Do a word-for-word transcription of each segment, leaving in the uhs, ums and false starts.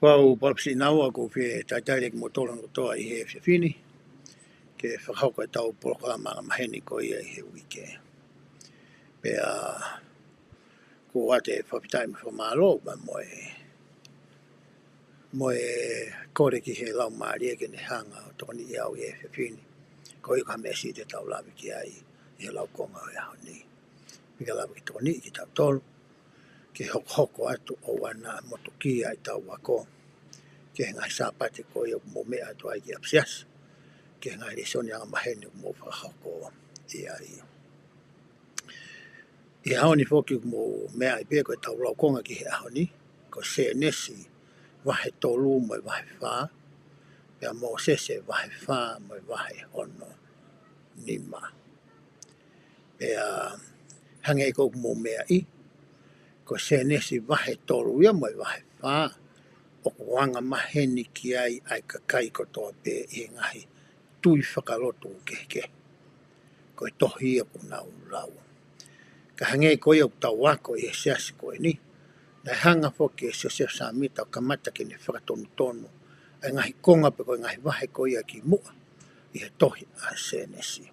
Pau Palapisi Naua, ʻoku ou fie talitali kimoutolu kotoa ʻi he efiafi ni ke fakahoko ʻetau polokalama angamaheni ko ia ʻi he uike. Pea ʻoku ou ʻoatu e fakafetaʻi mo e fakamālō pea mo e, mo e kole ki he Laumālie ke ne hanga ʻo tokoniʻi au ʻi he efiafi ni. Ko ia ko e meʻa siʻi te tau lave ki ai ʻi he laukonga ʻo e ʻaho ni. Pea ke lava ke tokoniʻi kitautolu ke hokohoko atu ʻo ʻoua naʻa motukia ʻetau ako ki he ngaahi Sāpate ko ia ʻoku mou meʻa atu ai ki ʻapisiasi, ki he ngaahi lēsoni angamaheni ʻoku mou fakahoko ʻi ai. ʻI he ʻaho ni foki ʻoku mou meaʻi pē ko ʻetau laukonga ki he ʻaho ni, ko Sēnesi vahe tolu mo e vahe fā, pea Mōsese vahe fā mo e vahe hono nima. Pea hangē ko ʻoku mou meaʻi, ko Sēnesi vahe tolu ia mo e vahe fā, ʻoku angamaheni ki ai ʻa e kakai kotoa pē ʻi he ngaahi tui fakalotu kehekehe. Ko e tohi ia ʻoku nau lau. Ka hangē ko ia ʻoku tau ako ʻi he siasi ko eni, naʻe hanga foki ʻe Siosefa Sāmita ʻo kamata ke ne fakatonutonu ʻa e ngaahi konga pe ko e ngaahi vahe ko ia kimuʻa ʻi he tohi ʻa Sēnesi.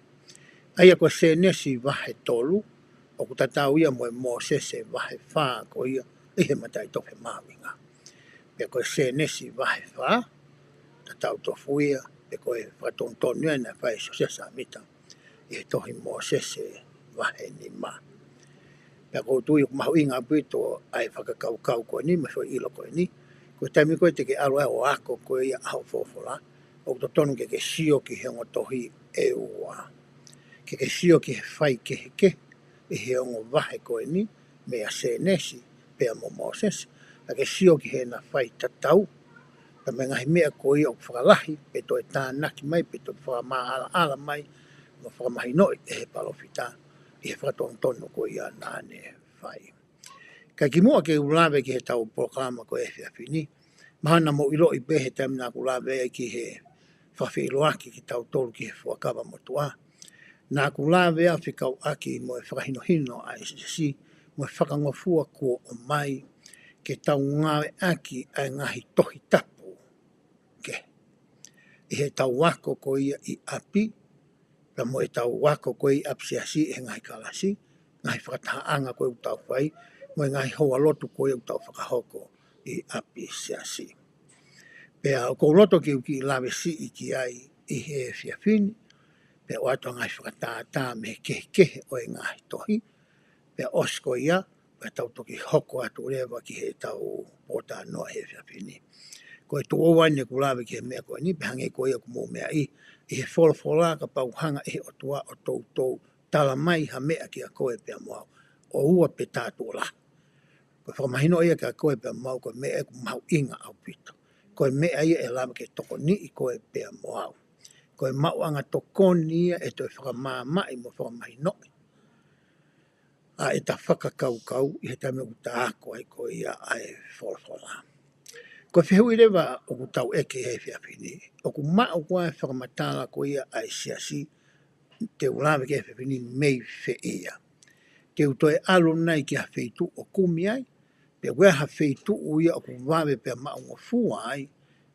ʻA ia ko Sēnesi vahe tolu, ʻoku tatau ia mo e Mōsese vahe fā ko ia ʻi he Mataʻitofe Mahuʻinga. Pea ko Sēnesi vahe fā, tatau tofu ia, pea ko e fakatonutonu ia naʻe fai ʻe Siosefa Sāmita ʻi he tohi Mōsese vahe nima. Pea ʻoku ou tui ʻoku mahuʻinga ʻaupito ʻa e fakakaukau ko eni, mo e foʻi ʻilo ko eni. Ko e taimi ko ē te ke ʻalu ai ʻo ako ko ia ʻa hoʻo folofola, ʻoku totonu ke ke sio ki he ongo tohi ʻe ua. Ke ke sio ki he faikehekehe ʻi he ongo vahe ko eni, meia Sēnesi pea mo Mōsese, ka ke sio ki heʻena faitatau, pea mo e ngaahi meʻa ko ia ʻoku fakalahi, pe toe tānaki mai, pe toe fakamaʻalaʻala mai, mo fakamahinoʻi ʻe he palōfita ʻi he fakatonutonu ko ia naʻa ne fai. Ka kimuʻa ke u lave ki heʻetau polokalama ko e efiafi ni, mahalo naʻa mou ʻiloʻi pē he taimi naʻa ku lave ai ki he fakafeʻiloaki kitautolu ki he Fuakava Motuʻa. Naʻa ku lave ʻo fekauʻaki mo e fakahinohino ʻa e siasi, mo e fakangofua kuo ʻomai ke tau ngāueʻaki ʻa e ngaahi Tohi Tapu kehe ʻi heʻetau ako ko ia ʻi ʻapi, pea mo ʻetau ako ko ia ʻi ʻapisiasi ʻi he ngaahi kalasi, ngaahi fakatahaʻanga ko ia ʻoku tau fai, mo e ngaahi houalotu ko ia ʻoku tau fakahoko ʻi ʻapisiasi. Pea ʻoku ou loto ke u kiʻi lave siʻi ki ai ʻi he efiafi ni, pea ʻoatu ʻa e ngaahi fakatātā mei he kehekehe ʻo e ngaahi tohi, pea ʻosi ko ia, pea tau toki hoko atu leva ki heʻetau pōtalanoa he efiafi ni. Ko e tuʻo ua eni ʻeku lave ki he meʻa ko eni, pea hangē ko ia ʻoku mou meaʻi, ʻi he folofola kapau hanga ʻe he ʻOtua ʻo toutou tala mai ha meʻa kiate koe pea mo au, ʻoua pē te ta tuʻo lahi. Ko e fakamahino ia kiate koe pea mo au, ko e meʻa ʻoku mahuʻinga ʻaupito. Ko e meʻa ia ʻe lava ke tokoniʻi koe pea mo au. Ko e maʻuʻanga tokoni ia ʻe toe fakamaamaʻi mo fakamahinoʻi ʻa ʻeta fakakaukau ʻi he taimi ʻoku ta ako ai ko ia ʻa e folofola. Ko e fehuʻi leva ʻoku tau ʻeke he efiafi ni, ʻoku maʻu koā e fakamatala ko ia ʻa e siasi, te u lave ki he efiafi ni, mei fē ia? Te u toe ʻalu nai ki ha feituʻu ʻo kumi ai, pe ko e hā ha feituʻu ia ʻoku vave pea maʻungofua ai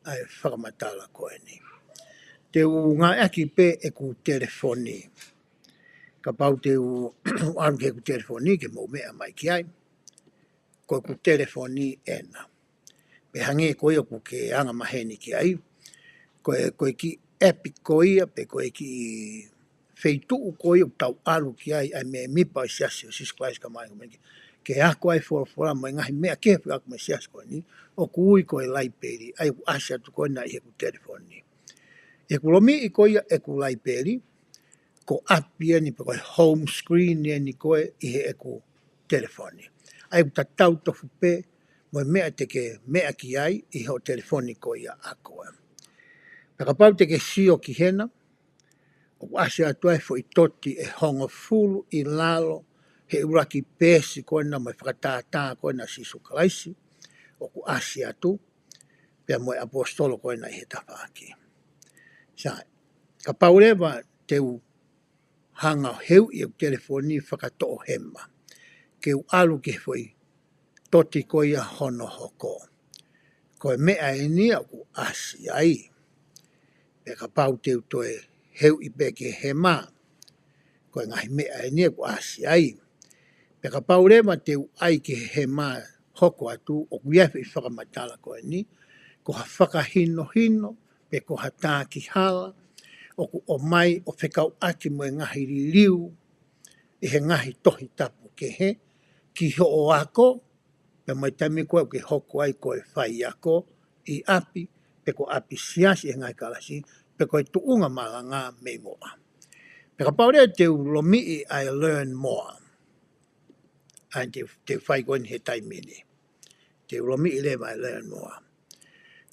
ʻa e fakamatala ko eni? Te u ngāueʻaki pē ʻeku telefoni. Kapau te u ʻalu ki heʻeku telefoni ke mou meʻa mai ki ai. Ko ʻeku telefoni ena. Pea hangē ko ia ʻoku ke angamaheni ki ai, ko e, ko e kiʻi ʻepi ko ia, pe ko e kiʻi feituʻu ko ia ʻoku tau ʻalu ki ai, ʻa e mēmipa ʻo e Siasi ʻo Sīsū Kalaisi ʻo e Kau Māʻoniʻoni Kingitonu, ke ako ai folofola mo e ngaahi meʻa kehe fekauʻaki mo e siasi ko eni, ʻoku ui ko e laipeli, ʻa ia ʻoku ʻasi atu ko ena ʻi heʻeku telefoni. ʻI heʻeku lomiʻi ko ia ʻeku laipeli, ko e ʻapi eni pe ko e home screen eni ko ē ʻi heʻeku telefoni. ʻA ia ʻoku tatau tofu pē mo e meʻa te ke meʻa ki ai ʻi hoʻo telefoni ko ia ʻa koe. Pea kapau te ke sio ki hena, ʻoku ʻasi atu ai e foʻi toti ʻe hongofulu ʻi lalo he ʻuluaki peesi ko ena mo e fakatātā ko ena ʻo Sīsū Kalaisi, ʻoku ʻasi atu, pea mo e ʻaposetolo ko ena ʻi he tafaʻaki. Sai, kapau leva te u hanga ʻo heuʻi ʻeku telefoni fakatoʻohema, ke u ʻalu ki he foʻi toti ko ia hono hoko. Ko e meʻa eni ia ʻoku ʻasi ai. Pea kapau te u toe heuʻi pē ki he hema, ko e ngaahi meʻa eni ia ʻoku ʻasi ai. Pea kapau leva te u ʻai ki he hema, hoko atu ʻoku ʻi ai e foʻi fakamatala ko eni, ko ha fakahinohino, pe ko ha takihala ʻoku ʻomai ʻo fekauʻaki mo e ngaahi liliu ʻi he ngaahi Tohi Tapu kehe ki hoʻo ako, pea mo e taimi ko ē ʻoku ke hoko ai ko e faiako ʻi ʻapi, pe ko ʻapi siasi ʻi he ngaahi kalasi, pe ko e tuʻunga malanga mei muʻa. Pea kapau leva te u lomiʻi ʻa e learn more. ʻA ia te, te u fai ko eni he taimi ni. Te u lomiʻi leva ʻa e learn more.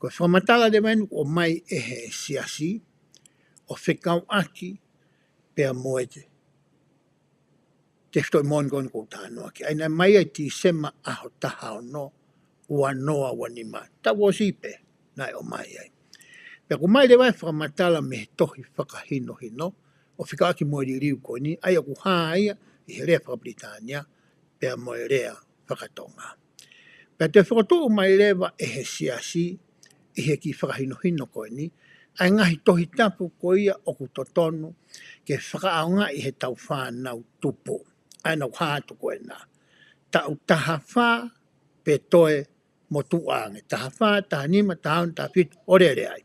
Ko e fakamatala leva eni ʻoku ʻomai ʻe he siasi ʻo fekauʻaki pea mo e te, tefitoʻi moʻoni ko eni ʻoku ou talanoa ki ai. ʻA ia naʻe ʻomai ia ʻi Tīsema ʻaho taha ono, ua noa ua nima. Taʻu ʻosi pē naʻe ʻomai ai. Pea ʻoku ʻomai leva e fakamatala mei he tohi fakahinohino ʻo fekauʻaki mo e liliu ko eni, ʻa ia ʻoku hā ia ʻi he lea fakapilitānia pea mo e lea fakatonga. Pea toe fokotuʻu mai leva ʻe he siasi ʻi he kiʻi fakahinohino ko eni ʻa e ngaahi Tohi Tapu ko ia ʻoku totonu ke fakaʻaongaʻi ʻe heʻetau fānau tupu. ʻA ia naʻa ku hā atu ko ena. Taʻu taha fā pe toe motuʻa ange. Taha fā, taha nima, taha ono, taha fitu, ʻo lele ai.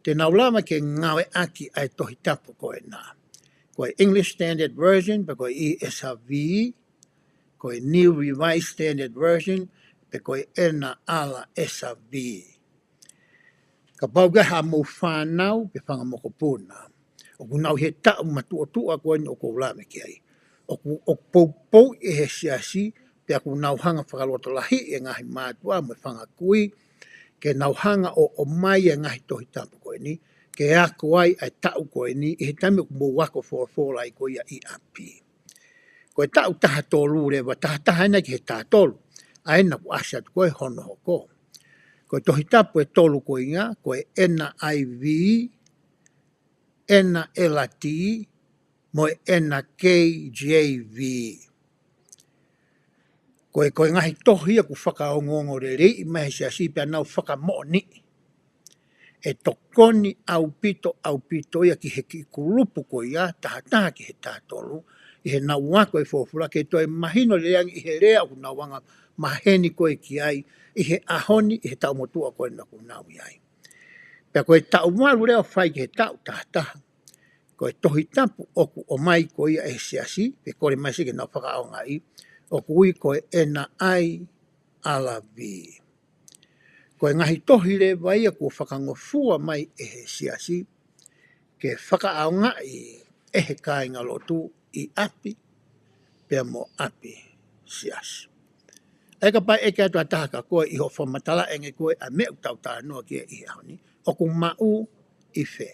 Te nau lava ke ngāueʻaki ʻa e Tohi Tapu ko ena. Ko e English Standard Version, pe ko e E S V, ko e New Revised Standard Version, pe ko e N R S V. Kapau ʻoku ʻi ai haʻamou fānau pe fanga mokopuna ʻoku nau ʻi he taʻu matuʻotuʻa ko eni ʻoku ou lave ki ai, ʻoku, ʻoku poupouʻi ʻe he siasi, pea ʻoku nau hanga fakalotolahiʻi e ngaahi mātuʻa mo e fanga kui ke nau hanga ʻo, ʻomai e ngaahi Tohi Tapu ko eni ke ako ai ʻa e taʻu ko eni ʻi he taimi ʻoku mou ako folofola ai ko ia ʻi ʻapi. Ko e taʻu taha tolu leva, taha taha ena ki he taha tolu, ʻa ena ʻoku ʻasi atu ko ē hono hoko. Ko e Tohi Tapu ʻe tolu ko ia, ko e N I V, N L T, mo e N K J V. Ko e, ko e ngaahi tohi ia ʻoku fakaongoongoleleiʻi mai ʻe he siasi pea nau fakamoʻoniʻi. ʻE tokoni ʻaupito, ʻaupito ia ki he kiʻi kulupu ko ia, taha taha ki he taha tolu, ʻi heʻenau ako e folofola ke toe mahino lelei ange ʻi he lea ʻoku nau anga maheni ko ē ki ai, ʻi he ʻaho ni, ʻi he taʻu motuʻa ko ena ʻoku nau ʻi ai. Pea ko e taʻu valu leva ʻo fai ki he taʻu taha taha, ko e Tohi Tapu ʻoku ʻomai ko ia ʻe he siasi, pe kole mai siʻi ke nau fakaʻaongaʻi, ʻoku ui ko e N I R V. Ko e ngaahi tohi leva ia kuo fakangofua mai ʻe he siasi ke fakaʻaongaʻi ʻe he kāingalotu ʻi ʻapi pea mo ʻapi siasi. ʻA ia kapau ʻe ʻeke atu ʻa e taha kia koe ʻi hoʻo fakamatala ange ko ē ʻa e meʻa ʻoku tau talanoa ki ai ʻi he ʻaho ni, ʻoku maʻu ʻi fē?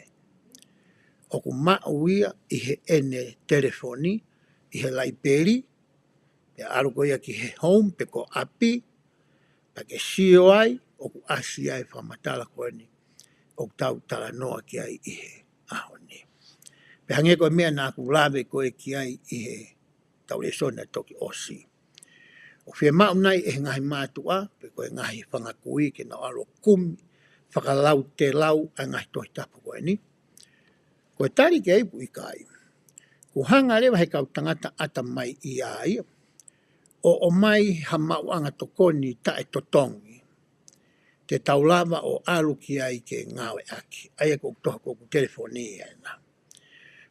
ʻOku maʻu ia ʻi heʻene telefoni, ʻi he laipeli, pea ʻalu ko ia ki he home pe ko ʻapi, pea ke sio ai ʻoku ʻasi ai e fakamatala ko eni ʻoku tau talanoa ki ai ʻi he ʻaho ni. Pea hangē ko e meʻa naʻa ku lave ko ē ki ai ʻi heʻetau lēsoni naʻe toki ʻosi. ʻOku fiemaʻu nai ʻe he ngaahi mātuʻa, pe ko e ngaahi fanga kui ke nau ʻalu ʻo kumi fakalautelau ʻa e ngaahi Tohi Tapu ko eni? Ko e tali ki ai ʻoku ʻikai. Kuo hanga leva ʻe he kau tangata ʻatamai ʻi ai ʻo ʻomai ha maʻuʻanga tokoni taʻetotongi te tau lava ʻo ʻalu ki ai ke ngāueʻaki. ʻA ia ko e tohi ko ē ʻoku telefoni ena.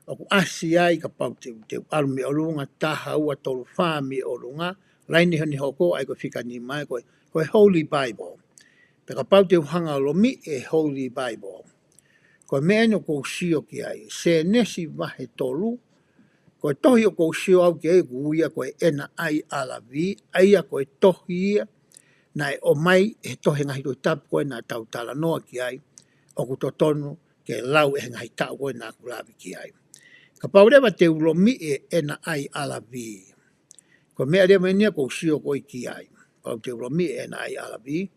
ʻOku ʻasi ai kapau te, te u ʻalu mei ʻolunga, taha ua tolu fā mei ʻolunga, laine heni hoko, ʻa ia ko e fika nima ia ko e, ko e Holy Bible. Pea kapau te u hanga ʻo lomiʻi e Holy Bible, ko e meʻa eni ʻoku ou sio ki ai, Sēnesi vahe tolu, ko e tohi ʻoku ou sio au ki ai ʻoku ui ia ko e N I R V, ʻa ia ko e tohi ia naʻe ʻomai ʻe he tohi Ngaahi Tohi Tapu ko ē naʻa tau talanoa ki ai, ʻoku totonu ke lau ʻe he ngaahi taʻu ko ē naʻa ku lave ki ai. Kapau leva te u lomiʻi e N I R V, ko e meʻa leva eni ia ʻoku ou sio ko ē ki ai. Kapau te u lomiʻi e N I R V,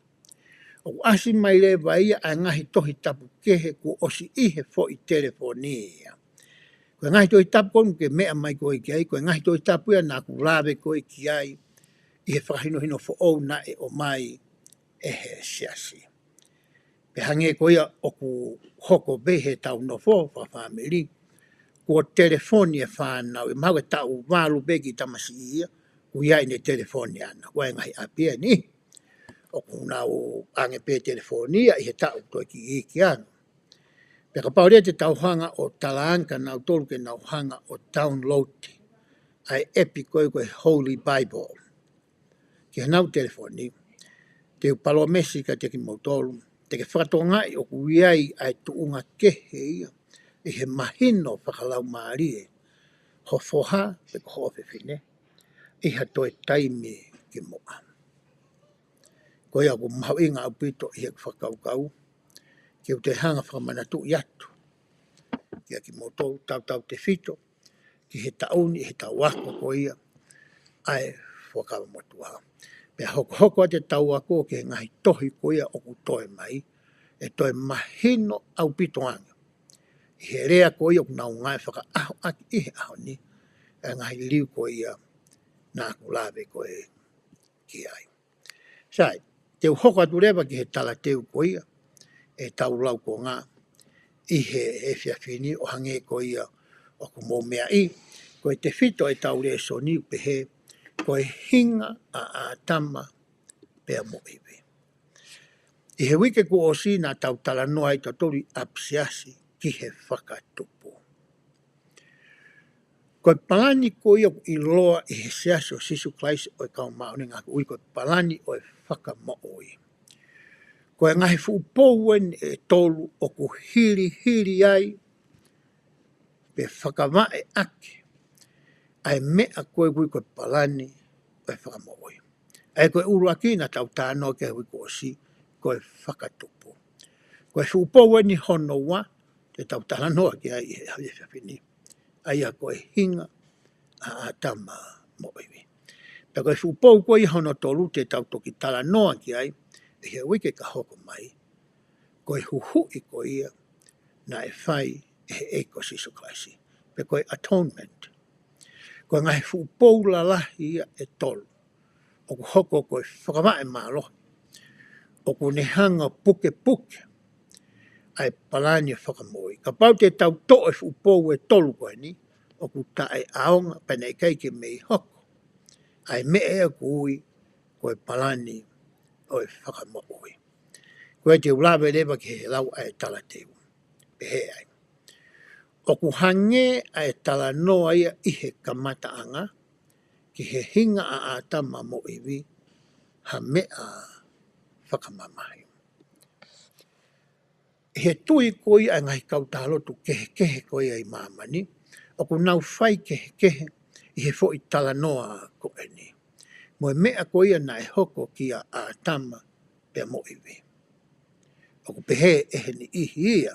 ʻoku ʻasi mai leva ia ʻa e ngaahi Tohi Tapu kehe kuo ʻosi ʻi he foʻi telefoni ia. Ko e Ngaahi Tohi Tapu ko ē ʻoku ke meʻa mai ko ē ki ai, ko e Ngaahi Tohi Tapu ia naʻa ku lave ko ē ki ai ʻi he fakahinohino foʻou naʻe ʻomai ʻe he siasi. Pea hangē ko ia ʻoku hoko pē heʻetau nofo fakafāmili, kuo telefoni e fānau, ʻe maʻu e taʻu valu pē kiʻi tamasiʻi ia, kuo ʻi ai ʻene telefoni ʻana, ʻoku ʻi ai e ngaahi ʻapi ʻe niʻihi ʻoku nau ʻoange pē telefoni ia ʻi he taʻu toe kiʻi iiki ange. Pea kapau leva te tau hanga ʻo talaange kia nautolu ke nau hanga ʻo download ʻa e ʻepi ko ē ko e Holy Bible ki heʻenau telefoni, te u palōmesi kiate kimoutolu, te ke fakatokangaʻi ʻoku ʻi ai ʻa e tuʻunga kehe ia ʻi he mahino fakalaumālie ho foha pe ko ho ʻofefine ʻi ha toe taimi kimuʻa. Ko ia ʻoku mahuʻinga ʻaupito ʻi heʻeku fakakaukau, ke u toe hanga fakamanatuʻi atu kia kimoutolu tautautefito ki he taʻu ni, ʻi heʻetau ako ko ia ʻa e Fuakava Motuʻa. Pea hokohoko atu ʻetau ako ki he ngaahi tohi ko ia ʻoku toe mai, ʻe toe mahino ʻaupito ange ʻi he lea ko ia ʻoku nau ngāue fakaʻaho ʻaki ʻi he ʻaho ni, ʻa e ngaahi liliu ko ia naʻa ku lave ko ē ki ai. Sai, te u hoko atu leva ki he talateu ko ia ʻetau laukonga ʻi he efiafi ni, ʻo hangē ko ia ʻoku mou meaʻi, ko e tefito ʻetau lēsoni ʻoku pehē, ko e hinga ʻa ʻĀtama pea mo ʻIvi. ʻI he uike kuo ʻosi naʻa tau talanoa ai tautolu ʻi ʻapisiasi ki he fakatupu. Ko e palani ko ia ʻoku ʻiloa ʻi he Siasi ʻo Sīsū Kalaisi ʻo e Kau Māʻoniʻoni ʻi he Ngaahi ʻAho Kimui Ni, ko e palani ʻo e fakamoʻui. Ko e ngaahi fuʻu pou eni ʻe tolu ʻoku hilihili ai pe fakavaʻe ʻaki ʻa e meʻa ko ē ʻoku ui ko e palani ʻo e fakamoʻui. ʻA ia ko e ʻuluaki naʻa tau talanoa ki ai he uike kuo ʻosi, ko e fakatupu. Ko e fuʻu pou eni hono ua te tau talanoa ki ai ʻi he efiafi ni, ʻa ia ko e hinga ʻa ʻĀtama mo ʻIvi. Pea ko e fuʻu pou ko ia hono tolu te tau toki talanoa ki ai ʻi he uike ka hoko mai, ko e huhuʻi ko ia naʻe fai ʻe he ʻEiki ko Sīsū Kalaisi, pe ko e atonement. Ko e ngaahi fuʻu pou lalahi ia ʻe tolu ʻoku hoko ko e fakavaʻe mālohi ʻoku ne hanga ʻo pukepuke ʻa e palani ʻo e fakamoʻui. Kapau te tau toʻo e fuʻu pou ʻe tolu ko eni, ʻoku taʻeʻaonga pea naʻe ʻikai ke mei hoko ʻa e meʻa ʻoku ui ko e palani ʻo e fakamoʻui. Ko ia te u lave leva ki he lau ʻa e talateu, pehē ai, ʻoku hangē ʻa e talanoa ia ʻi he kamataʻanga ki he hinga ʻa ʻĀtama mo ʻIvi ha meʻa fakamamahi. ʻI he tui ko ia ʻa e ngaahi kautaha lotu kehekehe ko ia ʻi māmani, ʻoku nau fai kehekehe ʻi he foʻi talanoa ko eni mo e meʻa ko ia naʻe hoko kia ʻĀtama pea mo ʻIvi. ʻOku pehē ʻe he niʻihi ia,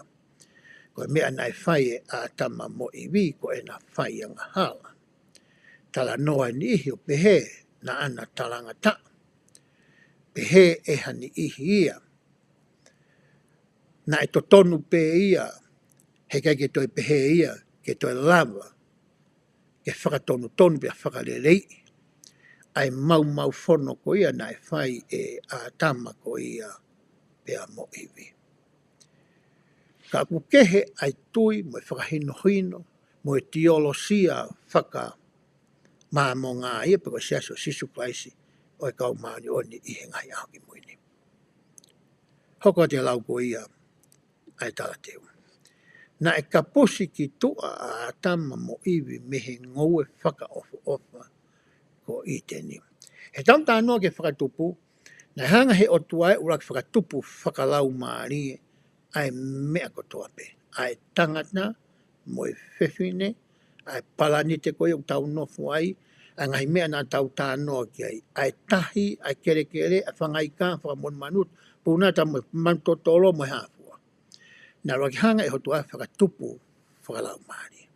ko e meʻa naʻe fai ʻe ʻĀtama mo ʻIvi ko ʻena fai angahala. Talanoa e niʻihi ʻo pehē naʻa na talangataʻa. Pehē ʻe ha niʻihi ia, naʻe totonu pē ia, heʻikai ke toe pehē ia, ke toe lava ke fakatonutonu pea fakaleleiʻi ʻa e maumau fono ko ia naʻe fai ʻe ʻĀtama ko ia pea mo ʻIvi. Ka ʻoku kehe ʻa e tui mo e fakahinohino mo e tiolosia faka- Māmonga ia pe ko e Siasi ʻo Sīsū Kalaisi ʻo e Kau Māʻoniʻoni ʻi he Ngaahi ʻAho Kimui Ni. Hoko atu e lau ko ia ʻa e talateu. Naʻe kapusi ki tuʻa ʻa ʻĀtama mo ʻIvi mei he ngoue fakaʻofoʻofa ko ʻĪteni. He tau talanoa ki he fakatupu, naʻe hanga he ʻOtua ʻo ʻuluaki fakatupu fakalaumālie ʻa e meʻa kotoa pē, ʻa e tangata mo e fefine, ʻa e palanite ko ia ʻoku tau nofo ai, ʻa e ngaahi meʻa naʻa tau talanoa ki ai, ʻa e tahi, ʻa e kelekele, ʻa e fanga ika, fanga monumanu, puna, tama, manu totolo mo e hā fua. Naʻe ʻuluaki hanga ʻe he ʻOtua ʻo fakatupu fakalaumālie.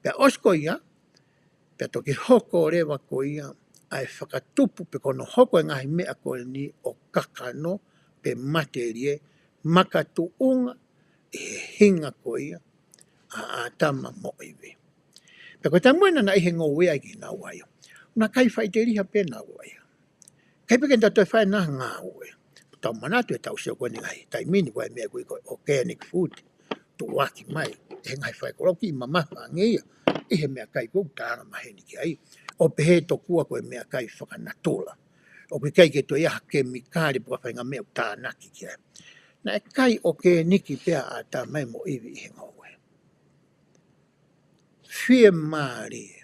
Pea ʻosi ko ia, pea toki hoko leva ko ia ʻa e fakatupu pe ko hono hoko e ngaahi meʻa ko eni ʻo kakano pe matelie makatuʻunga ʻi he hinga ko ia ʻa ʻĀtama mo ʻIvi. Pea ko e taimi naʻa nau ʻi he ngoue ai kinaua ia, naʻe ʻikai faʻiteliha pē naua ia. ʻIkai pē ke nau toe fai ha ngāue. Tau manatu e tau sio ko eni ngaahi taimi ni, ko e meʻa ko ē ko e organic food, tuʻuaki mai ʻe he ngaahi faikoloa, kiʻi mamafa ange ia ʻi he meʻakai ko ē ʻoku tau anga maheni ki ai, ʻo pehē tokua ko e meʻakai fakanatula. ʻOku ʻikai ke toe ʻi ai ha kemikale pe ko ha faʻahinga meʻa ʻoku tānaki ki ai. Naʻe kai ʻokeniki pē ʻa ʻĀtama mo ʻIvi ʻi he ngoue. Fiemālie.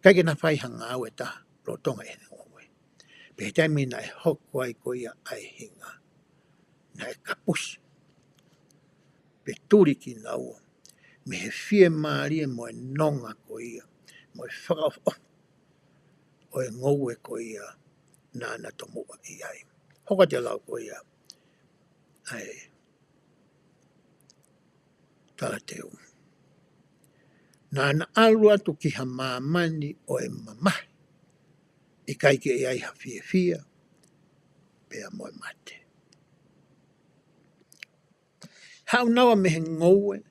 ʻIkai ke na fai ha ngāue ʻe taha lolotonga ʻene ngoue. Pea ʻi he taimi naʻe hoko ai ko ia ʻa e hinga, naʻe kapusi pe tuli kinaua mei he fiemālie mo e nonga ko ia, mo e fakaʻofoʻofa ʻo e ngoue ko ia naʻa na tomuʻa ʻi ai. Hoko atu e lau ko ia ʻa e talateu. Naʻa na ʻalu atu ki ha māmani ʻo e mamahi, ʻikai ke ʻi ai ha fiefia pea mo e mate. Haʻu naua mei he ngoue,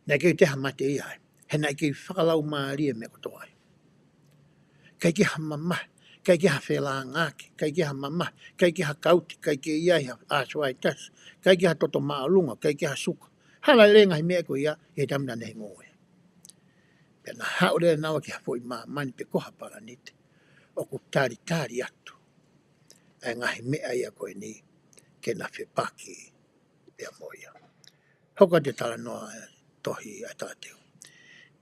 naʻe ʻikai toe ha mate ia ai, he naʻe kei fakalaumālie e meʻa kotoa ia. ʻIkai ke ʻi ai ha mamahi, ʻikai ke ʻi ai ha felāngaaki, ʻikai ke ʻi ai ha mamahi, ʻikai ke ʻi ai ha kauti, ʻikai ke ʻi ai ha arthritis, ʻikai ke ʻi ai ha toto māʻolunga, ʻikai ke ʻi ai ha suka. Hala lelei e ngaahi meʻa ko ia ʻi he taimi naʻa na ʻi he ngoue. Pea na haʻu leva naua ki ha foʻi māmani pe ko ha palanite ʻoku talitali atu ʻa e ngaahi meʻa ia ko eni ke na fepaki pea mo ia. Hoko atu e talanoa ʻa e tohi ʻa e talateu.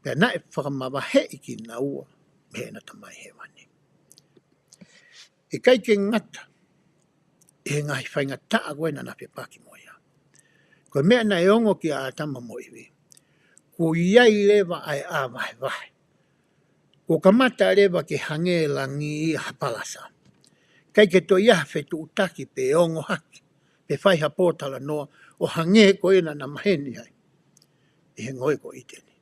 Pea naʻe fakamavaheʻi kinaua mei heʻena Tamai Hēvani. ʻIkai ke ngata ʻi he ngaahi faingataʻa ko ē naʻa na fepaki mo ia, ko e meʻa naʻe ongo kia ʻĀtama mo ʻIvi, kuo ʻi ai leva ʻa e ʻā vahevahe. Kuo kamata leva ke hangē e langi ia ha palasa. ʻIkai ke toe ʻi ai ha fetuʻutaki pe ongo hake pe fai ha pōtalanoa ʻo hangē ko ia naʻa na maheni ai ʻi he ngoue ko ʻĪteni.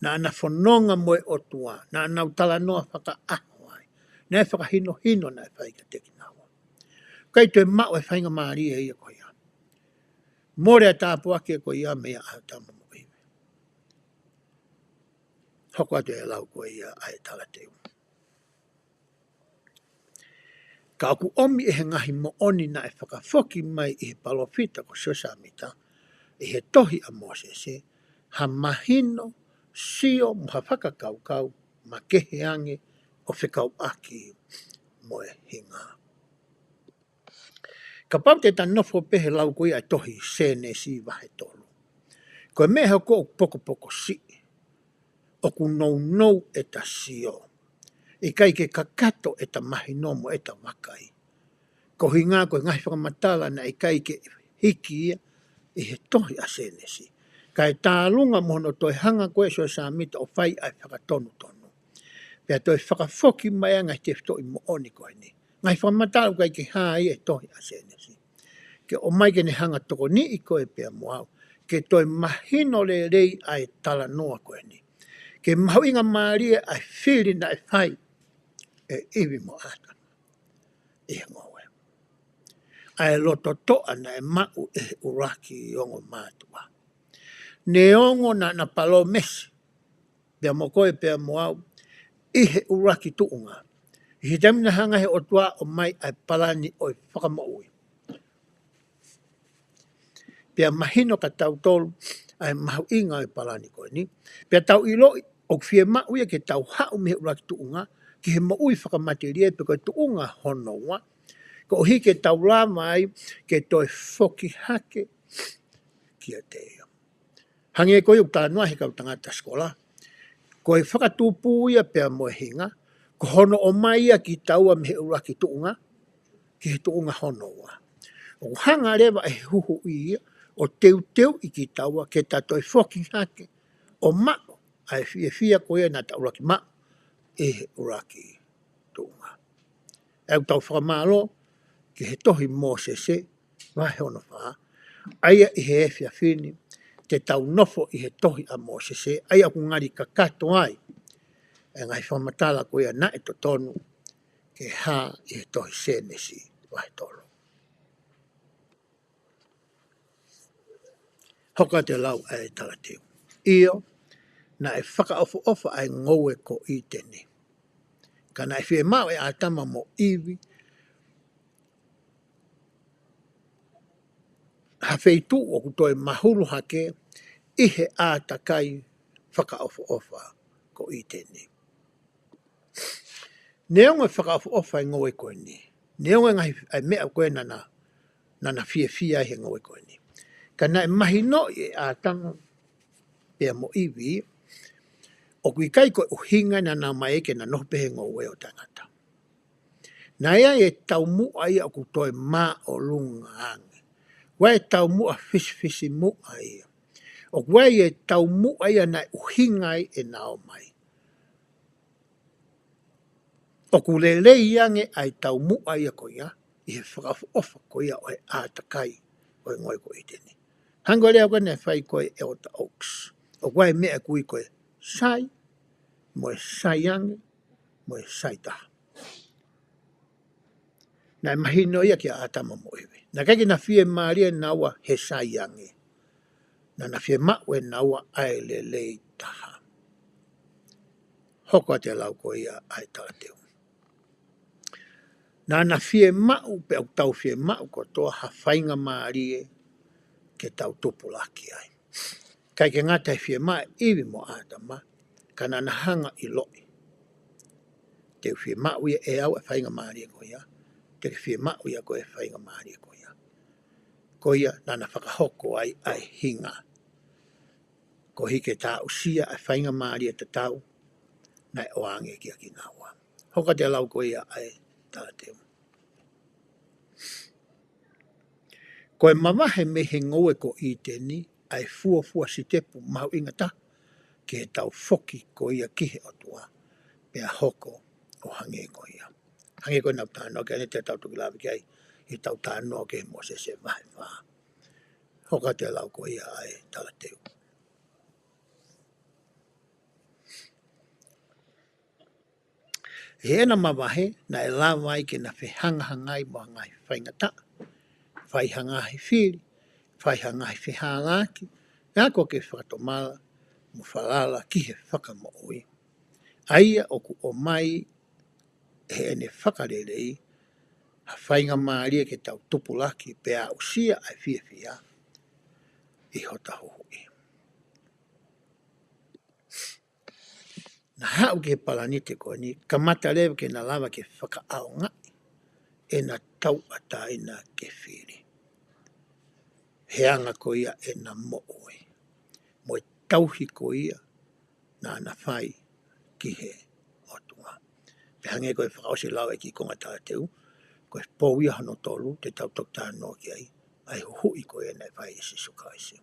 Naʻa na fononga mo e ʻOtua, naʻa nau talanoa fakaʻaho ai, naʻe fakahinohino naʻe fai kiate kinaua. ʻIkai toe maʻu e faingamālie ia ko ia. Mole ʻa e tāpuaki ko ia meia ʻĀtama mo ʻIvi. Hoko atu e lau ko ia ʻa e talateu. Ka ʻoku ʻomi ʻe he ngaahi moʻoni naʻe fakafoki mai ʻi he palōfita ko Siosefa Sāmita ʻi he tohi ʻa Mōsese, ha mahino, sio mo ha fakakaukau makehe ange ʻo fekauʻaki mo e hinga. Kapau te ta nofo pē he lau ko ia ʻa e tohi Sēnesi vahe tolu, ko e meʻa ʻe hoko ʻoku pokopoko siʻi, ʻoku nounou ʻeta sio, ʻikai ke kakato ʻeta mahino mo ʻeta vakai. Ko e ʻuhinga ko e ngaahi fakamatala naʻe ʻikai ke hiki ia ʻi he tohi ʻa Sēnesi, kae tālunga mo hono toe hanga ko ē ʻe Siosefa Sāmita ʻo fai ʻa e fakatonutonu. Pea toe fakafoki mai ʻa e ngaahi tefitoʻi moʻoni ko eni, ngaahi fakamatala ʻoku ʻikai ke hā ia he tohi ʻa Sēnesi, ke ʻomai ke ne hanga tokoniʻi koe pea mo au ke toe mahino lelei ʻa e talanoa ko eni, ke mahuʻingamālie ʻa e fili naʻe fai ʻe ʻIvi mo ʻĀtama ʻi he ngoue, ʻa e lototoʻa naʻe maʻu ʻe he ʻuluaki ongo mātuʻa. Neongo naʻa na palōmesi pea mo koe pea mo au ʻi he ʻuluaki tuʻunga, ʻi he taimi naʻe hanga ʻe he ʻOtua ʻo ʻomai ʻa e palani ʻo e fakamoʻui, pea mahino kia tautolu ʻa e mahuʻinga ʻo e palani ko eni, pea tau ʻiloʻi ʻoku fiemaʻu ia ke tau haʻu mei he ʻuluaki tuʻunga ki he moʻui fakamatelie pe ko e tuʻunga hono ua, koeʻuhi ke tau lava ai ke toe foki hake kiate ia. Hangē ko ia ʻoku talanoa he kau tangata sikola, ko e fakatupu ia pea mo e hinga, ko hono ʻomai ia kitaua mei he ʻuluaki tuʻunga ki he tuʻunga hono ua. ʻOku hanga leva ʻe he huhuʻi ia ʻo teuteuʻi kitaua ke ta toe foki hake ʻo maʻu ʻa e fiefia ko ia naʻa ta ʻuluaki maʻu ʻi he ʻuluaki tuʻunga. ʻOku tau fakamālō ki he tohi Mōsese vahe hono fā, ʻa ia ʻi he efiafi ni te tau nofo ʻi he tohi ʻa Mōsese, ʻa ia ʻoku ngali kakato ai e ngaahi fakamatala ko ia naʻe totonu ke hā ʻi he tohi Sēnesi vahe tolu. Hoko atu e lau ʻa e talateu. ʻIo, naʻe fakaʻofoʻofa ʻa e ngoue ko ʻĪteni. Ka naʻe fiemaʻu ʻe ʻĀtama mo ʻIvi ha feituʻu ʻoku toe mahulu hake ʻi he ʻātakai fakaʻofoʻofa ko ʻĪteni. Neongo e fakaʻofoʻofa e ngoue ko eni, neongo e ngaahi ʻa e meʻa ko ē naʻa na, naʻa na fiefia ai he ngoue ko eni, ka naʻe mahinoʻi ʻe ʻĀtama pea mo ʻIvi ʻoku ʻikai ko e ʻuhinga naʻa na ō mai ai ke na nofo pē he ngoue ʻo taʻengata. Naʻe ʻi ai e taumuʻa ia ʻoku toe māʻolunga ange. ʻOku ʻi ai e taumuʻa fisifisimuʻa ia. ʻOku ʻi ai e taumuʻa ia naʻe ʻuhinga ai ʻena ō mai. ʻOku lelei ange ʻa e taumuʻa ia ko ia ʻi he fakaʻofoʻofa ko ia ʻo e ʻātakai ʻo e ngoue ko ʻĪteni. Hangē ko e lea ko ē naʻe fai ko ē ʻe ʻEletā Oaks, ʻoku ʻi ai e meʻa ʻoku ui ko e sai, mo e sai ange, mo e sai taha. Naʻe mahino ia kia ʻĀtama mo ʻIvi. Naʻe ʻikai ke na fiemālie naua he sai ange. Naʻa na fiemaʻu ʻe naua ʻa e lelei taha. Hoko atu e lau ko ia ʻa e talateu. Naʻa na fiemaʻu, pea ʻoku tau fiemaʻu kotoa, ha faingamālie ke tau tupulaki ai. ʻIkai ke ngata he fiemaʻu ʻe ʻIvi mo ʻĀtama, ka naʻa na hanga ʻo ʻiloʻi, te u fiemaʻu ia ʻe au e faingamālie ko ia, te ke fiemaʻu ia koe e faingamālie ko ia. Ko ia naʻa na fakahoko ai ʻa e hinga, koeʻuhi ke ta aʻusia ʻa e faingamālie tatau naʻe ʻoange kia kinaua. Hoko atu e lau ko ia ʻa e talateu. Ko e mavahe mei he ngoue ko ʻĪteni ʻa e fuofua sitepu mahuʻinga taha ki heʻetau foki ko ia ki he ʻOtua, pea hoko ʻo hangē ko ia. Hangē ko ʻenau talanoa ki ai, te tau toki lave ki ai ʻi heʻetau talanoa ki he Mōsese vahe fā. Hoko atu e lau ko ia ʻa e talateu. ʻI heʻena mavahe, naʻe lava ai ke na fehangahangai mo ha ngaahi faingataʻa, fai ha ngaahi fili, fai ha ngaahi fehālaaki, ʻo ako ke fakatomala mo falala ki he Fakamoʻui. ʻA ia ʻoku ʻomai ʻe heʻene fakalelei ha faingamālie ke tau tupulaki pea aʻusia ʻa e fiefia ʻi hota huhuʻi. Na haʻu ki he palanite ko eni, kamata leva ke na lava ke fakaʻaongaʻi ʻena tauʻatāina ke fili. He anga ko ia ʻena moʻui, mo e tauhi ko ia naʻa na fai ki he ʻOtua. Pea hangē ko e fakaʻosi lau ʻa e kiʻi konga talateu, ko e pou ia hono tolu te tau toki talanoa ki ai, ʻa e huhuʻi ko ia naʻe fai ʻe Sīsū Kalaisi.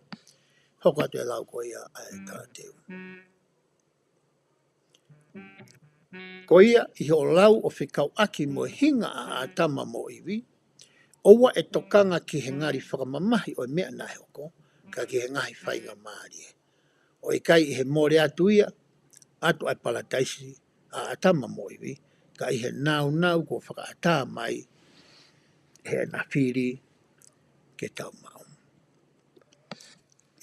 Hoko atu e lau ko ia ʻa e talateu. Ko ia, ʻi hoʻo lau ʻo fekauʻaki mo e hinga ʻa ʻĀtama mo ʻIvi, ʻoua ʻe tokanga ki he ngali fakamamahi ʻo e meʻa naʻe hoko, ka ki he ngaahi faingamālie. ʻO ʻikai ʻi he mole atu ia, atu ʻa e palataisi ʻa ʻĀtama mo ʻIvi, ka ʻi he nāunau kuo fakaʻatā mai heʻena fili ke tau maʻu.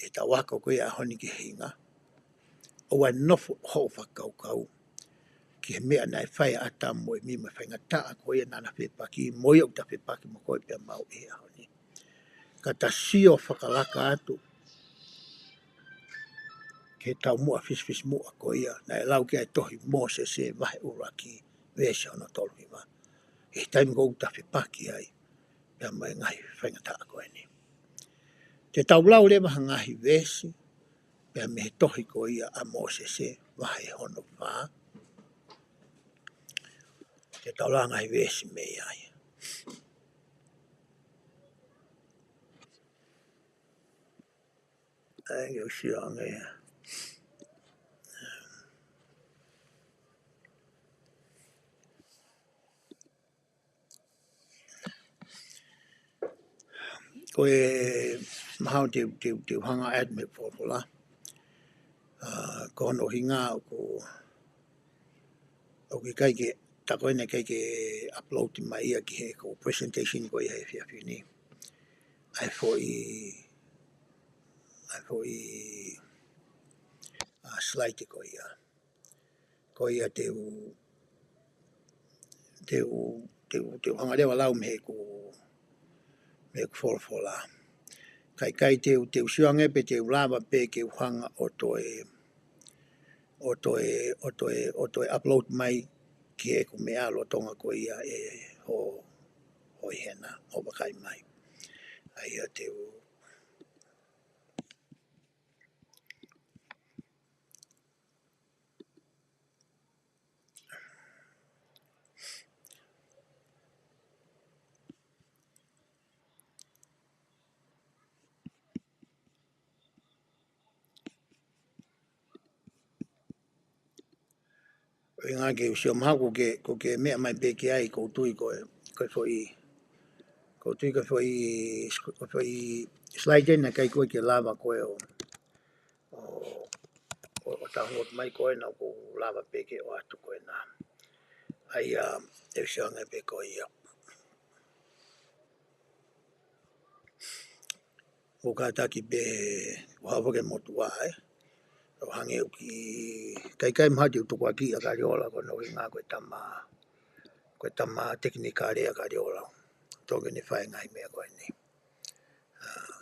ʻI heʻetau ako ko ia he ʻaho ni ki he hinga, ʻoua ʻe nofo hoʻo fakakaukau ki he meʻa naʻe fai ʻe ʻĀtama mo ʻIvi mo e faingataʻa ko ia naʻa na fepaki, mo ia ʻoku ta fepaki mo koe pea mo au he ʻaho ni. Ka ta sio fakalaka atu ki he taumuʻa fisifisimuʻa ko ia naʻe lau ki ai e tohi Mōsese vahe ʻuluaki, veesi hono tolu hiva. ʻI he taimi ko ē ʻoku ta fepaki ai pea mo e ngaahi faingataʻa ko eni, te tau lau leva ha ngaahi veesi pea mei he tohi ko ia ʻa Mōsese vahe hono fā. Te tau lau ha ngaahi veesi mei ai. ʻAi ke u sio ange. Ko e mahalo te, te, te u hanga atu mei he folofola. ʻA, ko hono ʻuhinga ʻoku, ʻoku ʻikai ke, tā ko ena ʻikai ke upload mai ia ki he ko e presentation ko ia he efiafi ni. ʻA e foʻi, ʻa e foʻi, ʻa, slide ko ia. Ko ia te u, te u, te u, te u hanga leva ʻo lau mei heʻeku, mei heʻeku folofola. Ka ʻikai te u, te u sio ange pē te u lava pē ke u hanga ʻo toe, ʻo toe, ʻo toe, ʻo toe upload mai ki heʻeku meʻa lolotonga ko ia ʻe hō, hō ʻi hena ʻo vakai mai. ʻA ia te u ʻUhinga ke u sio mahalo ko ke, ko ke meʻa mai pē ki ai ʻoku ou tui ko e, ko e foʻi, ʻoku ou tui ko e foʻi, ko e foʻi slide ena ʻikai ko ē ke lava ko ē ʻo, ʻo, ʻo, ʻo download mai ko ena ʻoku ou lava pē ke ʻoatu ko ena. ʻA ia, te u sio ange pē ko ia. ʻOku kātaki pē ʻo hava ke motuʻa ē. ʻO hangē ʻoku ʻikai ke mahalo te u tukuakiʻi ʻa Kaliola ko hono ʻuhinga ko e tama, ko e tama tekinikale ʻa Kaliola. Tokoni fai ngaahi meʻa ko eni. ʻĀ.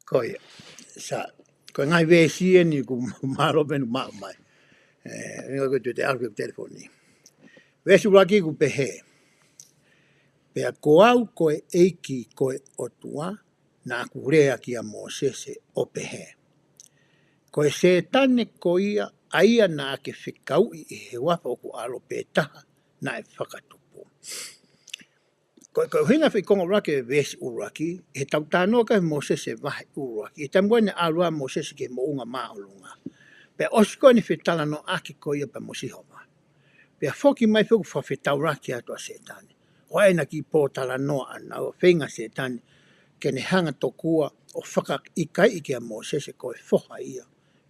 Ko ia, sa, ko e ngaahi veesi eni ʻoku mālō pē ʻeku maʻu mai. ʻE, ʻuhinga ko e tui te alu ki he telefoni. Veesi ʻuluaki ʻoku pehē. Pea ko au ko e ʻEiki ko e ʻOtua, naʻa ku lea kia Mōsese ʻo pehē. Ko e Sētane ko ia, ʻa ia naʻa ke fekauʻi ʻi he huafa ʻoku ʻAlo pē taha naʻe fakatupu. Ko e, ko e ʻuhinga foʻi konga ʻuluaki ʻo e veesi ʻuluaki, ʻi heʻetau talanoa ki ai Mōsese vahe ʻuluaki, ʻi he taimi ko ē naʻe ʻalu ai Mōsese ki he moʻunga māʻolunga. Pea ʻosi ko eni fetalanoaʻaki ko ia pea mo Sihova. Pea foki mai foki ʻo fakafetaulaki atu ʻa Sētane. ʻO ʻai ʻena kiʻi pōtalanoa ʻana ʻo feinga Sētane, ke ne hanga tokua ʻo fakaʻikaiʻi kia Mōsese ko e foha ia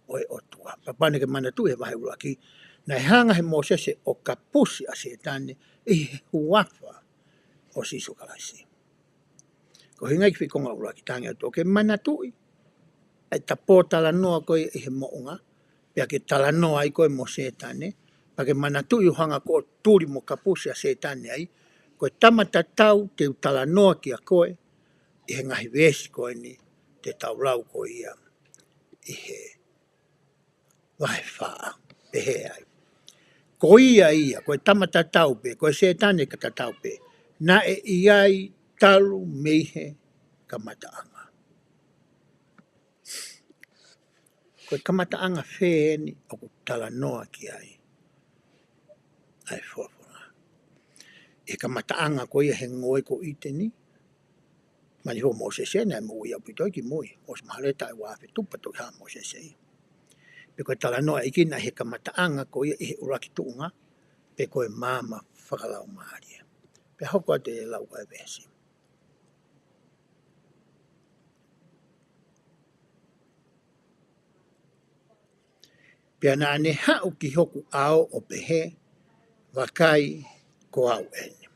ʻo e ʻOtua. Pea kapau naʻa ke manatuʻi he vahe ʻuluaki, naʻe hanga he Mōsese ʻo kapusi ʻa Sētane ʻi he huafa ʻo Sīsū Kalaisi. Ko e ʻuhinga ia ki he foʻi konga ʻuluaki tangi atu ke manatuʻi, ʻa e ta pōtalanoa ko ia ʻi he moʻunga, pea ke talanoa ai ko ē mo Sētane, pea ke manatuʻi ʻo hanga ko ē ʻo tuli mo kapusi ʻa Sētane ai, ko e tama tatau te u talanoa kia koe, ʻi he ngaahi veesi ko eni te tau lau ko ia ʻi he vahe fā, pehē ai. Ko ia ia, ko e tama tatau pē, ko e Sētane ka tatau pē. Naʻe ʻi ai talu mei he kamataʻanga. Ko e kamataʻanga fē eni ʻoku talanoa ki ai ʻa e folofola. ʻI he kamataʻanga ko ia he ngoue ko ʻĪteni, mani ho Mōsese naʻe moʻui ʻaupito ki mui, ʻosi mahalo ʻe taʻu ʻe ua afe tupu pea toki hā Mōsese. Pea ko e talanoa ʻi kina he kamataʻanga ko ia ʻi he ʻuluaki tuʻunga, pe ko e maama fakalaumālie. Pea hoko atu e lau ko e veesi. Pea naʻa ne haʻu ki hoku ʻao ʻo pehē, vakai ko au eni.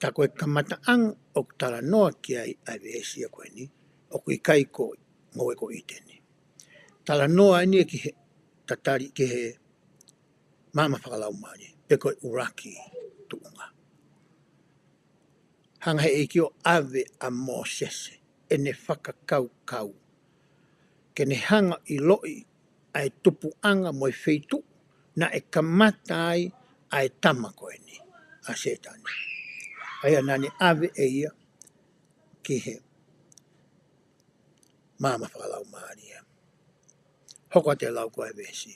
Tā ko e kamataʻanga ʻoku talanoa ki ai ʻa e veesi ko eni, ʻoku ʻikai ko ngoue ko ʻĪteni. Talanoa eni ki he tatali ki he maama fakalaumālie, pe ko e ʻuluaki tuʻunga. Hanga he ʻEiki ʻo ʻave ʻa Mōsese, ʻene fakakaukau. Ke ne hanga ʻiloʻi ʻa e tupuʻanga mo e feituʻu, naʻe kamata ai ʻa e tama ko eni, ʻa Sētane. ʻA ia naʻa ne ʻave ʻe ia ki he maama fakalaumālie. Hoko atu e lau ko e veesi.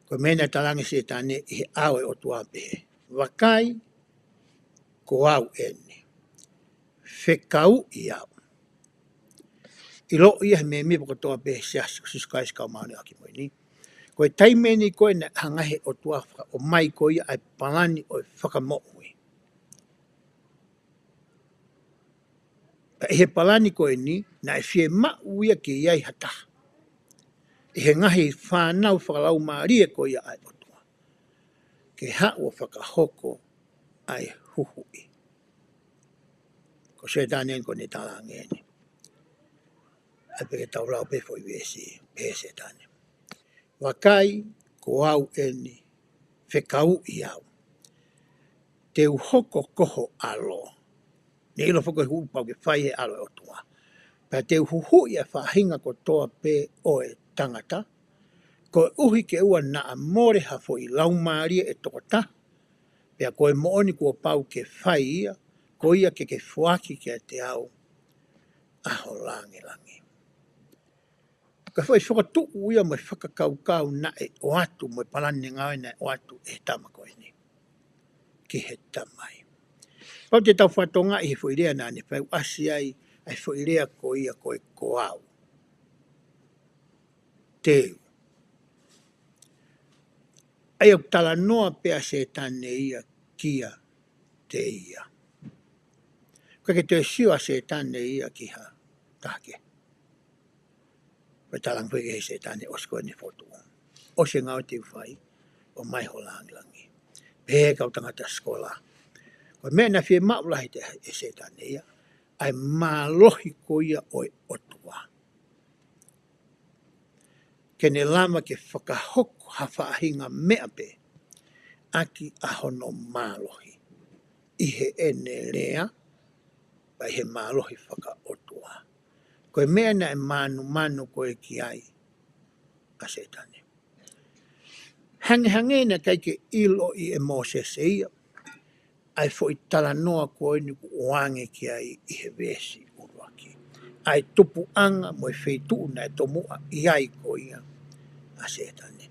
Ko e meʻa naʻe talaange Sētane ʻi he ʻao ʻo e ʻOtua pehē. Vakai, ko au eni. Fekauʻi au. ʻIloʻi ia he mēmipa kotoa pē he Siasi ko Sīsū Kalaisi Kau Māʻoniʻoni ʻi he Ngaahi ʻAho Kimui Ni. Ko e taimi eni ko ē naʻe hanga he ʻOtua fakaʻomai ko ia ʻa e palani ʻo e fakamoʻui. Ka ʻi he palani ko eni, naʻe fiemaʻu ia ke ʻi ai ha taha. ʻI he ngaahi fānau fakalaumālie ko ia ʻa e ʻOtua. ke haʻu ʻo fakahoko ʻa e huhuʻi. Ko Sētane eni ko ʻene talaange eni. ʻAi pē ke tau lau pē foʻi veesi, pehē ʻe Sētane: Vakai, ko au eni, fekauʻi au. Te u hoko ko ho ʻAlo. Ne ʻilo foki ʻe he huhuʻi pau ke fai ʻe he ʻAlo ʻo e ʻOtua. Pea te u huhuʻi ʻa e faʻahinga kotoa pē ʻo e tangata, koeʻuhi ke ʻoua naʻa mole ha foʻi laumālie ʻe toko taha, pea ko e moʻoni kuo pau ke fai ia, ko ia ke ke foaki kiate au ʻa ho lāngilangi. Ko e foʻi fokotuʻu ia mo e fakakaukau naʻe ʻoatu, mo e palani ngāue naʻe ʻoatu ʻe he tama ko eni ki he tamai. Pau te tau fakatokangaʻi he foʻi lea naʻa ne fai, ʻasi ai ʻa e foʻi lea ko ia ko e ko au. Te u. ʻA ia ʻoku talanoa pē ʻa Sētane ia kiate ia. ʻIkai ke toe sio ʻa Sētane ia ki ha taha kehe. Pea talaange foki ʻe Sētane, ʻosi ko eni fotu. ʻOsi e ngāue te u fai, ʻomai ho lāngilangi. Pehē ʻe he kau tangata sikola, ko e meʻa naʻe fiemaʻu lahi ʻe Sētane ia, ʻa e mālohi ko ia ʻo e ʻOtua. Ke ne lava ke fakahoko ha faʻahinga meʻa pē ʻaki ʻa hono mālohi ʻi heʻene lea, pea ʻi he mālohi fakaʻotua. Ko e meʻa naʻe mānumanu ko ē ki ai ʻa Sētane. Hangehangē naʻe ʻikai ke ʻiloʻi ʻe Mōsese ia ʻa e foʻi talanoa ko eni kuo ʻoange ki ai ʻi he veesi ʻuluaki, ʻa e tupuʻanga mo e feituʻu naʻe tomuʻa ʻi ai ko ia ʻa Sētane.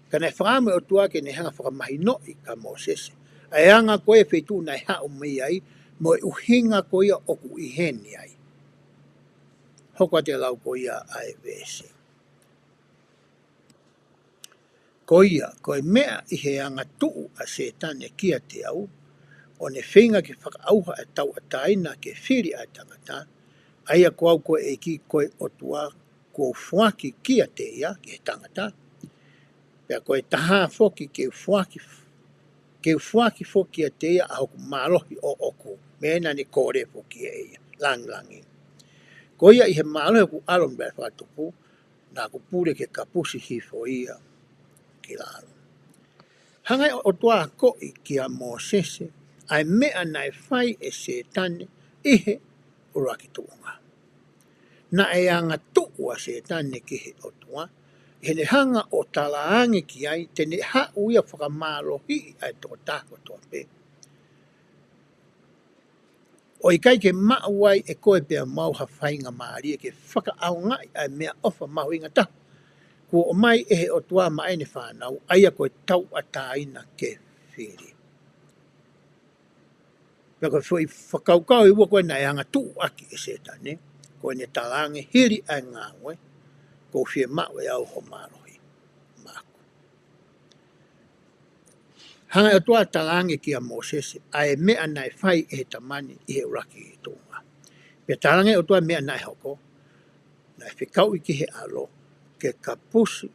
Ka naʻe fakaʻamu ʻe he ʻOtua ke ne hanga ʻo fakamahinoʻi kia Mōsese ʻa e anga ko ē e feituʻu naʻe haʻu mei ai, mo e ʻuhinga ko ia ʻoku ʻi heni ai. Hoko atu e lau ko ia ʻa e veesi. Ko ia, ko e meʻa ʻi he angatuʻu ʻa Sētane kiate au, ʻo ne feinga ke fakaʻauha ʻa e tauʻatāina ke fili ʻa e tangata, ʻa ia ko au ko e ʻEiki ko e ʻOtua, kuo u foaki kiate ia, ki he tangata, pea ko e taha foki ke u foaki, ke u foaki foki kiate ia ʻa hoku mālohi ʻoʻoku, meʻa naʻa ne kole foki ʻe ia, lāngilangi. Ko ia ʻi he mālohi ʻoku ʻalu mei he fakatupu, naʻa ku pule ke kapusi hifo ia ki lalo. Hanga ʻe he ʻOtua ʻo akoʻi kia Mōsese ʻa e meʻa naʻe fai ʻe Sētane ʻi he ʻuluaki tuʻunga. Naʻe angatuʻu ʻa Sētane ki he ʻOtua, ʻi heʻene hanga ʻo talaange ki ai te ne haʻu ia ʻo fakamālohiʻi ʻa e tokotaha kotoa pē. ʻO ʻikai ke maʻu ai ʻe koe pea mo au ha faingamālie ke fakaʻaongaʻi ʻa e meʻaʻofa mahuʻinga taha kuo ʻomai ʻe he ʻOtua maʻa ʻene fānau, ʻa ia ko e tauʻatāina ke fili. Pea ko e foʻi fakakaukau ʻe ua ko ē naʻe angatuʻu ʻaki ʻe Sētane, ko ʻene talaange hili ʻa e ngāue, kuo fiemaʻu ʻe au ho mālohi maʻaku. Hanga ʻe he ʻOtua ʻo talaange kia Mōsese ʻa e meʻa naʻe fai ʻe he tama ni ʻi he ʻuluaki tuʻunga. Pea talaange ʻe he ʻOtua e meʻa naʻe hoko, naʻe fekauʻi ki he ʻAlo ke kapusi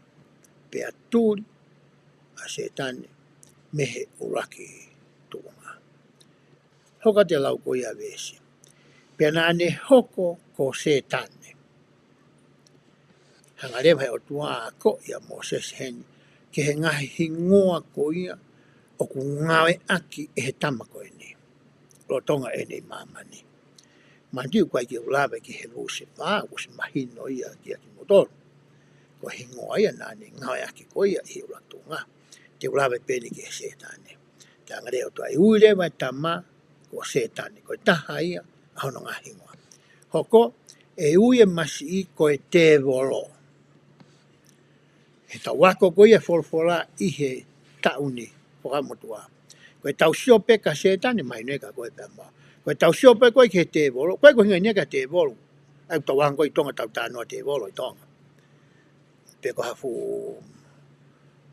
pea tuli ʻa Sētane mei he ʻuluaki tuʻunga. Hoko atu e lau ko ia ʻa e veesi. Pea naʻa ne hoko ko Sētane. Hanga leva ʻe he ʻOtua ʻo akoʻi ʻa Mōsese heni ki he ngaahi hingoa ko ia ʻoku ngāueʻaki ʻe he tama ko eni lolotonga ʻene ʻi māmani. Manatuʻi ʻoku ʻikai ke u lave ki he Lusifā, ʻoku ʻosi mahino ia kiate kimoutolu. Ko e hingoa ia naʻa ne ngāueʻaki ko ia ʻi he ʻuluaki tuʻunga. Te u lave pē eni ki he Sētane. Talaange ʻe he ʻOtua ʻe ui leva e tama ko Sētane, ko e taha ia ʻa hono ngaahi hingoa. Hoko, ʻe ui e masiʻi ko e tēvolo. He tau ako ko ia e folofola ʻi he taʻu ni, Fuakava Motuʻa. Ko e tau sio pē kia Sētane, mahino ia kia koe pea mo au. Ko e tau sio pē ko ē ki he tēvolo, ko e ko e hinga eni ia ki he tēvolo. ʻA ia ʻoku tau anga ko ē ʻi Tonga, tau talanoa tēvolo ʻi Tonga. Pe ko ha fuʻu,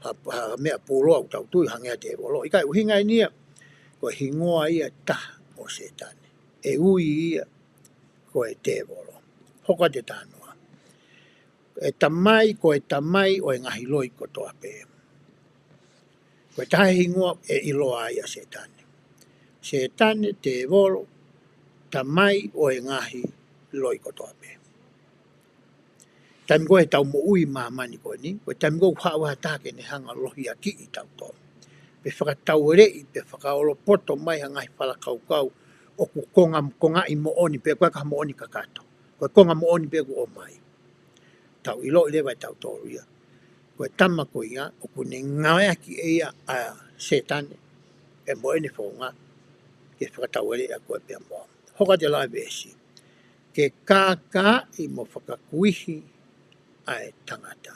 ha, ha meʻa puloa ʻoku tau tui hangē ha tēvolo. ʻIkai, ʻuhinga eni ia, ko e hingoa ia ʻe taha ʻo Sētane. ʻE ui ia ko e tēvolo. Hoko atu e talanoa. E tamai, ko e tamai ʻo e ngaahi loi kotoa pē. Ko e taha e hingoa ʻe ʻiloa ai ʻa Sētane. Sētane, tēvolo, tamai ʻo e ngaahi loi kotoa pē. Taimi ko ē ʻetau moʻui ʻi māmani ko eni, ko e taimi ko ē ʻoku haʻu ai ha taha ke ne hanga ʻo lohiakiʻi kitautolu. Pe fakataueleʻi, pe fakaolopoto mai ha ngaahi fakakaukau ʻoku konga, kongaʻi moʻoni, pe ko e ka moʻoni kakato. Ko e konga moʻoni pē ʻoku ʻomai. Tau ʻiloʻi leva ʻe tautolu ia. Ko e tama ko ia, ʻoku ne ngāueʻaki ʻe ia ʻa Sētane, ʻe mo ʻene founga, ke fakataueleʻi ʻa koe pea mo au. Hoko atu e lau ʻa e veesi. Ke kākaaʻi mo fakakuihi ʻa e tangata.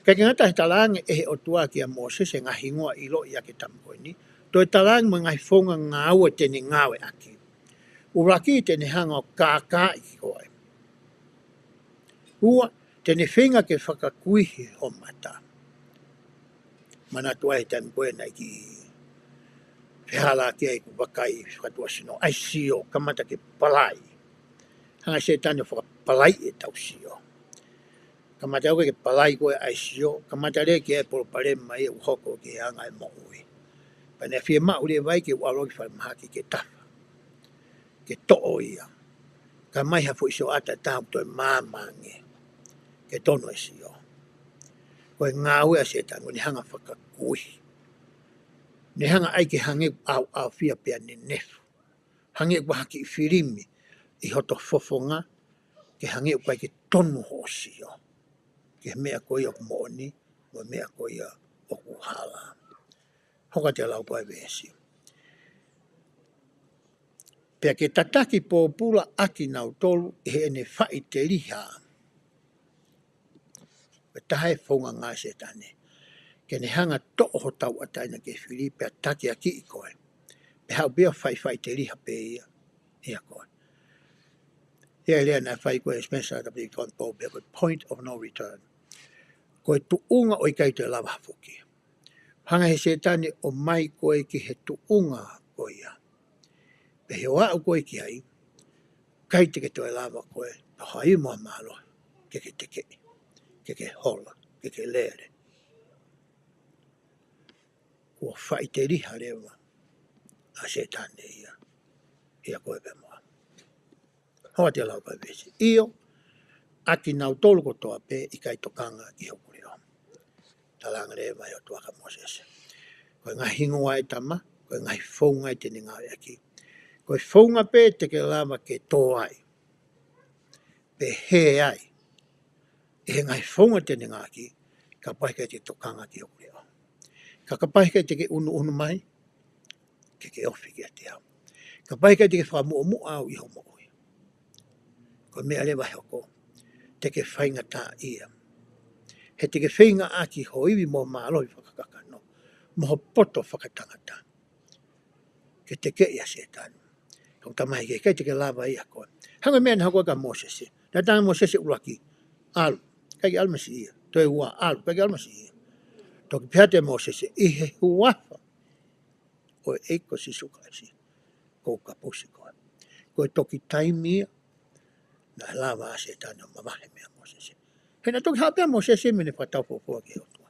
Kae ʻikai ke ngata he talaange ʻe he ʻOtua kia Mōsese e ngaahi hingoa ʻiloa ʻa e tama ko eni. Toe talaange mo e ngaahi founga ngāue te ne ngāueʻaki. ʻUluaki te ne hanga ʻo kākaaʻi koe. Ua, te ne feinga ke fakakuihi ho mata. Manatu ai he taimi ko ē naʻe kiʻi fehālaaki ai ʻeku vakai fakatuʻasino. ʻAi sio, kamata ke palai. Hanga ʻe Sētane ʻo fakapalaiʻi ʻetau sio. Kamata ʻoku ke palai koe ʻai sio, kamata leva ke ʻai e palopalema ia ʻoku hoko ki he anga e moʻui. Pea naʻe fiemaʻu leva ai ke u ʻalu ki falemahaki ke tafa, ke toʻo ia. Kae ʻomai ha foʻi sioʻata ʻe taha ʻoku toe maama ange, ke tonu e sio. Ko e ngāue ʻa Sētane, ʻoku ne hanga fakakui. Ne hanga ʻai ke hangē ʻoku ʻauʻaufia pea nenefu. Hangē ʻoku ʻi ai ha kiʻi filimi ʻi hoto fofonga, ke hangē ʻoku ʻikai ke tonu hoʻo sio ki he meʻa ko ia ʻoku moʻoni, mo e meʻa ko ia ʻoku hala. Hoko atu e lau ko ē ʻa e veesi. Pea ke tataki pōpula ʻakinautolu ʻi heʻene faʻiteliha. Ko e taha e founga ngāue ʻa Sētane. Ke ne hanga ʻo toʻo ho tauʻatāina ke fili pea takiakiʻi koe. Pea haʻu pē ia ʻo fai faʻiteliha pē ia ʻia koe. ʻA ia e lea naʻe fai ko ē ʻe Spencer W. Kimball pē ko e point of no return. Ko e tuʻunga ʻoku ʻikai toe lava ha foki. Hanga ʻe Sētane ʻo ʻomai koe ki he tuʻunga ko ia. Pea ʻi hoʻo aʻu ko ē ki ai, ʻikai te ke toe lava koe, ʻo haʻi mo ha mālohi, ke ke tekeʻi, ke ke hola, ke ke lele. Kuo faʻiteliha leva ʻa Sētane ia, ʻia koe pea mo au. Hoko atu e lau ʻa e veesi. ʻIo, ʻakinautolu kotoa pē ʻikai tokanga ki hoku leʻo. Talaange leva ʻe he ʻOtua kia Mōsese. Ko e ngaahi hingoa ʻa e tama, ko e ngaahi founga ia te ne ngāueʻaki. Ko e founga pē te ke lava ke tō ai. Pe hē ai. ʻI he ngaahi founga te ne ngāueʻaki, kapau ʻikai te ke tokanga ki hoku leʻo. Ka kapau ʻikai te ke ʻunuʻunu mai, ke ke ofi kiate au. Kapau ʻikai te ke fakamuʻomuʻa au ʻi hoʻo moʻui. Ko e meʻa leva ʻe hoko, te ke faingataʻaʻia. He te ke feinga ʻaki ho ivi mo mālohi fakakakano, mo ho poto fakatangata. Ke tekeʻi ʻa Sētane. Kau tamai ke ʻikai te ke lava ia koe. Hangē ko e meʻa naʻe hoko kia Mōsese. Naʻe talaange ʻe Mōsese ʻuluaki. ʻAlu. ʻIkai ke ʻalu masiʻi ia. Toe ua ʻalu. ʻIkai ke ʻalu masiʻi ia. Toki pehē atu ʻe Mōsese. ʻI he huafa ʻo e ʻEiki ko Sīsū Kalaisi. Ko u kapusi koe. Ko e toki taimi ia. Naʻe lava ʻa Sētane ʻo mavahe meia Mōsese. He naʻe toki haʻu pē ʻa Mōsese mo ʻene fakatau fuofua ki he ʻOtua.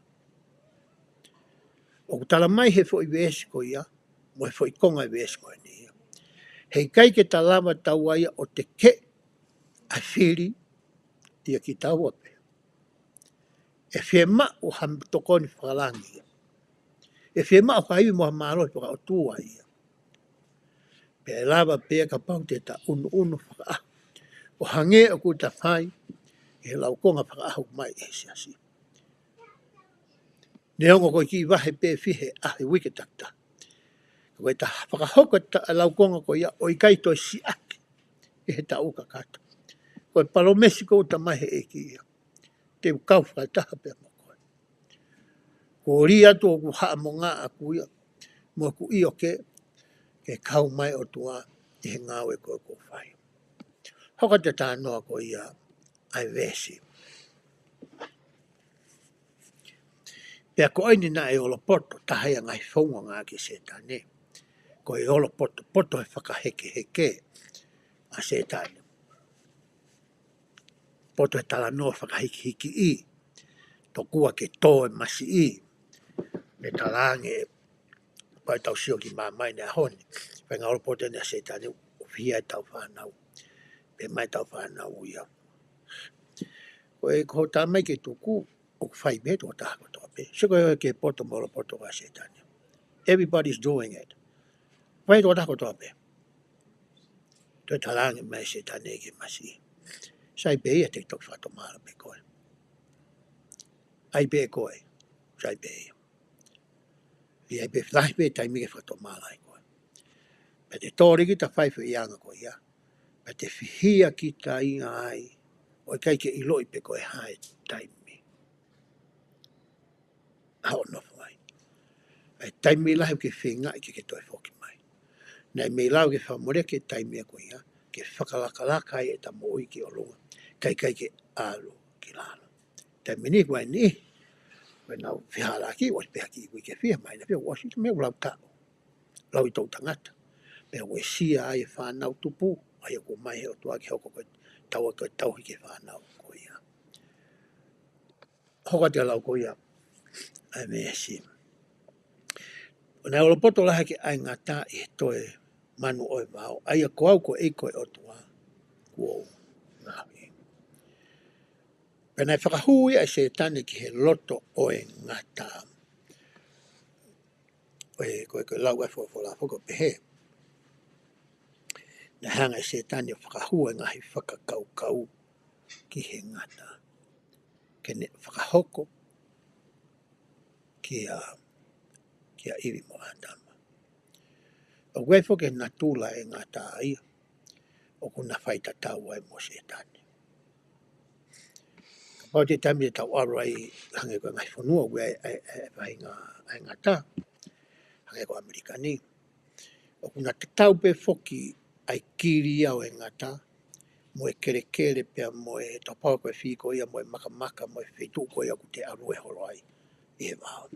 ʻOku talamai ʻe he foʻi veesi ko ia, mo e foʻi konga veesi ko eni ia. He ʻikai ke ta lava taua ia ʻo tekeʻi ʻa e fili ʻia kitaua pē. ʻE fiemaʻu ha tokoni fakalangi ia. ʻE fiemaʻu ha ivi mo ha mālohi fakaʻotua ia. Pea ʻe lava pē ia kapau te ta ʻunuʻunu fakaʻaho. ʻO hangē ʻoku ta fai, ʻi he laukonga fakaʻaho mai ʻe he siasi. Neongo ko e kiʻi vahe pē fiha ʻa e uike takitaha. Ko e ta fakahoko ʻa e laukonga ko ia ʻo ʻikai toe siʻaki ʻi he taʻu kakato. Ko e palōmesi ko ia ʻoku talamai ʻe he ʻEiki ia. Te u kau fakataha pē mo koe. Ko e lea atu ʻoku haʻamonga ʻaku ia. Mo ʻeku ʻio ke, ke kau mai ʻOtua ʻi he ngāue ko ē ʻoku ou fai. Hoko atu e talanoa ko ia ʻa e veesi. Pea ko eni naʻe olopoto, taha ia e ngaahi founga ngāueʻaki ʻe Sētane. Ko e olopoto, poto he fakahekeheke ʻa Sētane. Poto he talanoa fakahikihikiʻi. Tokua ke tō e masiʻi. Mei talaange, pea tau sio ki māmani he ʻaho ni. Faʻahinga olopoto eni ʻa Sētane ʻo fihia ʻetau fānau. Pehē mai ʻetau fānau ia, ko e, ko hoʻo tā mai ke tuku, ʻoku fai pē ʻe he tokotaha kotoa pē. Sio ko e ke poto mo olopoto ʻa Sētane. Everybody's doing it. Fai ʻe he tokotaha kotoa pē. Toe talaange mai ʻe Sētane ki he masiʻi, sai pē ia, te u toki fakatomala pē koe. ʻAi pē koe. Sai pē ia. ʻE ʻi ai pē, lahi pē taimi ke fakatomala ai koe. Pea te tō leva kita ʻi he faiʻanga ko ia. Pea te fihia kita ia ai, ʻo ʻikai ke ʻiloʻi pe ko e hā e taimi ʻa hoʻo nofo ai. ʻA e taimi lahi ʻoku ke feingaʻi ke ke toe foki mai. Naʻe mei lava ke fakamoleki e taimi ko ia, ke fakalakalaka ai ʻeta moʻui ki ʻolunga, kae ʻikai ke ʻalu ki lalo. Taimi ni ko eni, ko ʻenau fehālaaki, ʻoku ʻikai pē ha kiʻi uike fiha mai, naʻe fiha ʻosi, meʻa ʻoku lau taʻu, lau ʻi he toʻutangata. Pea uesia ai e fānau tupu, ʻa ia ʻoku ʻomai ʻe he ʻOtua ke hoko ko e tauhi, ko e tauhi ki he fānau ko ia. Hoko atu e lau ko ia ʻa e veesi. ʻOku olopoto lahi ʻa e ngata ʻi he toe manu ʻo e vao, ʻa ia ko au ko e ʻEiki ʻo e ʻOtua kuo u ngaohi. Pea naʻe fakahū ia ʻe Sētane ki he loto ʻo e ngata. ʻOku, ko e, ko e lau ʻa e folofola foki ʻoku pehē, naʻe hanga ʻe Sētane ʻo fakahū e ngaahi fakakaukau ki he ngata, ke ne fakahoko kia, kia ʻIvi mo ʻĀtama. ʻOku ʻi ai foki e natula e ngata ia ʻoku na faitatau ai mo Sētane. Kapau te tau ʻalu ai hangē ko e ngaahi fonua ʻoku ʻi ai, ʻa e, ʻa e, ʻa e faʻahinga, ʻa e ngata, hangē ko ʻAmelika ni, ʻoku na tatau pē foki ʻa e kili ia ʻo e ngata, mo e kelekele pea mo e topau ko e fī ko ia mo e makamaka mo e feituʻu ko ia ʻoku te ʻalu ʻo holo ai ʻi he vao.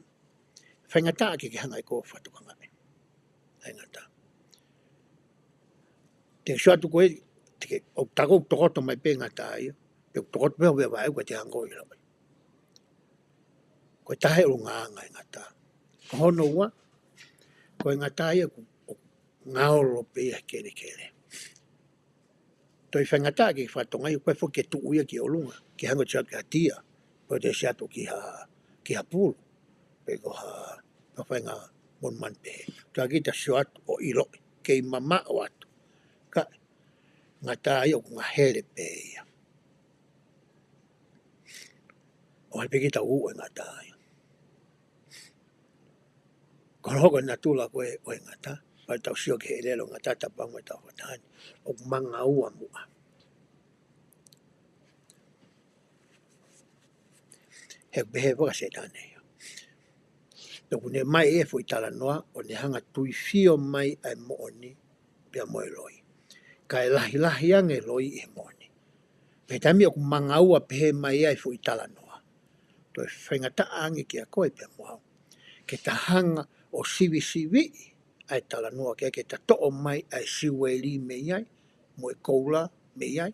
Faingataʻa ke ke hanga ʻe koe ʻo fakatokangaʻi ʻa e ngata. Te ke sio atu ko e, te ke, ʻoku taku ʻoku tokoto mai pē ngata ia, pe ʻoku tokoto pē ʻo vea vaʻe ʻoku te hanga ʻo ʻilo ai. Ko e taha e ʻulungaanga e ngata. Ko hono ua, ko e ngata ia ʻoku, ʻoku ngaolo pē ia he kelekele. Toe faingataʻa ke fakatokangaʻi, ʻoku ʻikai foki ke tuʻu ia ki ʻolunga, ke hanga ʻo sio atu ki ha tia, pe ʻo te sio atu ki ha, ki ha pulu, pe ko ha, ha faʻahinga monumanu pehē. Ka ke ta sio atu ʻo ʻiloʻi, kei mamaʻo atu. Ka, ngata ia ʻoku ngahele pē ia. ʻOku ʻi ai pē kita ʻoku ʻi ai e ngata ia. Ko hono hoko e natula ko ē ʻo e ngata, pea tau sio ki he ʻelelo ngata tapu ange ʻetau fakataha ni, ʻoku mangaua muʻa. He ʻoku pehē foki ʻa Sētane ia, ʻoku ne ʻomai e foʻi talanoa, ʻo ne hanga ʻo tuifio mai ʻa e moʻoni pea mo e loi. Kae lahilahi ange e loi ʻi he moʻoni. Pea taimi ʻoku mangaua pehē mai ai e foʻi talanoa, toe faingataʻa ange kiate koe pea mo au ke ta hanga ʻo sivisiviʻi ʻa e talanoa ke, ke ta toʻo mai ʻa e siueli mei ai, mo e koula mei ai,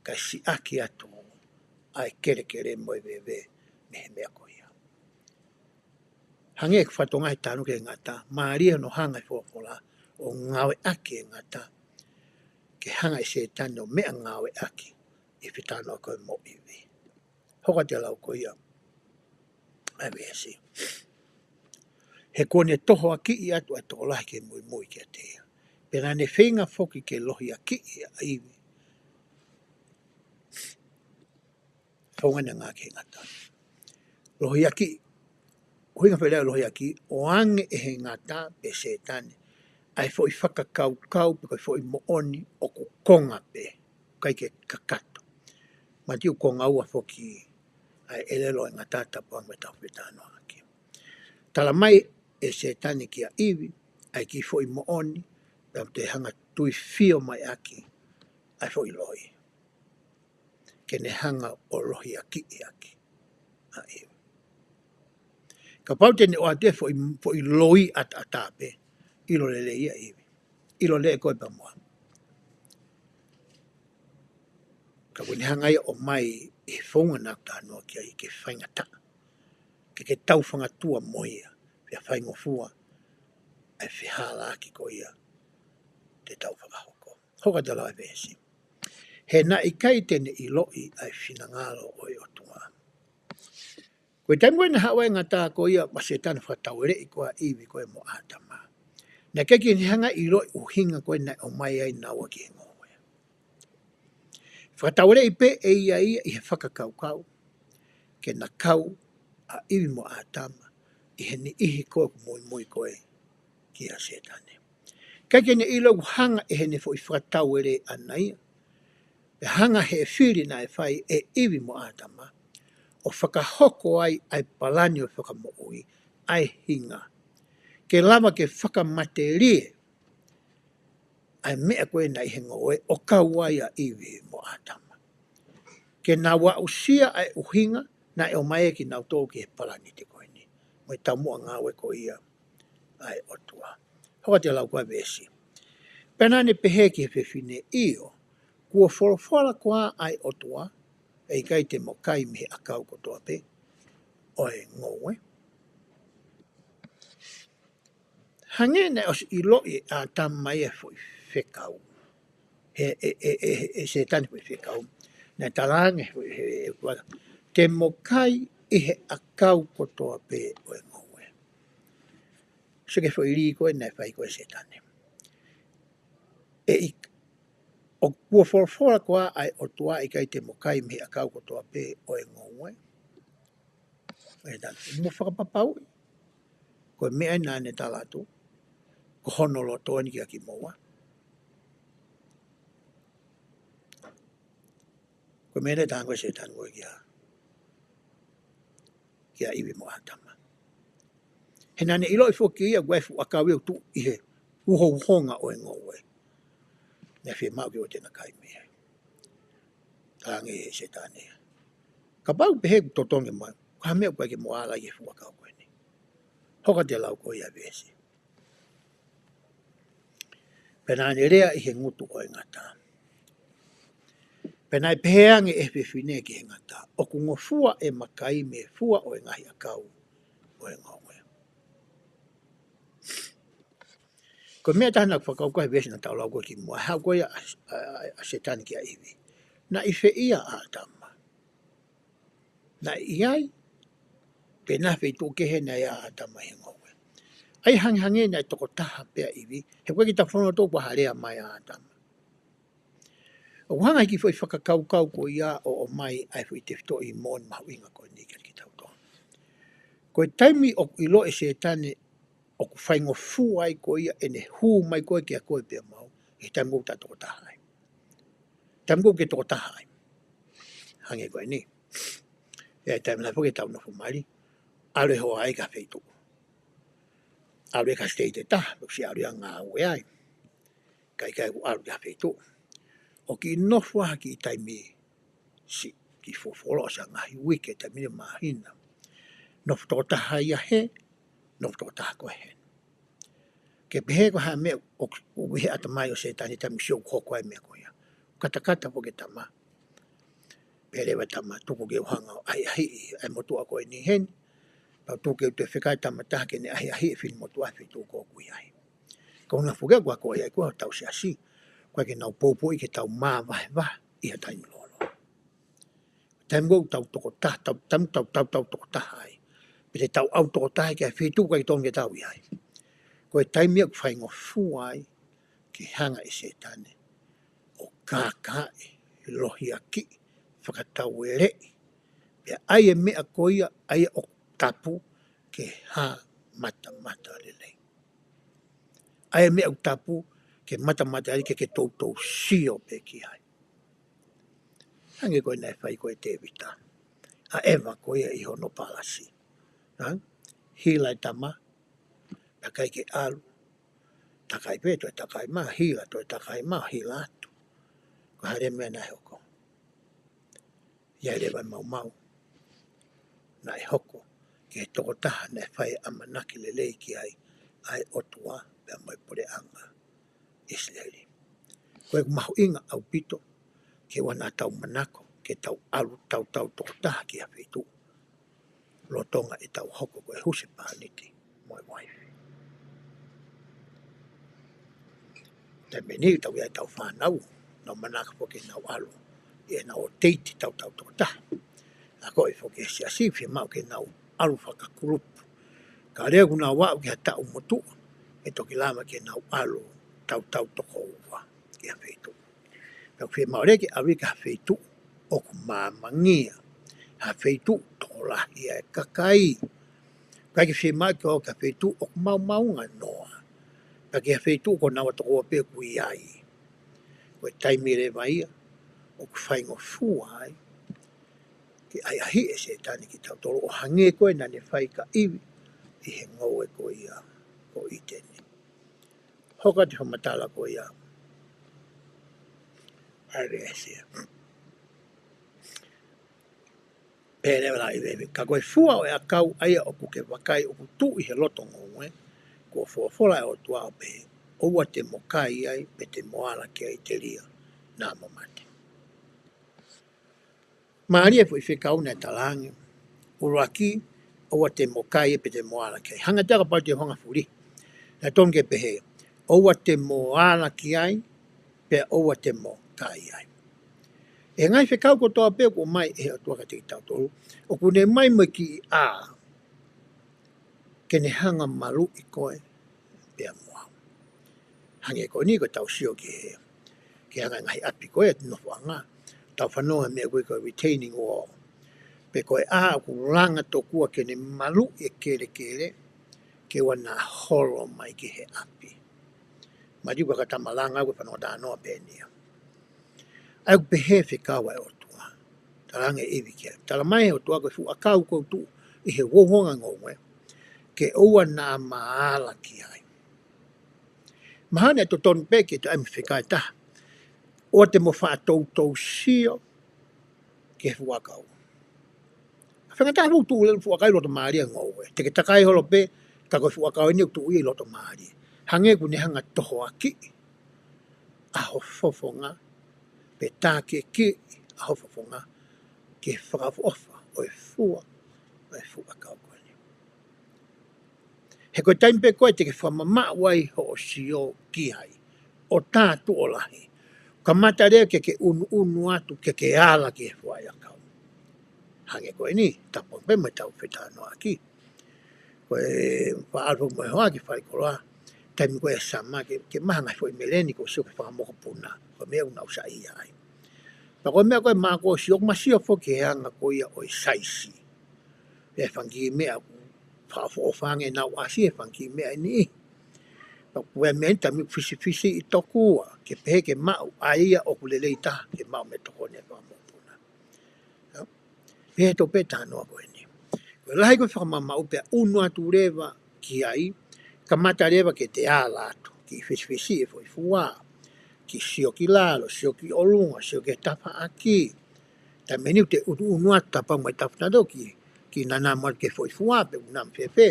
kae siʻaki atu ʻa e kelekele mo e veve mei he meʻa ko ia. Hangē ko e fatongia he tanu ki he ngata, mālie hono hanga ʻe he folofola ʻo ngāueʻaki e ngata, ke hanga ʻe Sētane ʻo meʻangāueʻaki ʻi he fetalanoaʻaki ko ē mo ʻIvi. Hoko atu e lau ko ia ʻa e veesi. He kuo ne tohoakiʻi atu ʻa e tokolahi ke muimui kiate ia. Pea naʻa ne feinga foki ke lohiakiʻi ʻa ʻIvi. Founga ʻena ngā ki he ngata. Lohiakiʻi, ʻuhinga fēfē e lohiakiʻi, ʻoange ʻe he ngata pe Sētane ʻa e foʻi fakakaukau pe ko e foʻi moʻoni ʻoku konga pē, ʻikai ke kakato. Mātiu konga ua foki ʻa e ʻelelo e ngata tapu ange mo ʻetau fetalanoaʻaki. Tala mai ʻe Sētane kia ʻIvi ʻa e kiʻi foʻi moʻoni, pea te hanga ʻo tuifio mai ʻaki ʻa e foʻi loi, ke ne hanga ʻo lohiakiʻi ʻaki ʻa ʻIvi. Kapau te ne ʻoatu e foʻi, foʻi loi ʻataʻatā pē, ʻilo lelei ia ʻIvi. ʻIlo lelei koe pea mo au. Ka kuo ne hanga ia ʻo ʻomai ʻi he founga naʻa ku talanoa ki ai ke faingataʻa, ke ke tau fangatua mo ia, pea faingofua ʻa e fehālaaki ko ia te tau fakahoko. Hoko atu e lau ʻa e veesi. He naʻe ʻikai te ne ʻiloʻi ʻa e finangalo ʻo e ʻOtua. Ko e taimi ko ē naʻe haʻu ai e ngata ko ia ʻa Sētane ʻo fakataueleʻi ko ia ʻa ʻIvi ko ē mo ʻĀtama, naʻe ʻikai ke ne hanga ʻo ʻiloʻi e ʻuhinga ko ē naʻe ʻomai ai naua ki he ngoue. Fakataueleʻi pē ʻe ia ia ʻi he fakakaukau ke na kau ʻa ʻIvi mo ʻĀtama ʻi he niʻihi ko ē ʻoku muimui ko ē kia Sētane. ʻIkai ke ne ʻilo ʻoku hanga ʻe heʻene foʻi fakatauele ʻana ia, pe hanga ʻe he fili naʻe fai ʻe ʻIvi mo ʻĀtama ʻo fakahoko ai ʻa e palani ʻo e fakamoʻui, ʻa e hinga, ke lava ke fakamatelie ʻa e meʻa ko ē naʻe ʻi he ngoue ʻo kau ai ʻa ʻIvi mo ʻĀtama, ke nau aʻusia ʻa e ʻuhinga naʻe ʻomai ai kinautolu ki he palani ko eni, mo e taumuʻa ngāue ko ia ʻa e ʻOtua. Hoko atu e lau ko ia ʻa e veesi. Pea naʻa ne pehē ki he fefine, ʻIo, kuo folofola koā ʻa e ʻOtua, ʻe ʻikai te mo kai mei he ʻakau kotoa pē ʻo e ngoue? Hangē naʻe ʻosi ʻiloʻi ʻe ʻĀtama ia e foʻi fekau, he ʻe, ʻe, ʻe, ʻe Sētane e foʻi fekau. Naʻe talaange he, he, he, he, te mo kai ʻi he ʻakau kotoa pē ʻo e ngoue. Sio ki he foʻi lī ko ē naʻe fai ko ē ʻe Sētane. ʻE ʻi-, ʻo kuo folofola koā ʻa e ʻOtua, ʻe ʻikai te mo kai mei he ʻakau kotoa pē ʻo e ngoue? ʻE tala, mo fakapapauʻi ko e meʻa naʻa ne tala atu, ko hono loto eni kia kimoua. Ko e meʻa naʻe talaange ʻe Sētane ko ē kia, kia ʻIvi mo ʻĀtama. He naʻa ne ʻiloʻi foki ia ʻoku ʻi ai e fuʻu ʻakau ia ʻoku tuʻu ʻi he uhouhonga ʻo e ngoue, naʻe fiemaʻu ke ʻoua te na kai mei ai. Talaange ʻe Sētane, kapau pehē ʻoku totonu ke mo, ko e hā e meʻa ʻoku ʻai ke mo ala ai he fuʻu ʻakau ko eni? Hoko atu e lau ko ia ʻa e veesi. Pea naʻa ne lea ʻi he ngutu ʻo e ngata. Pea naʻe pehē ange ʻe he fefine ki he ngata, ʻOku ngofua ʻema kai mei he fua ʻo e ngaahi ʻakau ʻo e ngoue. Ko e meʻa ʻe taha naʻe fakakaukau he veesi naʻa tau lau ko ē kimuʻa, haʻu ko ia ʻa, ʻa, ʻa, ʻa Sētane kia ʻIvi. Naʻe ʻi fē ʻa ʻĀtama? Naʻe ʻi ai, pe naʻe ʻi he feituʻu kehe naʻe ʻi ai ʻa ʻĀtama he ngoue? ʻA ia hangehangē naʻe tokotaha pē ʻa ʻIvi, he ʻoku ʻikai ke tau fanongo atu pe ko e hā e lea mai ʻa ʻĀtama. ʻOku hanga ʻe he kiʻi foʻi fakakaukau ko ia ʻo ʻomai ʻa e foʻi tefitoʻi moʻoni mahuʻinga ko eni kiate kitautolu. Ko e taimi ʻoku ʻiloʻi ʻe Sētane ʻoku faingofua ai ko ia ʻene hū mai ko ē kia koe pea mo au, ʻi he taimi ʻoku ta tokotaha ai. Taimi ʻoku ke tokotaha ai. Hangē ko eni. ʻI he taimi lahi foki ʻoku tau nofo mali, ʻalu e hoa ai ki ha feituʻu. ʻAlu e ka state ʻe taha, ʻoku siʻi ʻalu ia ʻo ngāue ai. Ka ʻikai ke ʻalu ki ha feituʻu. ʻOku kiʻi nofo ha kiʻi taimi, siʻi kiʻi fuofua loa, siʻa ngaahi uike, taimi ni māhina. Nofo tokotaha ia hē, nofo tokotaha ko ē hē. Ke pehē ko e hā e meʻa ʻoku, ʻoku ʻi he ʻatamai ʻo Sētane taimi ʻoku sio ʻoku hoko ai e meʻa ko ia. Katakata foki e tama. Pehē leva e tama, tuku ke u hanga ʻo ʻahiʻahiʻi ʻa e motuʻa ko eni heni. Pea tuku ke u toe fekau e tama ʻe taha ke ne ʻahiʻahiʻi e finemotuʻa he feituʻu ko ē ʻoku ʻi ai. Ko hono foki ko ē ʻoku ʻi ai ko ē hotau siasi. ʻOku ʻikai ke nau poupouʻi ke tau māvahevahe ʻi ha taimi lōloa. Taimi ʻoku tau tokotaha, tau, taimi ʻoku tau, tau, tau tokotaha ai. Pe te tau ʻalu tokotaha ki ha feituʻu ʻoku ʻikai totonu ke tau ʻi ai. Ko e taimi ʻoku faingofua ai ke hanga ʻe Sētane ʻo kākaaʻi, lohiakiʻi, fakataueleʻi, pea ʻai e meʻa ko ia, ʻai ʻoku tapu ke hā matamatalelei. ʻAi e meʻa ʻoku tapu ke matamatalelei, ke ke toutou sio pē ki ai. Hangē ko e naʻe fai ko ē ʻe Tēvita. ʻA ʻEva ko ia ʻi hono palasi. Ha? Hila e tama, takai ke ʻalu. Takai pē, toe takai mai, hila, toe takai mai, hila atu. Ko e hā leva e meʻa naʻe hoko? ʻI ai leva e maumau naʻe hoko ki he tokotaha naʻe fai e ʻamanaki lelei ki ai ʻa e ʻOtua pea mo e puleʻanga ʻIsileli. Ko e mahuʻinga ʻaupito ke ʻoua naʻa tau manako ke tau ʻalu tautau tokotaha ki ha feituʻu lolotonga ʻetau hoko ko e husepāniti mo e uaifi. Taimi ni tau ia tau fānau, nau manako foki ke nau ʻalu ʻi heʻenau teiti tautau tokotaha. Akoʻi foki ʻe he siasi, fiemaʻu ke nau ʻalu fakakulupu. Ka lea kuo nau aʻu ki ha taʻu motuʻa, ʻe toki lava ke nau ʻalu tautau toko ua ki ha feituʻu. Pea ʻoku fiemaʻu leva ke ʻalu ki ha feituʻu ʻoku maamangia, ha feituʻu tokolahi ʻa e kakai. ʻIkai ke fiemaʻu ke ʻalu ki ha feituʻu ʻoku maomaonganoa, pea ki ha feituʻu ko naua toko ua pē ʻoku ʻi ai. Ko e taimi leva ia ʻoku faingofua ai ke ʻahiʻahiʻi ʻe Sētane kitautolu ʻo hangē ko ē naʻa ne fai kia ʻIvi ʻi he ngoue ko ia ko ʻĪteni. Hoko atu e fakamatala ko ia ʻa e veesi. Pehē leva ʻe ʻIvi: Ka ko e fua ʻo e ʻakau ʻa ia ʻoku ke vakai ʻoku tuʻu ʻi he loto ngoue, kuo folofola ʻa e ʻOtua ʻo pehē, ʻOua te mo kai ai, pe te mo ala ki ai telia naʻa mo mate. Mālie e foʻi fekau naʻe talaange. ʻUluaki, ʻoua te mo kai ai pe te mo ala ki ai. Hanga atu kapau te u hanga fuli, naʻe tonu ke pehē, ʻoua te mo ala ki ai, pea ʻoua te mo kai ai. ʻI he ngaahi fekau kotoa pē ʻoku ʻomai ʻe he ʻOtua kiate kitautolu, ʻoku ne ʻomai mo e kiʻi ʻā ke ne hanga maluʻi koe pea mo au. Hangē ko eni ko ʻetau sio ki he, ki he anga e ngaahi ʻapi ko ē ʻa e nofoʻanga, tau fanongo he meʻa ko ē ko e retaining wall. Pe ko e ʻā ʻoku langa tokua ke ne maluʻi e kelekele, ke ʻoua naʻa holo mai ki he ʻapi. Mālie ko e kata malanga ko e fanongo talanoa pē eni ia. ʻA ia ʻoku pehē e fekau ʻa e ʻOtua. Talaange ʻe ʻIvi ki ai. Talamai ʻe he ʻOtua ko e fuʻu ʻakau ʻoku tuʻu ʻi he uouanganoa ngoue, ke ʻoua naʻa ma ala ki ai. Mahalo naʻe totonu pē ke toe ʻai mo e fekau ʻe taha, ʻOua te mo faʻa toutou sio ki he fuʻu ʻakau. ʻA e faingataʻa ʻoku tuʻu leva e fuʻu ʻakau ʻi loto mālie ʻo e ngoue. Te ke takai holo pē, ka ko e fuʻu ʻakau eni ʻoku tuʻu ia ʻi loto mālie. Hangē ʻoku ne hanga tohoakiʻi ʻa ho fofonga, pe tākiekina ʻa ho fofonga ki he fakaʻofoʻofa ʻo e fua ʻo e fuʻu ʻakau ko eni. He ko e taimi pē ko ē te ke fakamamaʻu ai hoʻo sio ki ai, ʻo tā tuʻo lahi, kamata leva ke ke ʻunuʻunu atu ke ke ala ki he fua ʻakau. Hangē ko eni, tapu pē mo ʻetau fetalanoaʻaki. Ko e faʻa ʻalu mo e hoa ki falekoloa, taimi ko ē ʻa e summer ke, ke maha ngaahi foʻi meleni ko e sio ki he fanga mokopuna, ko e meʻa ʻoku nau saiʻia ai. Pea ko e meʻa ko ē ʻoku ma sio, ʻoku ma sio foki ki he anga ko ia ʻo e saisi. ʻE fanga kiʻi meʻa ʻoku fakaʻofoʻofa ange ʻenau ʻasi, ʻe fanga kiʻi meʻa ʻe niʻihi. Pea ko e meʻa eni taimi ʻoku fisifisiʻi tokua, ke pehē ke maʻu ʻa ia ʻoku lelei taha ke maʻu mei he tokoni ʻa e fanga mokopuna. Pea toʻo pē talanoa ko eni. Ko e lahi ko e fakamamaʻu pea ʻunu atu leva ki ai, kamata leva ke te ala atu, kiʻi fisifisiʻi e foʻi fua, kiʻi sio ki lalo, sio ki ʻolunga, sio ki he tafaʻaki. Taimi eni ʻoku te ʻunuʻunu atu, tapau mai tapu nato ki, kiʻi nanamu atu ki he foʻi fua, pe ʻunuʻunu fēfē.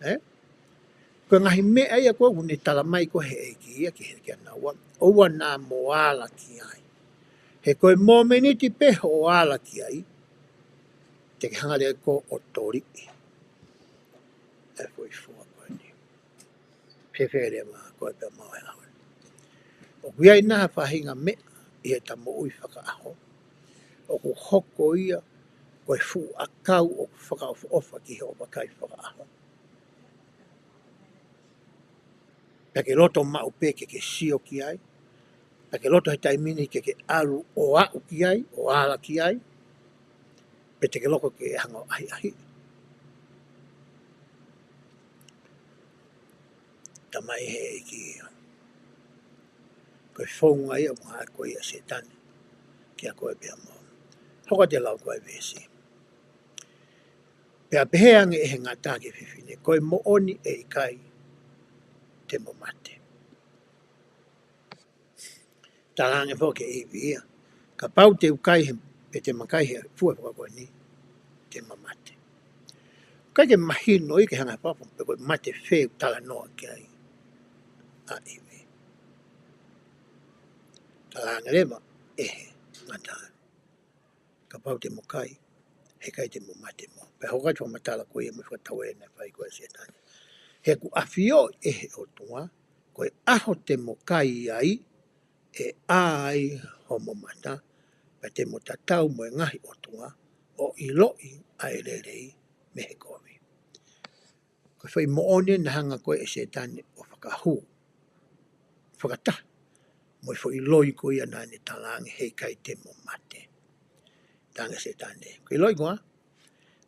Ē? Ko e ngaahi meʻa ia ko ē ʻoku ne talamai ko ē ʻe he ʻEiki ia ki he kia naua, ʻoua naʻa mo ala ki ai. He ko e momeniti pē hoʻo ala ki ai, te ke hanga leva ʻe koe ʻo toliʻi e foʻi fua ko eni. Fēfē leva koe pea mo au he ʻaho ni? ʻOku ʻi ai nai ha faʻahinga meʻa ʻi heʻeta moʻui fakaʻaho ʻoku hoko ia ko e fuʻu ʻakau ʻoku fakaʻofoʻofa ki hoʻo vakai fakaʻaho? Pea ke loto maʻu pē ke ke sio ki ai, pea ke loto he taimi ni ke ke ʻalu ʻo aʻu ki ai, ʻo ala ki ai, pe te ke loko ke hanga ʻo ʻahiʻahiʻi? Talamai ʻe he ʻEiki ia, ko e founga ia ʻoku hā ko ia ʻa Sētane kia koe pea mo au. Hoko atu e lau ko ē ʻa e veesi. Pea pehē ange ʻe he ngata ki he fefine, Ko e moʻoni ʻe ʻikai te mo mate. Talaange foki ʻe ʻIvi ia, Kapau te u kai he, pe te ma kai he fua ʻo e fua ko eni, te ma mate. ʻIkai ke mahino ia ke hanga ʻe he fakaʻofoʻofa pe ko e mate fē ʻoku talanoa ki ai ʻa ʻIvi. Talaange leva ʻe he ngata, Kapau te mo kai, he ʻikai te mo mate mo. Pea hoko atu e fakamatala ko ia mo e fakatauele naʻe fai ko ē ʻe Sētane. He kuo ʻafioʻi ʻe he ʻOtua, ko e ʻaho te mo kai ai, ʻe ʻā ai homo mata, pea te mo tatau mo e ngaahi ʻotua, ʻo ʻiloʻi ʻa e lelei mei he kovi. Ko e foʻi moʻoni naʻe hanga ko ē ʻe Sētane ʻo fakahū, fakataha mo e foʻi loi ko ia naʻa ne talaange heʻikai te mo mate. Talaange ʻe Sētane, ko e loi ko ia,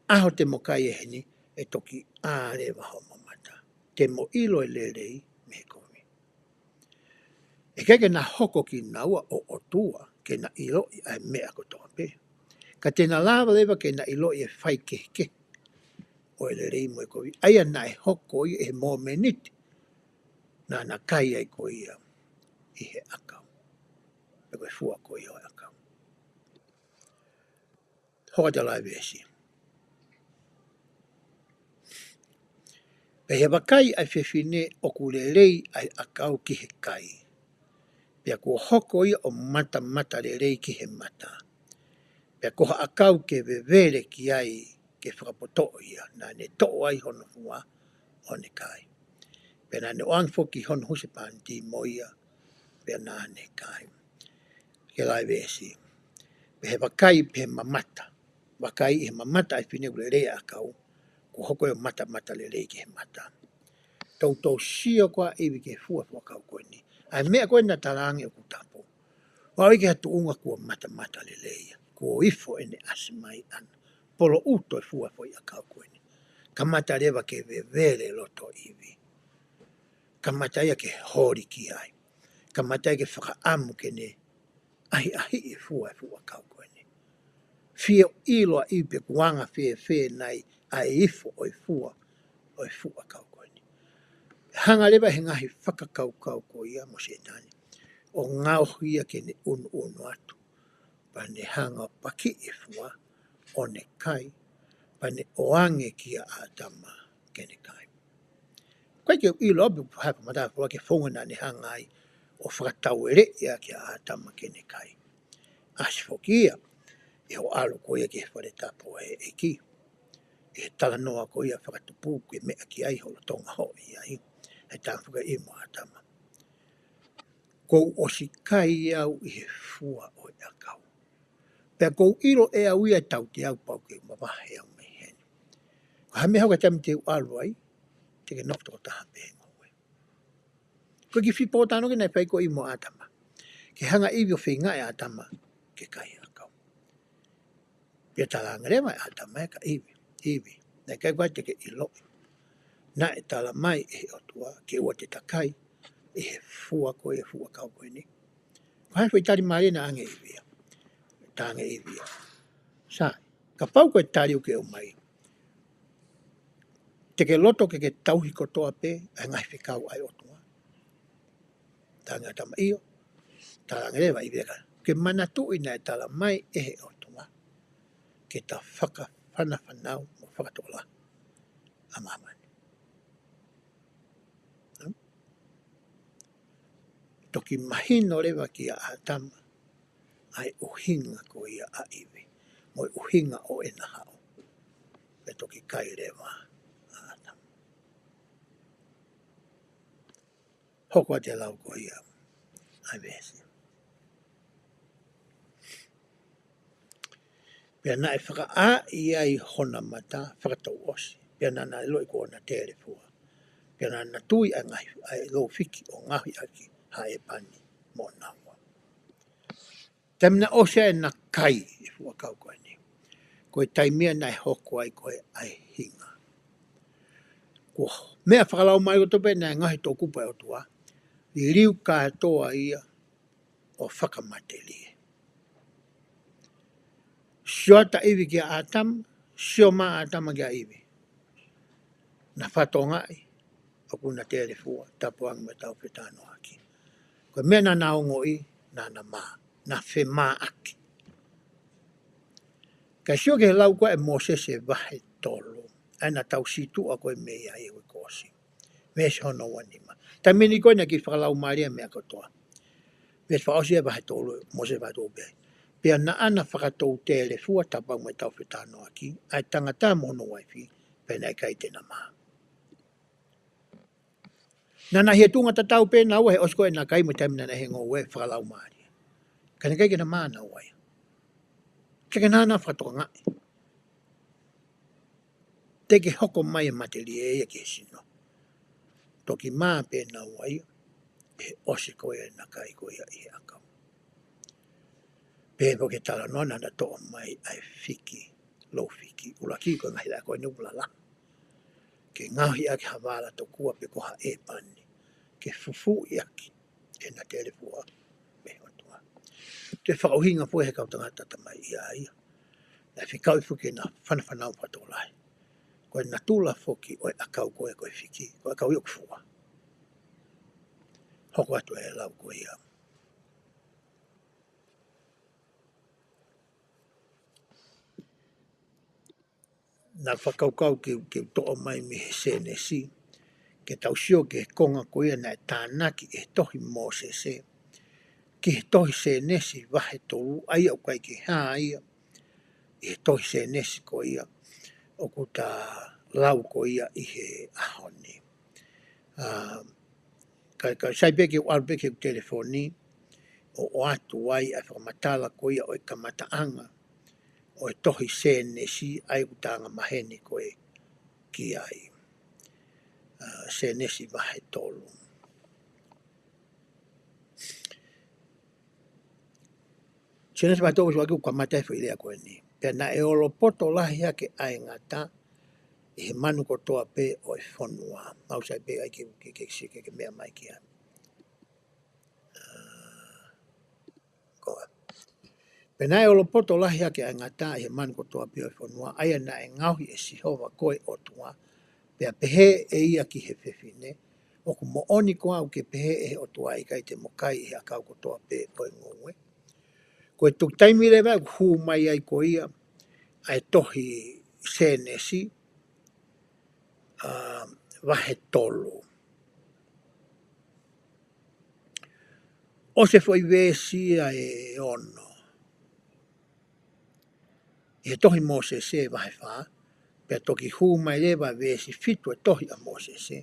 ʻaho te mo kai ai heni, ʻe toki ʻā leva homo mata. Te mo ʻilo e lelei mei he kovi. ʻIkai ke na hoko kinaua ʻo ʻotua, ke na ʻiloʻi ʻa e meʻa kotoa pē. Ka te na lava leva ke na ʻiloʻi e faikehekehe ʻo e lelei mo e kovi. ʻA ia naʻe hoko ia ʻi he momeniti naʻa na kai ai ko ia ʻi he ʻakau. Pe ko e fua ko ia ʻo e ʻakau. Hoko atu e lau veesi. Pea ʻi he vakai ʻa e fefine ʻoku lelei ʻa e ʻakau ki he kai. Pea kuo hoko ia ʻo matamatalelei ki he mata. Pea ko ha ʻakau ke vevele ki ai ke fakapotoʻi ia, naʻa ne toʻo ai hono fua ʻo ne kai. Pea naʻa ne ʻoange foki hono husepāniti mo ia, pea naʻa ne kai. Ke lau veesi. Pea ʻi he vakai pē he mamata. Vakai ʻi he mamata ʻa e fefine ʻoku lelei ʻa e ʻakau. Kuo hoko ia ʻo matamatalelei ki he mata. Toutou sio ko ā ʻa ʻIvi ki he fua ʻo e fuʻu ʻakau ko eni. ʻA e meʻa ko ē naʻe talaange ʻoku tapu. Vakai ki ha tuʻunga kuo matamatalelei ia. Kuo ifo ʻene ʻasi mai ʻana. Poloʻuto e fua ʻo e foʻi ʻakau ko eni. Kamata leva ke vevele loto ʻo ʻIvi. Kamata ia ke holi ki ai. Kamata ia ke fakaʻamu ke ne ʻahiʻahiʻi e fua ʻo e fuʻu ʻakau ko eni. Fie ʻilo ʻa ʻIvi pe ʻoku anga fēfē nai ʻa e ifo ʻo e fua ʻo e fuʻu ʻakau ko eni. Hanga leva ʻe he ngaahi fakakaukau ko ia mo Sētane ʻo ngaohi ia ke ne ʻunuʻunu atu. Pea ne hanga ʻo pakiʻi e fua ʻo ne kai, pea ne ʻoange kia ʻĀtama ke ne kai. ʻIkai ke u ʻilo pe ʻoku hā e fakamatala fua ki he founga naʻa ne hanga ai ʻo fakataueleʻi ʻaki ʻa ʻĀtama ke ne kai. ʻAsi foki ia, ʻi hoʻo ʻalu ko ia ki he fale tapu ʻo e ʻEiki. ʻI he talanoa ko ia fakatupu ke meʻa ki ai holotonga hoʻi ai, he talanoa fakaʻi mo ʻĀtama. Kuo u ʻosi kai au ʻi he fua ʻo e ʻakau. Pea kuo u ʻilo ʻe au ia ʻe taute au pau ke u mavahe au mei heni. Ko e hā e meʻa ʻoku ke tama te u ʻalu ai, te ke nofo tokotaha pē he ngoue. Ko e kiʻi fipōtalanoa ko ē naʻe fai ko ē mo ʻĀtama. Ke hanga ʻe ʻIvi ʻo feingaʻi ʻa ʻĀtama ke kai e ʻakau. Pea talaange leva ʻe ʻĀtama kia ʻIvi. ʻIvi, naʻe ʻikai ke te ke ʻiloʻi. Naʻe tala mai ʻe he ʻOtua, ke ʻoua te ta kai, ʻi he fua ko ē ʻo e fuʻu ʻakau ko eni. Ko e hā e foʻi tali mālie naʻe ʻoange ʻe ʻIvi ia. Talaange ʻe ʻIvi ia. Sai, kapau ko e tali ʻoku ke ʻomai. Te ke loto ke ke tauhi kotoa pē, ʻa e ngaahi fekau ʻa e ʻOtua. Talaange ʻe ʻĀtama ʻio. Talaange leva ʻe ʻIvi ia. Ke manatuʻi naʻe tala mai ʻe he ʻOtua. Ke ta fakafanafanau mo fakatokolahi ʻa māmani. Toki mahino leva kia ʻĀtama, ʻa e ʻuhinga ko ia ʻa ʻIvi, mo e ʻuhinga ʻo ʻena haʻu. Pea toki kai leva ʻa ʻĀtama. Hoko atu e lau ko ia ʻa e veesi. Pea naʻe fakaʻā ʻi ai hona mata fakatouʻosi. Pea naʻa na ʻiloʻi ko ʻena telefua. Pea naʻa na tui ʻa e ngaahi, ʻa e lōfiki ʻo ngaohi ʻaki ha ʻepani moʻonaua. Taimi naʻe ʻosi ai ʻena kai e fuʻu ʻakau ko eni. Ko e taimi ia naʻe hoko ai ko ē ʻa e hinga. Ko e meʻa fakalaumālie kotoa pē naʻe ngaohi he toʻukupu ʻa e ʻOtua. Liliu kātoa ia ʻo fakamatelie. Sio atu ʻa ʻIvi kia ʻĀtama, sio mai ʻa ʻĀtama kia ʻIvi. Na fakatokangaʻi, ʻoku na telefua, tapu ange mo ʻetau fetalanoaʻaki. Ko e meʻa naʻa na ongoʻi, naʻa na mā, na femāʻaki. Ka sio ki he lau ko ē ʻa Mōsese vahe tolu, ʻa ē naʻa tau situʻa ko ē mei ai ʻi he uike kuo ʻosi. Veesi hono ua nima. Taimi ni ko ē naʻe kiʻi fakalaumālie e meʻa kotoa. Veesi fakaʻosi ʻa e vahe tolu, Mōsese vahe tolu pē. Pea naʻa na fakatou telefua tapu ange mo ʻetau fetalanoaʻaki, ʻa e tangata mo hono uaifi, pea naʻe ʻikai te na mā. Naʻa na ʻi he tuʻunga tatau pē naua he ʻosi ko ē ʻena kai mo e taimi naʻa na ʻi he ngoue fakalaumālie. Ka naʻe ʻikai ke na mānava ia. Ke ke nana fakatokangaʻi. Te ke hoko mai e matelie ia ki he sino. Toki mā pē naua ia, he ʻosi ko ē ʻena kai ko ia ʻi he ʻakau. Pea ʻi he foʻi talanoa naʻa na toʻo mai ʻa e fiki, lou fiki, ʻuluaki ko e ngaahi laʻi ko eni ʻoku lalahi. Ke ngaohi ʻaki ha vala tokua pe ko ha ʻēpani. Ke fufuuʻi ʻaki ʻena telefua mei he ʻOtua. Ko e fakaʻuhinga foki he kau tangata tamai ia ia. Naʻe fekauʻi foki ʻena fanafanau fakatokolahi. Ko e natula foki ʻo e ʻakau ko ē ko e fiki, ko e ʻakau ia ʻoku fua. Hoko atu e lau ko ia. Naʻa ku fakakaukau ke, ke toʻo mai mei he Sēnesi, ke tau sio ki he konga ko ia naʻe tānaki ʻe he tohi Mōsese, ki he tohi Sēnesi vahe tolu, ʻa ia ʻoku ʻikai ke hā ia, ʻi he tohi Sēnesi ko ia, ʻoku ta lau ko ia ʻi he ʻaho ni. ʻA, ka, ka sai pē ke u ʻalu pē ki heʻeku telefoni, ʻo, ʻoatu ai ʻa e fakamatala ko ia ʻo e kamataʻanga ʻo e tohi Sēnesi ʻa ia ʻoku ta anga maheni ko ē ki ai. ʻA, Sēnesi vahe tolu. Sēnesi vahe tolu veesi ʻuluaki ʻoku kamata e foʻi lea ko eni. Pea naʻe olopoto lahi hake ʻa e ngata ʻi he manu kotoa pē ʻo e fonua. Mau sai pē ai ke, ke, ke, ke, ke meʻa mai ki ai. Ko ā. Pea naʻe olopoto lahi hake ʻa e ngata ʻi he manu kotoa pē ʻo e fonua, ʻa ia naʻe ngaohi ʻe Sihova ko e ʻOtua, pea pehē ʻe ia ki he fefine, ʻOku moʻoni koā ʻoku ke pehē ʻe he ʻOtua ʻe ʻikai te mo kai ʻi he ʻakau kotoa pē ʻo e ngoue? Ko e toki taimi leva ʻoku hū mai ai ko ia, ʻa e tohi Sēnesi, ʻa, vahe tolu. ʻOsi e foʻi veesi ia ʻe ono. ʻI he tohi Mōsese vahe fā, pea toki hū mai leva veesi fitu e tohi ʻa Mōsese,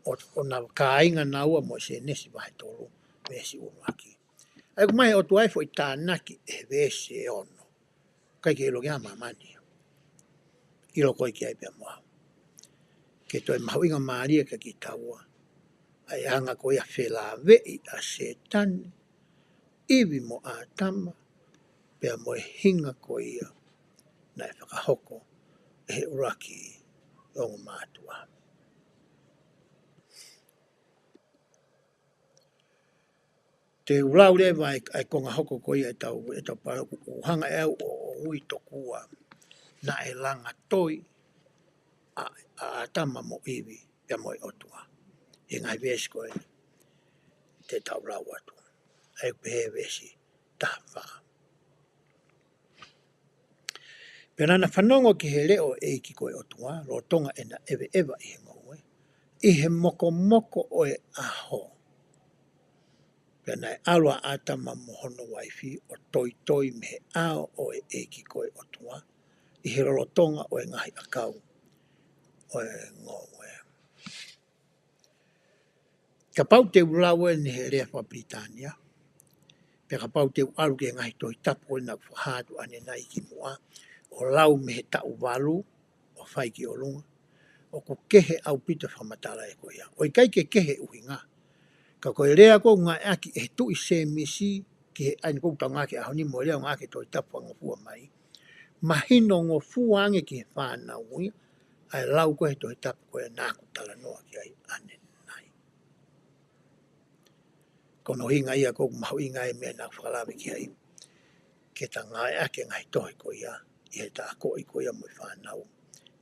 ʻo, ʻo na kāinga naua mo Sēnesi vahe tolu, veesi ʻuluaki. ʻA ia ʻoku mai ʻOtua e foʻi tānaki ʻe he veesi ʻe ono. ʻIkai ke ʻilo ki ai ʻa māmani. ʻIlo koe ki ai pea mo au. Ke toe mahuʻinga mālie kia kitaua. ʻA e anga ko ia felāveʻi ʻa Sētane, ʻIvi mo ʻĀtama, pea mo e hinga ko ia naʻe fakahoko ʻe he ʻuluaki ongo mātuʻa. Te u lau leva ʻa e, ʻa e konga hoko ko ia ʻetau, ʻetau pala ʻoku, ʻoku hanga ʻe au ʻo, ʻo ui tokua. Naʻe langa toi ʻa, ʻa ʻĀtama mo ʻIvi, pea mo e ʻOtua. ʻI he ngaahi veesi ko eni, te tau lau atu. ʻA ia ʻoku pehē veesi taha fā. Pea naʻa na fanongo ki he leʻo ʻo e ʻEiki ko e ʻOtua, lolotonga ʻena ʻeveʻeva ʻi he ngoue, ʻi he mokomoko ʻo e ʻaho. Pea naʻe ʻalu ʻa ʻĀtama mo hono uaifi ʻo toitoi mei he ʻao ʻo e ʻEiki ko e ʻOtua, ʻi he lolotonga ʻo e ngaahi ʻakau ʻo e ngoue. Kapau te u lau eni he lea faka-Pilitānia, pea kapau te u ʻalu ki he ngaahi Tohi Tapu ʻo ena ʻoku fakahā atu ʻanenai kimuʻa, ʻo lau mei he taʻu valu, ʻo fai ki ʻolunga, ʻoku kehe ʻaupito e fakamatala ē ko ia. ʻOku ʻikai ke kehe ʻuhinga. Ka ko e lea ʻoku ngāueʻaki ʻe he tuʻi Sēmisi, ki he ʻa eni ʻoku tau ngāueʻaki he ʻaho ni mo e lea ʻoku ngāueʻaki he Tohi Tapu ʻa ngofua mai. Mahino ngofua ange ki he fānau ia, ʻa e lau ko ē he Tohi Tapu ko ē naʻa ku talanoa ki ai ʻanenai. Ko hono ʻuhinga ia ʻoku mahuʻinga e meʻa naʻa ku fakalave ki ai. Ke ta ngāueʻaki e ngaahi tohi ko ia, ʻi heʻeta akoʻi ko ia mo e fānau,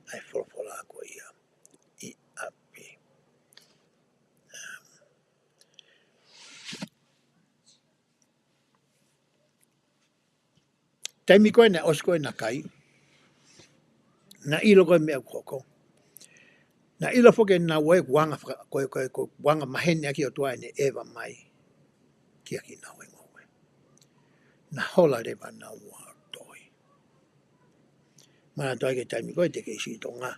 ʻa e folofola ko ia ʻi ʻapi. Taimi ko ē naʻe ʻosi ko ē ʻena kai, na ʻilo ko ē e meʻa ʻoku hoko. Na ʻilo foki ʻe naua ʻoku anga faka-, ko e, ko e, ʻoku anga maheni ʻaki ʻe he ʻOtua ʻene ʻeva mai kia kinaua e ngoue. Na hola leva naua ʻo toi. Manatuʻi ki he taimi ko ē te ke ʻi Tonga,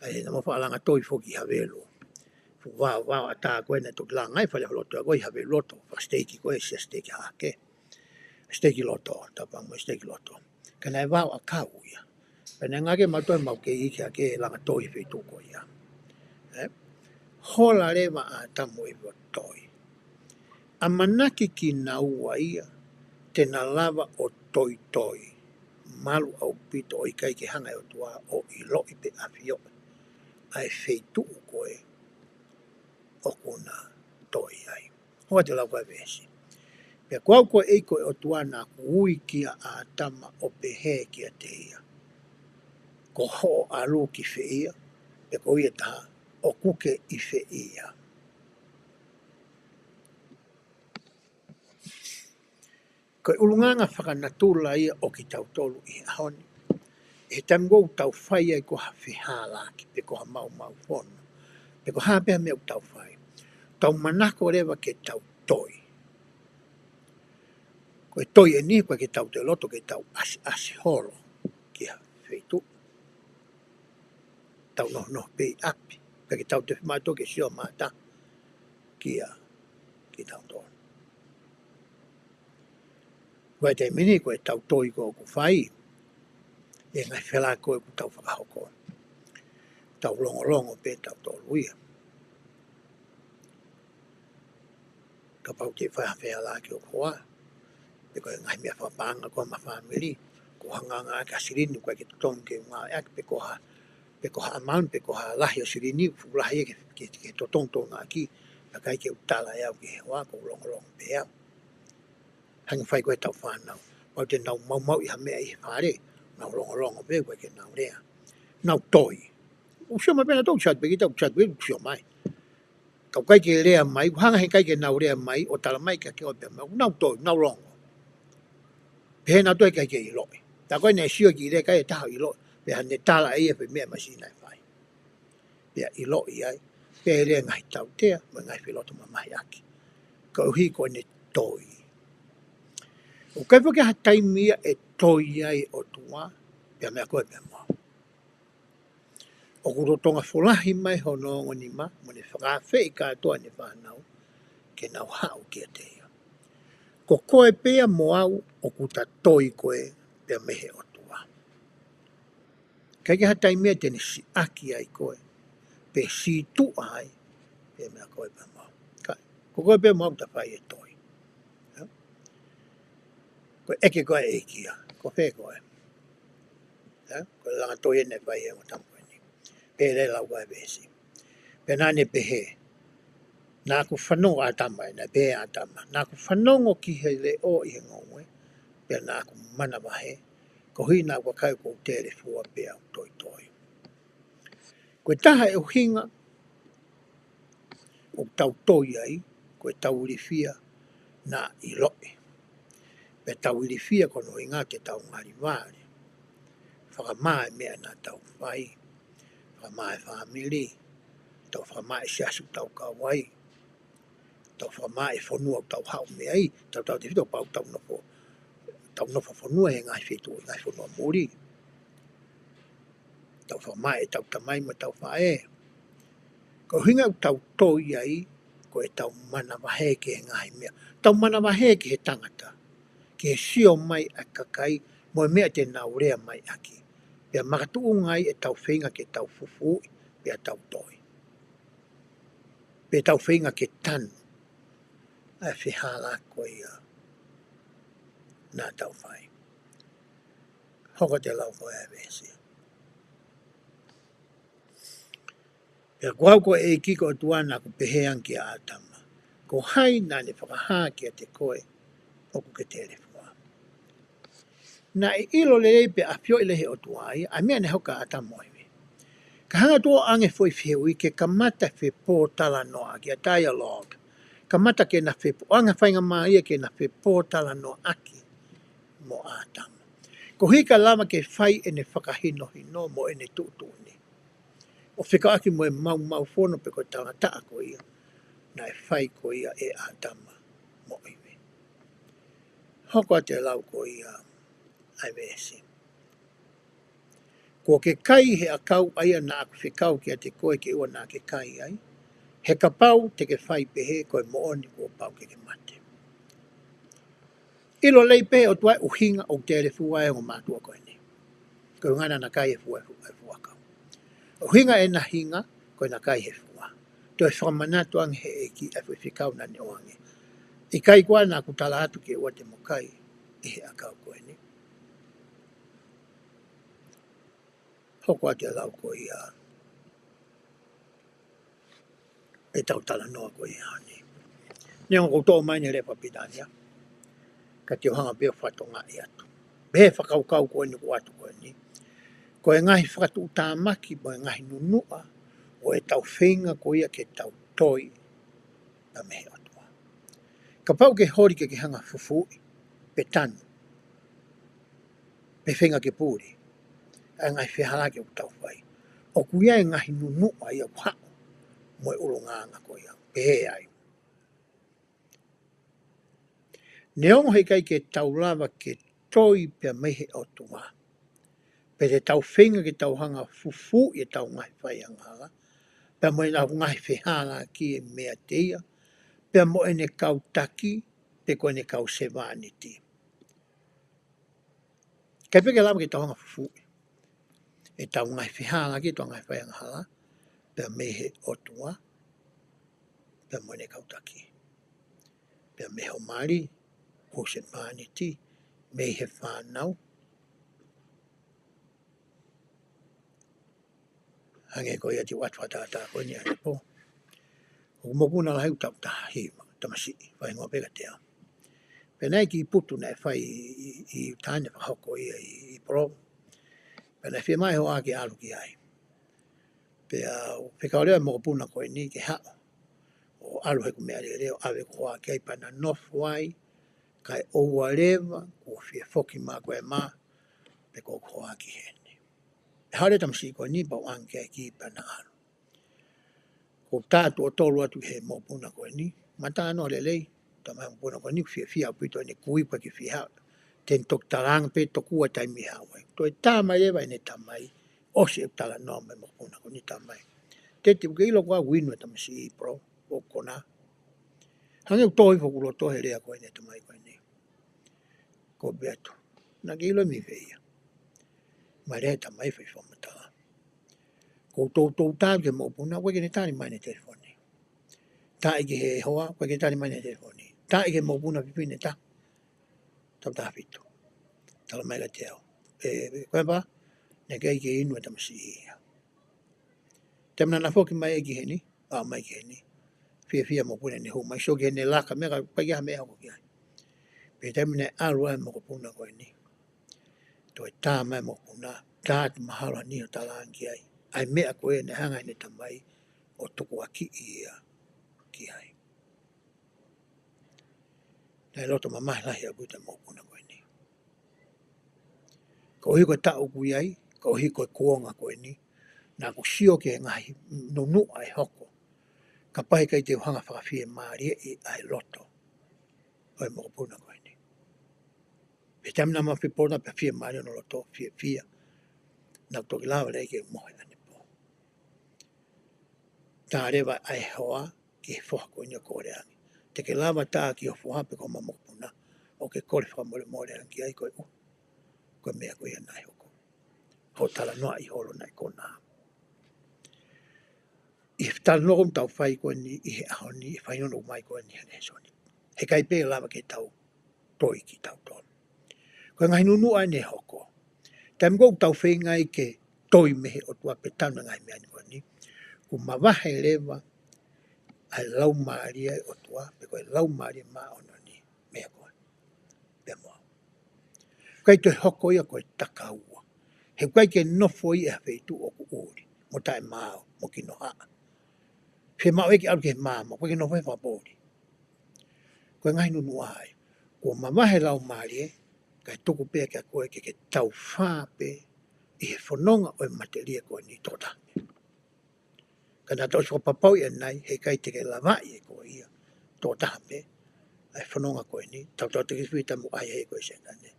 ʻa ia naʻa mau faʻa langa toi foki ʻi Havelu. Fuʻu vaovaoʻatā ko ē naʻe toki langa ai e fale ʻo e lotu ko ē ʻi Havelu Loto, fakasiteiki ko ē, Siasi Siteiki Hahake. Siteiki Loto, Tāpanui mo e Siteiki Loto. Ka naʻe vaoʻakau ia. Pea naʻe ngāueʻaki ʻe mautolu ʻemau kei iiki hake e langa toi he feituʻu ko ia. Ē? Hola leva ʻa ʻĀtama ʻo ʻIvi ʻo toi. ʻAmanaki kinaua ia te na lava ʻo toitoi malu ʻaupito ʻo ʻikai ke hanga ʻe he ʻOtua ʻo ʻiloʻi pe ʻafioʻi ʻa e feituʻu ko ē ʻoku na toi ai. Hoko atu e lau ko ē veesi. Pea ko au ko e ʻEiki ko e ʻOtua naʻa ku ui kia ʻĀtama ʻo pehē kiate ia, ko hoʻo ʻalu ki fē ia? Pea ko ia ʻe taha, ʻoku ke ʻi fē ia? Ko e ʻulungaanga fakanatula ia ʻo kitautolu ʻi he ʻaho ni. ʻI he taimi ʻoku tau fai ai ko ha fehālaaki, pe ko ha maumau fono, pe ko ha pē meʻa ʻoku tau fai, tau manako leva ke tau toi. Ko e toi eni, ʻoku ʻikai ke tau toe loto ke tau ʻasiʻasi holo ki ha feituʻu. Tau nonoʻo pē ʻi ʻapi, ʻikai ke tau toe fiemaʻu ke sio mata kia kitautolu. Ko e taimi ni ko ʻetau toi ko ē ʻoku fai, ʻi he ngaahi fehālaaki ko ē ʻoku tau fakahoko, tau longolongo pē tautolu ia. Kapau te u fai ha fehālaaki ʻo e hoa, pe ko e ngaahi meʻa fakapaʻanga ko ē maʻa e fāmili, ko e hanga ange ʻa e silini, ʻoku ʻikai ke totonu ke u ngāueʻaki, pe ko ha, pe ko ha amount, pe ko ha lahi ʻo e silini, fuʻu lahi ia ke, ke, ke totonu ke ngāueʻaki, ka ʻikai ke u tala ʻe au ki he hoa, ʻoku ou longolongo pē au. Hangē fai ko ē ʻetau fānau. Kapau te nau maumauʻi ha meʻa ʻi he fale, nau longolongo pē, ʻoku ʻikai ke nau lea. Nau toi. ʻOku sio mai pē nautolu, sio atu pē kita, sio atu pē, sio mai. Ka ʻoku ʻikai ke lea mai, ʻoku hanga he ʻikai ke nau lea mai, ʻo tala mai kiate koe pē, ʻoku nau toi, nau longo. Pehē nautolu ʻikai ke ʻiloʻi. Tā ko ē naʻe sio ki he lea ʻikai ke taha ʻiloʻi, pea ne tala ʻe ia pe meʻa mai sina e fai. Pea ʻiloʻi ai, pea lea ngaahi tautea, mo e ngaahi felotomamahiʻaki. Koeʻuhi ko ʻene toi. ʻOku ʻikai foki ha taimi ia ʻe toi ai ʻOtua, pea meʻa ko ē pea mo au. ʻOku lolotonga folahi mai hono ongo nima, mo ne fakaafeʻi kātoa ʻene fānau, ke nau haʻu kiate ia. Ko koe pea mo au ʻoku ta toi ko ē pea mei he ʻOtua. ʻIkai ke ha taimi ia te ne siʻaki ai koe, pe sītuʻa ai, pe meʻa ko ē pea mo au. Ka, ko koe pea mo au ʻoku ta fai e toi. Ē? Ko e ʻeke ko ē ʻe ia, ko fē koe? Ē? Ko e langa toi eni ʻe fai ʻe he ongo tama ko eni. Pea lea e lau ko ē veesi. Pea naʻa ne pehē, naʻa ku fanongo ʻa ʻĀtama, naʻe pehē ʻe ʻĀtama, naʻa ku fanongo ki he leʻo ʻi he ngoue, pea naʻa ku manavahē, koeʻuhi naʻa ku vakai kuo u telefua pea u toitoi. Ko e taha e ʻuhinga ʻoku tau toi ai, ko ʻetau ilifia naʻa ʻiloʻi. Pea tau ilifia ko hono ʻuhinga ke tau ngalivale. Fakamā e meʻa naʻa tau fai. Fakamā e fāmili. Tau fakamā e siasi ʻoku tau kau ai. Tau fakamā e fonua ʻoku tau haʻu mei ai. Tautautefito kapau ʻoku tau nofo, tau nofo fonua he ngaahi feituʻu, ngaahi fonua muli. Tau fakamā ʻetau tamai mo ʻetau faʻē. Ko e ʻuhinga ʻoku tau toi ai, ko ʻetau manavahē ki he ngaahi meʻa. Tau manavahē ki he tangata, ki he sio mai ʻa e kakai, mo e meʻa te nau lea mai ʻaki. Pea makatuʻunga ai ʻetau feinga ke tau fufuuʻi, pea tau toi. Pea tau feinga ke tanu ʻa e fehālaaki ko ia naʻa tau fai. Hoko atu e lau ko ē veesi. Pea ko au ko e ʻEiki ko e ʻOtua naʻa ku pehē ange kia ʻĀtama, ko hai naʻa ne fakahā kiate koe ʻoku ke telefua? Naʻe ʻilo lelei pea ʻafioʻi lelei ʻe he ʻOtua ia ʻa e meʻa naʻe hoko kia ʻĀtama mo ʻIvi. Ka hanga atu ʻo ʻoange foʻi fehuʻi ke kamata fepōtalanoaʻaki, a dialogue. Kamata ke na fepo-, ʻoange faingamālie ke na fepōtalanoaʻaki mo ʻĀtama. Koeʻuhi ka lava ke fai ʻene fakahinohino mo ʻene tuʻutuʻuni. ʻO fekauʻaki mo e maumau fono pe ko e talangataʻa ko ia naʻe fai ko ia ʻe ʻĀtama mo ʻIvi. Hoko atu e lau ko ia ʻa e veesi. Kuo ke kai he ʻakau ʻa ia naʻa ku fekau kiate koe ke ʻoua naʻa ke kai ai. He kapau te ke fai pehē, ko e moʻoni kuo pau ke ke mate. ʻIlo lelei pē ʻe he ʻOtua e ʻuhinga ʻoku telefua ai e ongo mātuʻa ko eni. Ko e ʻuhinga naʻa na kai e fua, e fua, e fuakau. ʻUhinga ʻena hinga, ko ʻena kai e fua. Toe fakamanatu ange ʻe he ʻEiki ʻa e foʻi fekau naʻa ne ʻoange. ʻIkai ko ia naʻa ku tala atu ke ʻoua te mo kai ʻi he ʻakau ko eni. Hoko atu e lau ko ia ʻetau talanoa ko ia he ʻaho ni. Neongo ʻoku ou toʻo mai ʻeni e lea fakapilitānia, ka te u hanga pē ʻo fakatokangaʻi atu. Pehē fakakaukau ko eni ʻoku ʻoatu ko eni. Ko e ngaahi fakatuʻutāmaki mo e ngaahi nunuʻa ʻo ʻetau feinga ko ia ke tau toi pea mei he ʻOtua. Kapau ke holi ke ke hanga fufuuʻi, pe tanu, pe feinga ke puli ʻa e ngaahi fehālaaki ʻoku tau fai, ʻoku ʻi ai e ngaahi nunuʻa ia ʻoku haʻu mo e ʻulungaanga ko ia. Pehē ai, neongo he ʻikai ke tau lava ke toi pea mei he ʻOtua, pe te tau feinga ke tau hanga fufuuʻi ʻetau ngaahi faiangahala pea mo ʻetau ngaahi fehālaaki meiate ia, pea mo ʻene kau taki, pe ko ʻene kau sevāniti. ʻIkai pē ke lava ke tau hanga fufuuʻi ʻetau ngaahi fehālaaki, ʻetau ngaahi faiangahala pea mei he ʻOtua, pea mo ʻene kau taki, pea mei ho mali, ho sevāniti, mei he fānau. Hangē ko ia te u ʻoatu fakatātā ko eni ʻanepō. ʻOku mokopuna lahi ʻoku taʻu taha hiva, tamasiʻi, fakahingoa pē kiate au. Pea naʻe ʻi ai e kiʻi putu naʻe fai ʻi, ʻi, ʻi ʻIutā, ne fakahoko ia ʻi, ʻi Polovo. Pea naʻe fiemaʻu e hoa ke ʻalu ki ai. Pea ʻoku fekau leva e mokopuna ko eni ke haʻu ʻo ʻalu he ʻoku meʻalele ʻo ʻave hoku hoa ki ai, pea na nofo ai, kae ʻoua leva kuo fie foki mai ko e mā, pe ko hoku hoa ki heni. ʻE haʻu leva e tamasiʻi ko eni pea u ʻange ki ai e kī pea na ʻalu. Ko ʻeku tā tuʻo tolu atu he mokopuna ko eni, mata noa lelei, tā mai mokopuna ko eni, fiefia ʻaupito ʻene kui pea ke fie haʻu. Te ne toki talaange pē tokua taimi ʻe haʻu ai. Toe tā mai leva ʻene tamai, ʻosi ʻeku talanoa mo e mokopuna ko eni, tā mai. Teti, ʻoku ke ʻilo ko au inu e tamasiʻi Polovo, ʻoku konā. Hangē ʻoku tō hifo hoku loto he lea ko eni e tamai ko eni. Ko Beto, naʻa ke ʻilo e meʻa ia. Mai leva e tamai fai fakamatala. Ko e toutou tā ki he mokopuna, ʻoku ʻikai ke ne tali mai ʻene telefoni. Tā ki he hoa, ʻoku ʻikai ke tali mai ʻene telefoni. Tā ki he mokopuna fefine tā. Taʻu taha fitu. Tala mai kiate au. ʻE, ko e pā, naʻe ʻikai ke inu e tamasiʻi ia. Taimi naʻa na foki mai ai ki heni, ʻalu mai ki heni. Fiefia e mokopuna ʻene hū mai, sio ki heʻene laka, meʻa ka ʻikai ha meʻa hoko ki ai. Pea taimi naʻe ʻalu ai e mokopuna ko eni, toe tā mai e mokopuna, tā atu mahalo ha niʻihi ʻo talaange ki ai ʻa e meʻa ko ē naʻe hanga ʻe heʻene tamai ʻo tukuakiʻi ia ki ai. Naʻe loto mamahi lahi ʻaupito e mokopuna ko eni. Koeʻuhi ko e taʻu ʻoku ʻi ai, koeʻuhi ko e kuonga ko eni, naʻa ku sio ki he ngaahi nunuʻa ʻe hoko. Kapau he ʻikai te u hanga fakafiemālieʻi ʻa e loto ʻo e mokopuna ko eni. Pea taimi naʻa ma fepona pea fiemālie hono loto, fiefia. Naʻa ku toki lava leva ke mohe ʻanepō. Tā leva ʻa e hoa ki he foha ko eni ʻo kole ange. Te ke lava tā ki ho foha pe ko homa mokopuna ʻo ke kole fakamolemole ange ki ai, ko e ʻuhi ko e meʻa ko ia naʻe hoko. Hoʻo talanoaʻi holo naʻe konā. ʻI he talanoa ʻoku tau fai ko eni ʻi he ʻaho ni, ʻi he fainono mai ko eni he lēsoni, he ʻikai pē lava ke tau toi kitautolu. Ko e ngaahi nunuʻa ʻeni ʻe hoko. Taimi ko ē ʻoku tau feinga ai ke toi mei he ʻOtua pe tanu e ngaahi meʻa ni ko eni, kuo mavahe leva ʻa e Laumālie ʻo e ʻOtua, pe ko e Laumālie Māʻoniʻoni, mei he ko ē. Pea mo au. ʻIkai toe hoko ia ko e takaua. He ʻoku ʻikai ke nofo ia ʻi ha feituʻu ʻoku ʻuli, mo taʻemaau, mo kinohaʻa. Fiemaʻu ia ke ʻalu ki he maama, ʻoku ʻikai ke nofo ia he fakapoʻuli. Ko e ngaahi nunuʻa ia. Kuo mavahe Laumālie, kae tuku pē kiate koe ke ke taufā pē ʻi he fononga ʻo e matelie ko eni tokotaha. Ka naʻa tau ʻosi fakapapauʻi ʻanenai, he ʻikai te ke lavaʻi ʻe koe ia tokotaha pē ʻa e fononga ko eni, tautau te ke fita mo ʻai he ko e Sētane,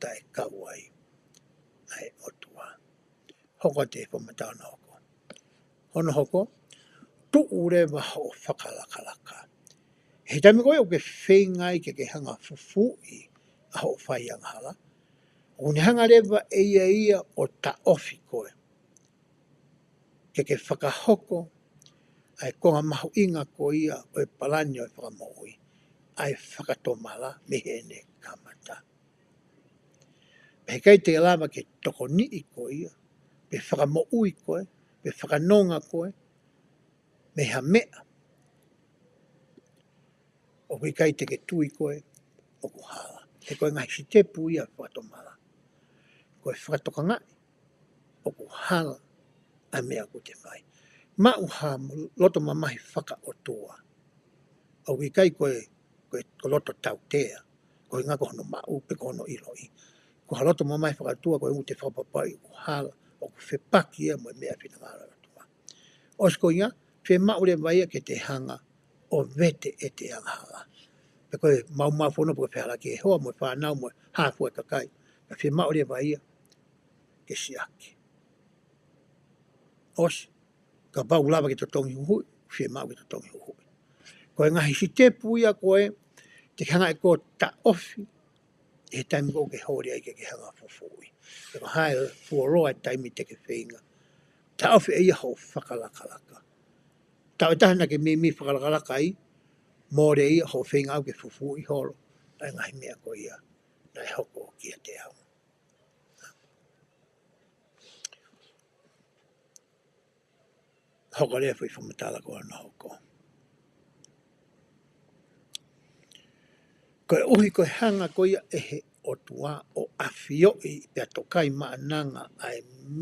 taʻe kau ai ʻa e ʻOtua. Hoko atu e fakamatala hono hoko. Hono hoko, tuʻu leva hoʻo fakalakalaka. He taimi ko ē ʻoku ke feinga ai ke ke hanga fufuuʻi ʻa hoʻo fai angahala, ʻoku ne hanga leva ʻe ia ia ʻo taʻofi koe ke ke fakahoko ʻa e konga mahuʻinga ko ia ʻo e palani ʻo e fakamoʻui, ʻa e fakatomala mei heʻene kamata. Pea heʻikai te lava ke tokoniʻi koe ia, pe fakamoʻui koe, pe fakanonga koe mei ha meʻa ʻoku ʻikai te ke tui koe ʻoku hala. He ko e ngaahi sitepu ia fakatomala. Ko e fakatokangaʻi ʻoku hala ʻa e meʻa ʻoku te fai. Maʻu ha loto mamahi fakaʻotua. ʻOku ʻikai ko e, ko e, ko e loto tautea, ko e ʻuhinga ko hono maʻu pe ko hono ʻiloʻi. Ko ha loto mamahi fakaʻotua ko e ʻoku te fakapapauʻi ʻoku hala, ʻoku fepaki ia mo e meʻa finangalo ʻOtua. ʻOsi ko ia, fiemaʻu leva ia ke te hanga ʻo vete ʻete angahala. Pe ko e maumau fono pe ko e fehālaaki ʻa e hoa mo e fānau mo e hā fua e kakai. Ka fiemaʻu leva ia ke siʻaki. ʻOsi, kapau ʻoku lava ke totongi huhuʻi, fiemaʻu ke totongi huhuʻi. Ko e ngaahi sitepu ia ko ē te ke hanga ʻe koe ʻo taʻofi ʻi he taimi ko ē ʻoku ke holi ai ke ke hanga fufuuʻi. Pe ko e hā e fuoloa e taimi te ke feinga, taʻofi ʻe ia hoʻo fakalakalaka. Taʻu ʻe taha naʻa ke meimei fakalakalaka ai, mole ia hoʻo feinga ʻaʻau ke fufuuʻi holo ʻa e ngaahi meʻa ko ia naʻe hoko kiate au. Hoko leva e foʻi fakamatala ko ē naʻe hoko. Koeʻuhi ko e hanga ko ia ʻe he ʻOtua ʻo ʻafioʻi pea tokaimaʻananga ʻa e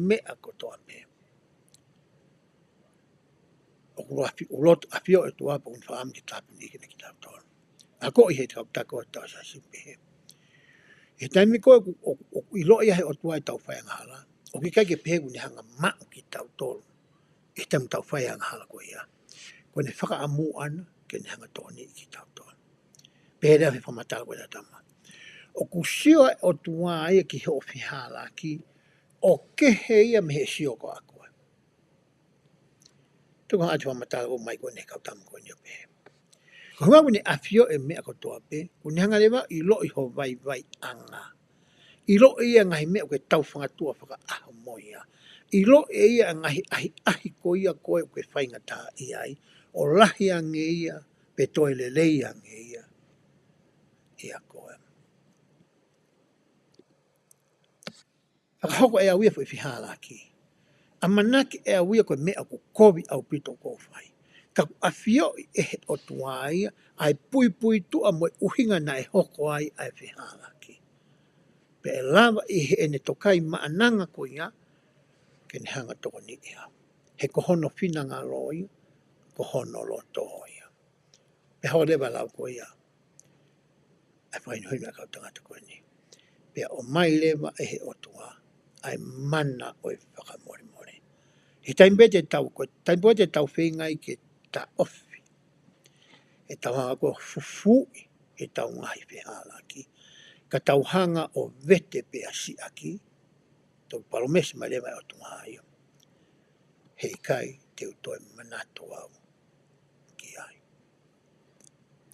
meʻa kotoa pē, ʻoku ʻafi-, ʻoku loto ʻafioʻi ʻOtua pea ʻoku ne fakaʻamu ke tāpuni kinautolu. Akoʻi he kau taki ʻo e tau sasi pehē. He taimi ko ē ʻoku, ʻoku, ʻoku ʻiloʻi ʻe he ʻOtua ʻetau fai angahala, ʻoku ʻikai ke pehē ʻoku ne hanga maʻu kitautolu ʻi he taimi ʻoku tau fai angahala ko ia. Ko ʻene fakaʻamu ʻana ke ne hanga tokoniʻi kitautolu. Pehē leva he fakamatala ko ē ʻa e tama, ʻoku sio ʻa e ʻOtua ia ki hoʻo fehālaaki ʻo kehe ia mei he sio ko ē ʻa koe. Tuku haʻati fakamatala ʻo mai ko eni he kau tama ko eni ʻo pehē, ko e ʻuhinga ʻoku ne ʻafioʻi e meʻa kotoa pē, ʻoku ne hanga leva ʻo ʻiloʻi ho vaivaiʻanga. ʻIloʻi ia e ngaahi meʻa ʻoku ke tau fangatua fakaʻaho mo ia. ʻIloʻi ia e ngaahi ʻahiʻahi ko ia ko ē ʻoku ke faingataʻaʻia ai, ʻo lahi ange ia, pe toe lelei ange ia ʻia koe. Fakahoko ʻe au ia foʻi fehālaaki. ʻAmanaki ʻe au ia ko e meʻa ʻoku kovi ʻaupito ʻoku ou fai. Ka ʻoku ʻafioʻi ʻe he ʻOtua ia ʻa e puipuituʻa mo e ʻuhinga naʻe hoko ai ʻa e fehālaaki. Pea ʻe lava ʻi heʻene tokaimaʻananga ko ia ke ne hanga tokoniʻi au. He ko hono finangalo ia, ko hono loto ia. Pea hoko leva e lau ko ia ʻa e fakahinohino ʻa e kau tangata ko eni. Pea ʻomai leva ʻe he ʻOtua ʻa e mana ʻo e fakamolemole. He taimi pē te tau, ko e taimi pē te tau feinga ai ke taʻofi, ʻetau hanga ko ē ʻo fufuuʻi ʻetau ngaahi fehālaaki, ka tau hanga ʻo vete pea siʻaki, toki palōmesi mai leva e ʻOtua ia, heʻikai te u toe manatu au ki ai.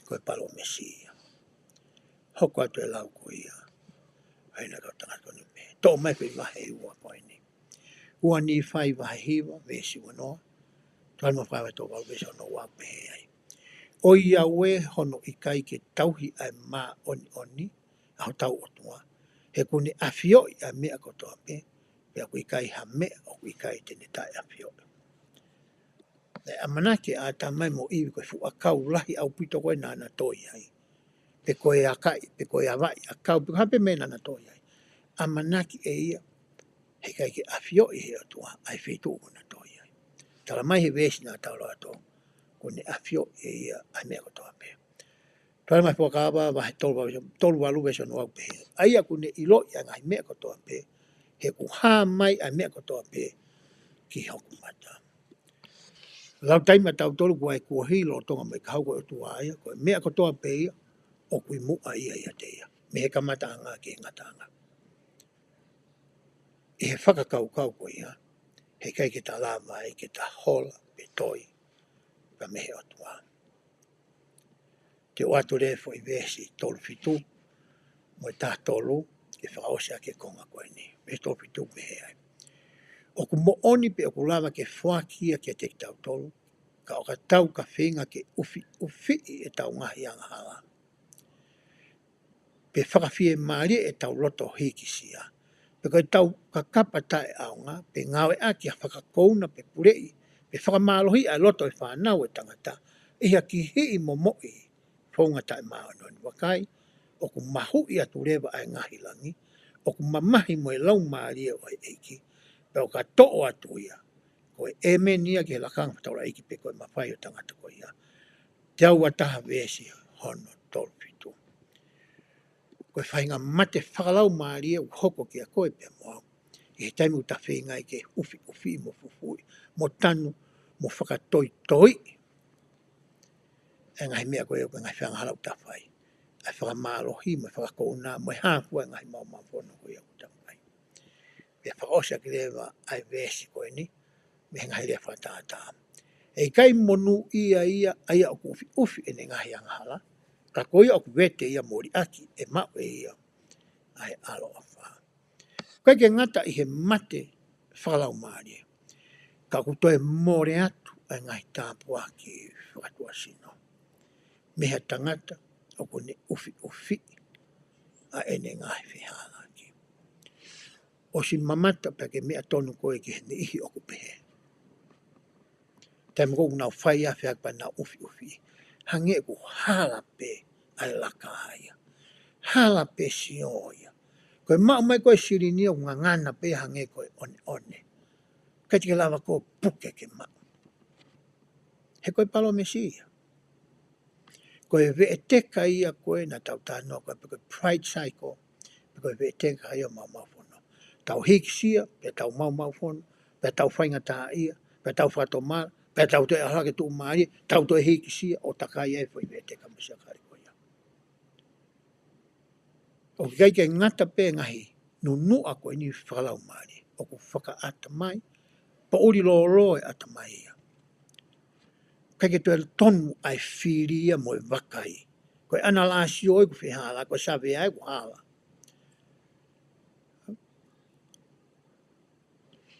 Ko e palōmesi ia. Hoko atu e lau ko ia ʻa ʻene kau tangata ko eni pē. Toʻo mai pē vahe ua ko eni. Ua Nīfai vahe hiva, veesi uanoa. Tolu mo fai tolu valu veesi ono ua pehē ai. ʻOiauē hono ʻikai ke tauhi ʻa e māʻoniʻoni ʻa hotau ʻOtua. He ʻoku ne ʻafioʻi ʻa e meʻa kotoa pē, pea ʻoku ʻikai ha meʻa ʻoku ʻikai te ne taʻeʻafioʻi. Naʻe ʻamanaki ʻa ʻĀtama mo ʻIvi ko e fuʻu ʻakau lahi ʻaupito ko ē naʻa na toi ai. Pe ko e ʻakaʻi, pe ko e avaʻi ʻakau, pe ko e hā pē meʻa naʻa na toi ai. ʻAmanaki ʻe ia, heʻikai ke ʻafioʻi ʻe he ʻOtua ʻa e feituʻu ʻoku na toi ai. Tala mai he veesi naʻa tau lau atu, ʻoku ne ʻafioʻi ʻe ia ʻa e meʻa kotoa pē. Tala mai Fuakava vahe tolu valu, tolu valu veesi ono ua pehē. ʻA ia ʻoku ne ʻiloʻi ʻa e ngaahi meʻa kotoa pē, he ʻoku hā mai ʻa e meʻa kotoa pē ki hoku mata. Lau taimi ʻa tautolu ʻoku ʻi ai e kuohili lolotonga mo e kahaʻu ko e ʻOtua ia, ko e meʻa kotoa pē ia, ʻoku ʻi muʻa ia ʻiate ia. Mei he kamataʻanga ki he ngataʻanga. ʻI he fakakaukau ko ia, heʻikai ke ta lava ai ke ta hola pe toi mei he ʻOtua. Te u ʻoatu leva e foʻi veesi tolu fitu, mo e taha tolu, ke fakaʻosi ʻaki e konga ko eni. Veesi tolu fitu pehē ai: ʻOku moʻoni pē ʻoku lava ke foaki ia kiate kitautolu, ka ʻo ka tau ka feinga ke ʻufiʻufiʻi ʻetau ngaahi angahala, pe fakafiemālie ʻetau loto hīkisia, pe ko ʻetau kakapa taʻeʻaonga, pe ngāueʻaki ha fakakouna, pe puleʻi, pe fakamālohi ʻa e loto ʻo e fānau ʻa e tangata, ʻi ha kihiʻi momoʻi founga taʻemāʻoniʻoni. Vakai, ʻoku mahuʻi atu leva ʻa e ngaahi langi, ʻoku mamahi mo e laumālie ʻo e ʻEiki, pea ʻo ka toʻo atu ia, ko e ʻēmeni ia ki he lakanga fakataulaʻeiki pe ko e mafai ʻo e tangata ko ia. Teau ua taha veesi hono tolu fitu. Ko e faʻahinga mate fakalaumālie ʻoku hoko kiate koe pea mo au, ʻi he taimi ʻoku ta feinga ai ke ʻufiʻufi mo fufuuʻi, mo tanu, mo fakatoitoiʻi ʻa e ngaahi meʻa ko ia, ko e ngaahi angahala ʻoku ta fai, ʻa e fakamālohi mo e fakakouna mo e hā fua e ngaahi maumau fono ko ia ʻoku ta fai. Pea fakaʻosi ʻaki leva ʻa e veesi ko eni mei he ngaahi lea fakatātā: ʻE ʻikai monūʻia ia ʻa ia ʻoku ʻufiʻufi ʻene ngaahi angahala, ka ko ia ʻoku vete ia mo liʻaki ʻe maʻu ʻe ia ʻa e ʻaloʻofa. ʻIkai ke ngata ʻi he mate fakalaumālie, ka ʻoku toe mole atu ʻa e ngaahi tāpuaki fakatuʻasino mei ha tangata ʻoku ne ʻufiʻufi ʻa ʻene ngaahi fehālaaki. ʻOsi mamata pē ke meʻa tonu koe ki he niʻihi ʻoku pehē. Taimi ko ē ʻoku nau fai ʻa e feʻauhi pea nau ʻufiʻufi, hangē ʻoku hala pē ʻa e laka ia, hala pē sio ia. Ko e maʻu mai ko ē silini ʻoku ngangana pē hangē ko e ʻoneʻone, ʻikai te ke lava ʻo puke ke maʻu. He ko e palōmesi ia. Ko e veʻeteka ia ko ē naʻa tau talanoa ko ē, pe ko e pride cycle, pe ko e veʻeteka ia ʻo e maumau fono. Tau hīkisia, pea tau maumau fono, pea tau faingataʻaʻia, pea tau fakatomala, pea tau toe ʻalu hake tuʻumālie, tau toe hīkisia, ʻo takai ai e foʻi veʻeteka mo e siakale ko ia. ʻOku ʻikai ke ngata pē ngaahi nunuʻa ko eni fakalaumālie, ʻoku fakaʻatamai, poʻuli lōlō e ʻatamai ia. ʻIkai ke toe tonu ʻa e fili ia mo e vakai. Ko e ʻanalāsio ʻoku fehālaaki, ko e savea ʻoku hala.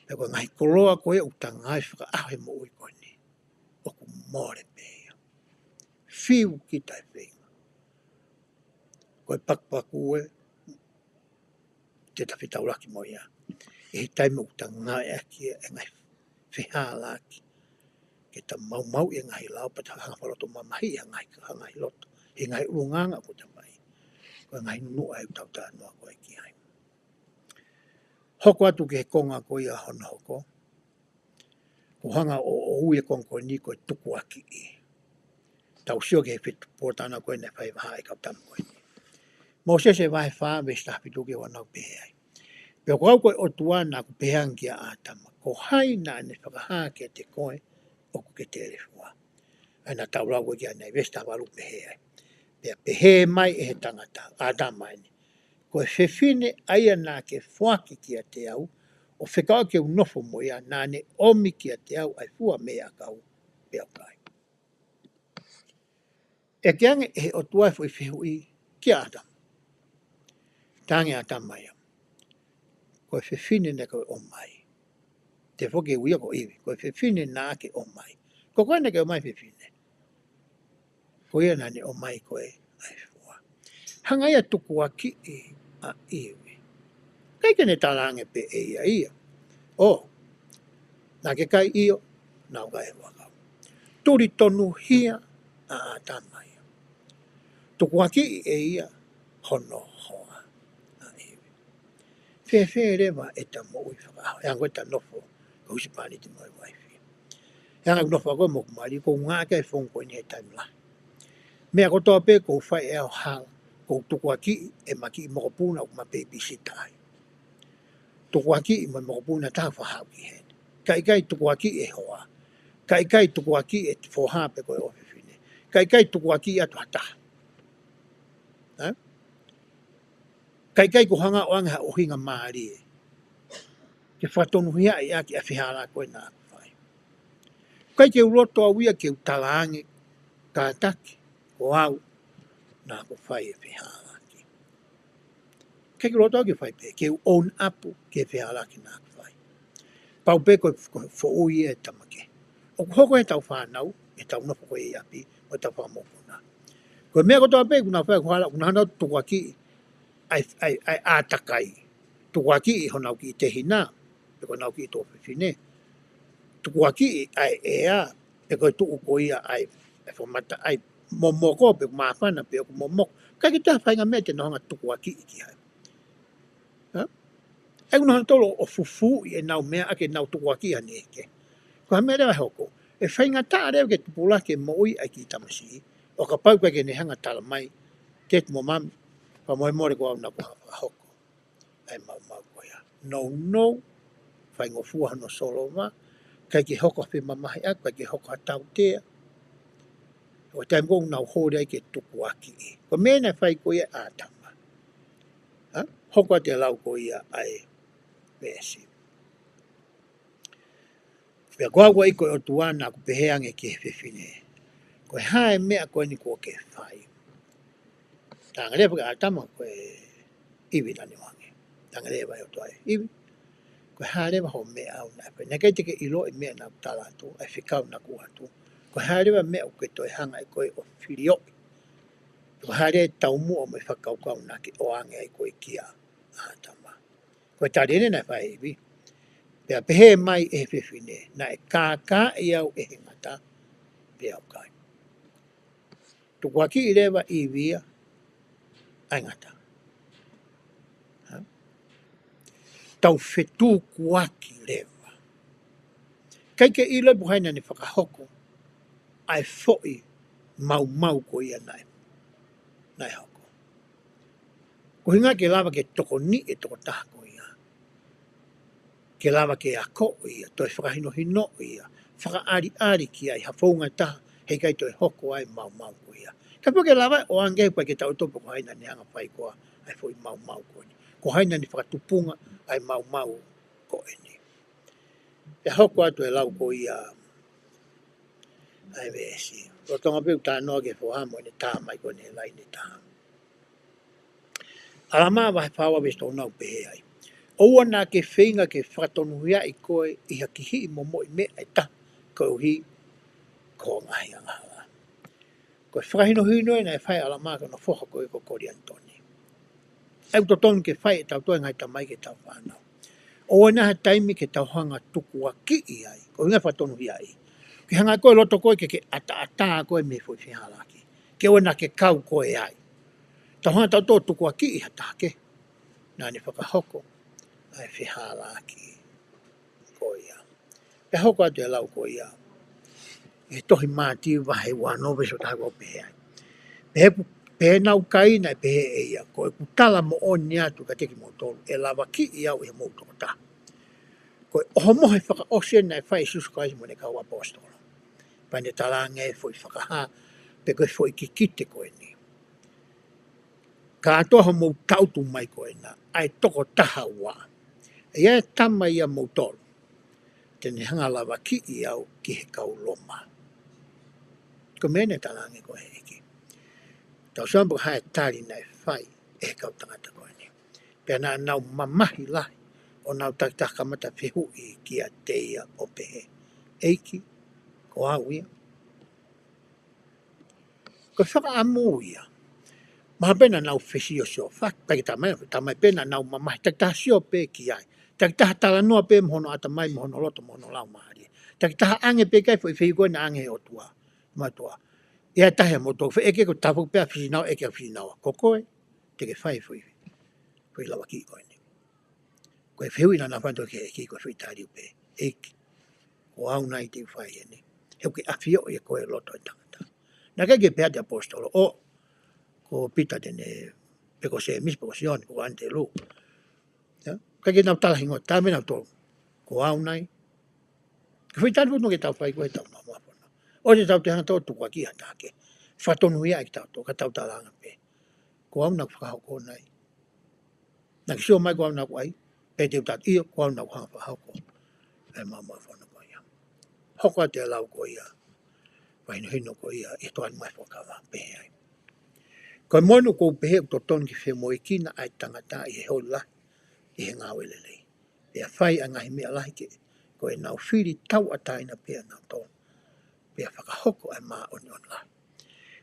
Pea ko e ngaahi koloa ko ē ʻoku ta ngāue fakaʻaho he moʻui ko eni, ʻoku mole pē ia. Fiu kita e feinga. Ko e pakupaku ē te ta fetaulaki mo ia ʻi he taimi ʻoku ta ngāueʻaki ʻa e ngaahi fehālaaki ke ta maumauʻi e ngaahi lao, pea ta hanga fakaloto mamahiʻi ha ngaahi, ha ngaahi loto, he ngaahi ʻulungaanga ʻoku ta fai. Ko e ngaahi nunuʻa ʻoku tau talanoa ko ē ki ai. Hoko atu ki he konga ko ia hono hoko. Ko e hanga ʻo, ʻo ui e konga ko eni ko e tukuakiʻi. Tau sio ki he feituʻu pōtalanoa ko ē naʻe fai he vahaʻa ʻa e kau tama ko eni. Mōsese vahe fā veesi taha fitu ki he ua nau pehē ai: Pea ko au ko e ʻOtua naʻa ku pehē ange kia ʻĀtama, ko hai naʻa ne fakahā kiate koe ʻoku ke telefua? ʻA ia naʻa tau lau ko ē ki ai ʻanenai, veesi taha valu pehē ai: Pea pehē mai ʻe he tangata, ʻĀtama eni, ko e fefine ʻa ia naʻa ke foaki kiate au, ʻo fekauʻaki ke u nofo mo ia, naʻa ne ʻomi kiate au ʻa e fua mei he ʻakau, pea u kai. ʻEke ange ʻe he ʻOtua e foʻi fehuʻi kia ʻĀtama. Talaange ʻe ʻĀtama ia, ko e fefine naʻa ke ʻomai. Te foki ui ia ko ʻIvi, ko e fefine naʻa ke ʻomai. Ko koe naʻa ke ʻomai e fefine. Ko ia naʻa ne ʻomai ko ē ʻa e fua. Hanga ia ʻo tukuakiʻi ʻa ʻIvi. ʻIkai ke ne talaange pē ʻe ia ia, ʻo, naʻa ke kai? ʻIo, naʻa ku kai e fua ʻakau. Tuli tonuhia ʻa ʻĀtama ia. Tukuakiʻi ʻe ia hono hoa ʻa ʻIvi. Fēfē leva ʻeta moʻui fakaʻaho? ʻE hangē ko ʻeta nofo ko e husepāniti mo e uaifi. ʻE hangē ʻeku nofo ko ē mo hoku mali, ʻoku ou ngāueʻaki e founga ko eni he taimi lahi. Meʻa kotoa pē ʻoku ou fai ʻe au hala, ʻoku ou tukuakiʻi ʻema kiʻi mokopuna ʻoku ma pēpisita ai. Tukuakiʻi mo e mokopuna ʻe taha ʻoku faʻa haʻu ki heni. Kae ʻikai tukuakiʻi e hoa. Kae ʻikai tukuakiʻi e foha pe ko e ʻofefine. Kae ʻikai tukuakiʻi atu ha taha. Ē? Kae ʻikai ke u hanga ʻo ʻoange ha ʻuhinga mālie ke fakatonuhiaʻi ʻaki ʻa e fehālaaki ko ē naʻa ku fai. ʻIkai ke u loto au ia ke u talaange kātaki, ko au naʻa ku fai e fehālaaki. ʻIkai ke u loto au ke fai pē, ke u own up ki he fehālaaki naʻa ku fai. Pau pē ko e, ko e foʻui e tama kehe. ʻOku hoko ʻi heʻetau fānau, ʻetau nofo ko ē ʻi ʻapi, mo ʻetau fanga mokopuna. Ko e meʻa kotoa pē, ʻoku nau fai, ʻoku hala, ʻoku nau hanga ʻo tukuakiʻi ʻa e, ʻa e, ʻa e ʻātakai. Tukuakiʻi honau kiʻi tehina, pe ko honau kiʻi tuofefine. Tukuakiʻi ʻa e ʻea, pe ko e tuʻu ko ia ʻa e, ʻa e fakamata, ʻa e momoko, pe ʻoku māfana, pe ʻoku momoko. ʻIkai ke toe ʻi ai ha faʻahinga meʻa te nau hanga ʻo tukuakiʻi ki ai. Ha? ʻOku nau hanga tolo ʻo fufuuʻi ʻenau meʻa ʻaki ʻenau tukuakiʻi ʻa e niʻihi kehe. Ko e hā e meʻa leva ʻe hoko? ʻE faingataʻa leva ke tupulaki e moʻui ʻa e kiʻi tamasiʻi, ʻo kapau ʻoku ʻikai ke ne hanga ʻo talamai, Teti mo Mami, fakamolemole ko au naʻa ku hanga ʻo fakahoko ʻa e maumau ko ia. Nounou, faingofua hono solova, ʻikai ke hoko ha femamahiʻaki, ʻikai ke hoko ha tautea. ʻO taimi ko ē ʻoku nau holi ai ke tukuakiʻi. Ko e meʻa naʻe fai ko ia ʻe ʻĀtama. Ha? Hoko atu e lau ko ia ʻa e veesi. Pea ko au ko e ʻEiki ko e ʻOtua naʻa ku pehē ange ki he fefine, Ko e hā e meʻa ko eni kuo ke fai? Talaange leva ʻe ʻĀtama, ko e ʻIvi naʻa ne ʻoange. Talaange leva ʻe he ʻOtua, ʻIvi, ko e hā leva hoʻo meʻa ʻoku ke fai? Naʻe ʻikai te ke ʻilo e meʻa naʻa ku tala atu, ʻa e fekau naʻa ku ʻoatu? Ko e hā leva e meʻa ʻoku ke toe hanga ʻe koe ʻo filioʻi? Ko e hā leva e taumuʻa mo e fakakaukau naʻa ke ʻoange ai koe kia ʻĀtama? Ko e tali eni naʻe fai ʻe ʻIvi. Pea pehē mai ʻe he fefine, Naʻe kākaaʻi au ʻe he ngata, pea u kai. Tukuakiʻi leva ʻe ʻIvi ia ʻa e ngata. Ha? Tau fetukuaki leva. ʻIkai ke ʻilo pe ko hai naʻa ne fakahoko ʻa e foʻi maumau ko ia naʻe, naʻe hoko. Ko e ʻuhinga ke lava ke tokoniʻi e tokotaha ko ia. Ke lava ke akoʻi ia, toe fakahinohinoʻi ia, fakaʻaliʻali ki ai ha founga ʻe taha, heʻikai toe hoko ai e maumau ko ia. Kapau ke lava ʻo ʻoange pē ke tau topa ko hai naʻa ne hanga ʻo fai ko ā ʻa e foʻi maumau ko eni. Ko hai naʻa ne fakatupunga ʻa e maumau ko eni. Pea hoko atu e lau ko ia ʻa e veesi. Lolotonga pē ʻeku talanoa ki he foha mo ʻene tā mai ko eni he laine ʻe taha. ʻAlamā vahe fā ua veesi tolu nima ʻoku pehē ai, ʻOua naʻa ke feinga ke fakatonuhiaʻi koe ʻi ha kihiʻi momoʻi meʻa ʻe taha koeʻuhi ko hoʻo ngaahi angahala. Ko e fakahinohino eni naʻe fai ʻe ʻAlamā ki hono foha ko ē ko Kolianitoni. ʻOku totonu ke fai ʻe tautolu e ngaahi tamai ki heʻetau fānau. ʻOua naʻa ʻi ai ha taimi ke tau hanga ʻo tukuakiʻi ai, ko e ʻuhinga fakatonuhiaʻi. Ke hanga ʻe koe loto ko ē ke ke ʻataʻatā koe mei he foʻi fehālaaki. Ke ʻoua naʻa ke kau koe ai. Tau hanga tautolu ʻo tukuakiʻi ha taha kehe naʻa ne fakahoko ʻa e fehālaaki ko ia. Pea hoko atu e lau ko ia ʻi he tohi Mātiu vahe ua ono veesi taha ua ʻoku pehē ai, Pehē pu-, pehē naʻa ku kai naʻe pehē ʻe ia, Ko ʻeku tala moʻoni atu kiate kimoutolu, ʻe lavakiʻi au ʻe homou tokotaha. Ko e ʻohomohe fakaʻosi eni naʻe fai ʻe Sīsū Kalaisi mo ʻene kau ʻaposetolo. Pea ne talaange e foʻi fakahā, pe ko e foʻi kikite ko eni. Kātoa hoʻomou tangutu mai ko ena, ʻa e toko taha ua. ʻE ʻi ai e tama ʻiate kimoutolu te ne hanga ʻo lavakiʻi au ki he kau Loma. Ko e meʻa naʻe talaange ko ē ʻe he ʻEiki. Tau sio ange pe ko e hā e tali naʻe fai ʻe he kau tangata ko eni. Pea naʻa nau mamahi lahi, ʻo nau takitaha kamata fehuʻi kiate ia ʻo pehē, ʻEiki, ko au ia? Ko e fakaʻamu ia. Mahalo pē naʻa nau fesiosiofaki, ʻikai ke talamai, talamai pē naʻa nau mamahi, takitaha sio pē ki ai. Takitaha talanoa pē mo hono ʻatamai, mo hono loto, mo hono laumālie. Takitaha ʻange pē ki ai e foʻi fehuʻi ko ē naʻe ʻange ʻe he ʻOtua. Mātuʻa. ʻE ʻi ai e taha ʻiate kimoutolu, fai ʻe he ʻEiki ko e tapu pē ʻa e fisi naua, ʻeke ʻa e fisi naua. Ko koe, te ke fai e foʻi, foʻi lavakiʻi ko eni? Ko e fehuʻi naʻa nau fai ange ki he ʻEiki ko e foʻi tali pē, ʻEiki, ko au nai te u fai eni? He ʻoku ke ʻafioʻi ʻe koe e loto ʻo e tangata. Naʻe ʻikai ke pehē atu e ʻaposetolo, ʻo, ko Pita te ne, pe ko Sēmisi, pe ko Sione, pe ko ʻAnitelū. ʻIo? ʻIkai ke nau tala hingoa, talamai ʻe nautolu, ko au nai. Ko e foʻi tali foki eni ke tau fai ko ē heʻetau maumau fononga. ʻOua te tau toe hanga ʻo tukuakiʻi ha taha kehe. Fakatonuhiaʻi kitautolu, ka tau talaange pē, ko au naʻa ku fakahoko nai? Naʻa ke sio mai ko au naʻa ku ʻai? Pe te u tala, ʻio, ko au naʻa ku hanga ʻo fakahoko ʻa e maumau fononga ko ia. Hoko atu e lau ko ia, fakahinohino ko ia ʻi he Tokāteline mo e Fuakava, pehē ai: Ko e moʻoni ʻoku ou pehē ʻoku totonu ke femoʻuekina ʻa e tangata ʻi he holi lahi ʻi he ngāue lelei, pea fai ʻa e ngaahi meʻa lahi kehe, ko ʻenau fili tauʻatāina pē ʻa nautolu, pea fakahoko ʻa e māʻoniʻoni lahi.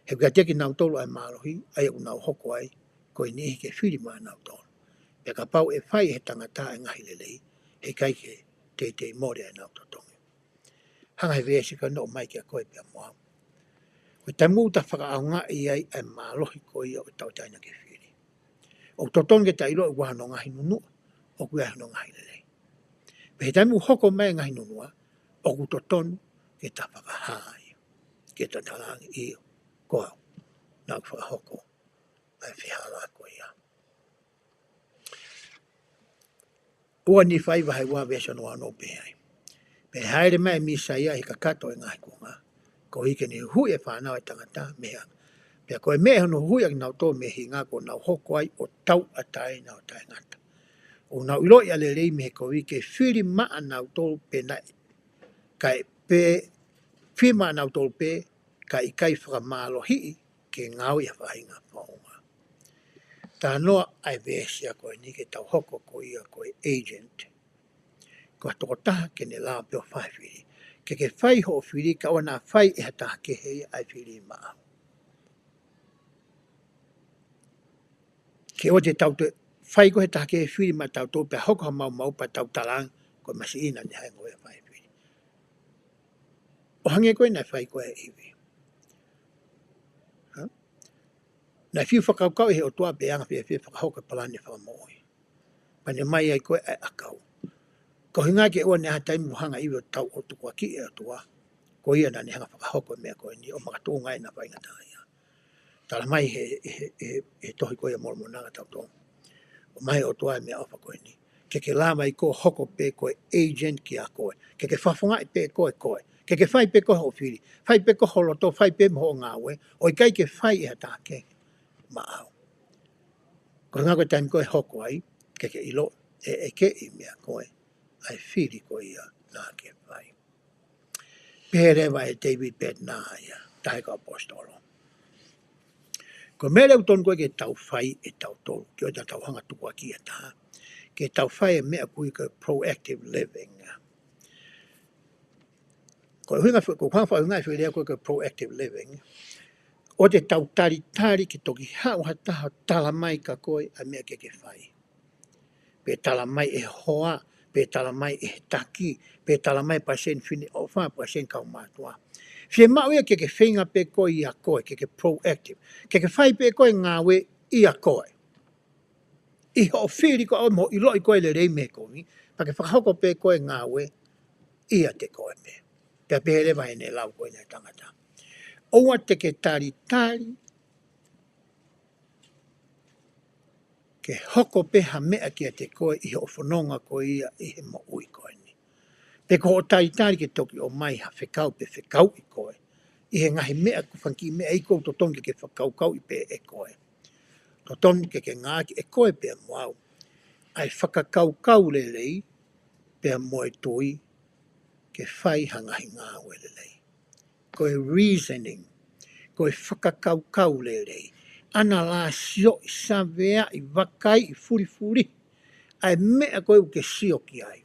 He ʻoku ʻiate kinautolu ʻa e mālohi, ʻa ia ʻoku nau hoko ai, ko e niʻihi ke fili maʻanautolu. Pea kapau ʻe fai ʻe he tangata ʻa e ngaahi lelei, he ʻikai ke teitei mole ʻa ʻenau totongi. Hanga ʻe he veesi ko eni ʻo ʻomai kiate koe pea mo au. Ko e taimi ʻoku ta fakaʻaongaʻi ai ʻa e mālohi ko ia ʻo e tauʻatāina ke fili, ʻoku totonu ke ta ʻilo ʻoku ʻi ai hono ngaahi nunuʻa, ʻoku ʻi ai hono ngaahi lelei. Pea he taimi ʻoku hoko mai e ngaahi nunuʻa, ʻoku totonu ke ta fakahā ai, ke ta talaange, ʻio, ko au, naʻa ku fakahoko ʻa e fehālaaki ko ia. Ua Nīfai vahe ua veesi ono ua ono, pehē ai: Pea hāʻele mai ʻa e Mīsaia ʻi he kakato ʻo e ngaahi kuonga, koeʻuhi ke ne huhuʻi ʻa e fānau ʻa e tangata mei he anga. Pea ko e meʻa ʻi hono huhuʻi ʻa kinautolu mei he hinga kuo nau hoko ai ʻo tauʻatāina ʻo taʻengata, ʻoku nau ʻiloʻi ʻa e lelei mei he kovi, ke fili maʻanautolu pē naʻe, kae pē, fili maʻanautolu pē, kae ʻikai fakamālohiʻi ke ngāue ʻi ha faʻahinga founga. Talanoa ʻa e veesi ko eni ke tau hoko ko ia ko e agent, ko e tokotaha ke ne lava pē ʻo fai e fili. Ke ke fai hoʻo fili, kae ʻoua naʻa fai ʻe ha taha kehe ia ʻa e fili maʻau. Ke ʻoua te tau toe fai ko ē ʻe ha taha kehe e fili maʻatautolu pea hoko ha maumau pea tau talaange ko e masiʻi naʻa ne hanga ʻo fai e fili. ʻO hangē ko ia naʻe fai ko ē ʻe ʻIvi. Ha? Naʻe fiu fakakaukauʻi ʻe he ʻOtua pea anga fiefia fakahoko e palani fakamoʻui. Pea ne ʻomai ai ko ē ʻa e ʻakau. Ko e ʻuhinga ke ʻoua naʻa ʻi ai ha taimi ʻoku hanga ʻe ʻIvi ʻo tau ʻo tukuakiʻi e ʻOtua, ko ia naʻa ne hanga fakahoko e meʻa ko eni ʻo makatuʻunga ai ʻena faingataʻaʻia. Talamai ʻe he, he, he, he tohi ko ia ʻa Molomona kiate kitautolu, ʻomai ʻe he ʻOtua e meʻaʻofa ko eni. Ke ke lava ai koe ʻo hoko pē ko e agent kiate koe. Ke ke fakafofongaʻi pē koe ʻe koe. Ke ke fai pē koe hoʻo fili. Fai pē koe ho loto, fai pē mo hoʻo ngāue. ʻO ʻikai ke fai ʻe ha taha kehe maʻau. Ko e ʻuhinga ko e taimi ko ē ʻe hoko ai, ke ke ʻilo ʻe ʻekeʻi meia koe ʻa e fili ko ia naʻa ke fai. Pehē leva ʻe David Bednar ia, taha e kau ʻaposetolo, ko e meʻa leva ʻoku totonu ko ē ke tau fai ʻe tautolu, ke ʻoua te tau hanga ʻo tukuakiʻi ha taha, ke tau fai e meʻa ʻoku ui ko e proactive living. Ko e ʻuhinga fo-, ko e ʻuhinga fo-, ʻuhinga e foʻi lea ko ē ko e proactive living, ʻoua te tau talitali ke toki haʻu ha taha ʻo talamai kiate koe ʻa e meʻa ke ke fai. Pe talamai ʻe he hoa, pe talamai ʻe he taki, pe talamai palesiteni Fineʻofa, palesiteni kaumātuʻa. Fiemaʻu ia ke ke feinga pē koe ʻia koe, ke ke proactive. Ke ke fai pē koe e ngāue ʻia koe. ʻI hoʻo fili ko ē mo hoʻo ʻiloʻi ko ē e lelei mei he kovi, pea ke fakahoko pē koe e ngāue ʻiate koe pē. Pea pehē leva ʻene lau ko ē ʻa e tangata, ʻoua te ke talitali ke hoko pē ha meʻa kiate koe ʻi hoʻo fononga ko ia ʻi he moʻui ko eni. Pe ko hoʻo talitali ke toki ʻomai ha fekau pe fekauʻi koe ʻi he ngaahi meʻa ko e fanga kiʻi meʻa ia ʻoku totonu ke ke fakakaukauʻi pē ʻe koe. Totonu ke ke ngāueʻaki ʻe koe pea mo au ʻa e fakakaukau lelei pea mo e tui ke fai ha ngaahi ngāue lelei. Ko e reasoning, ko e fakakaukau lelei. ʻAnalaisoʻi, saveaʻi, vakaiʻi, fulifulihi ʻa e meʻa ko ē ʻoku ke sio ki ai.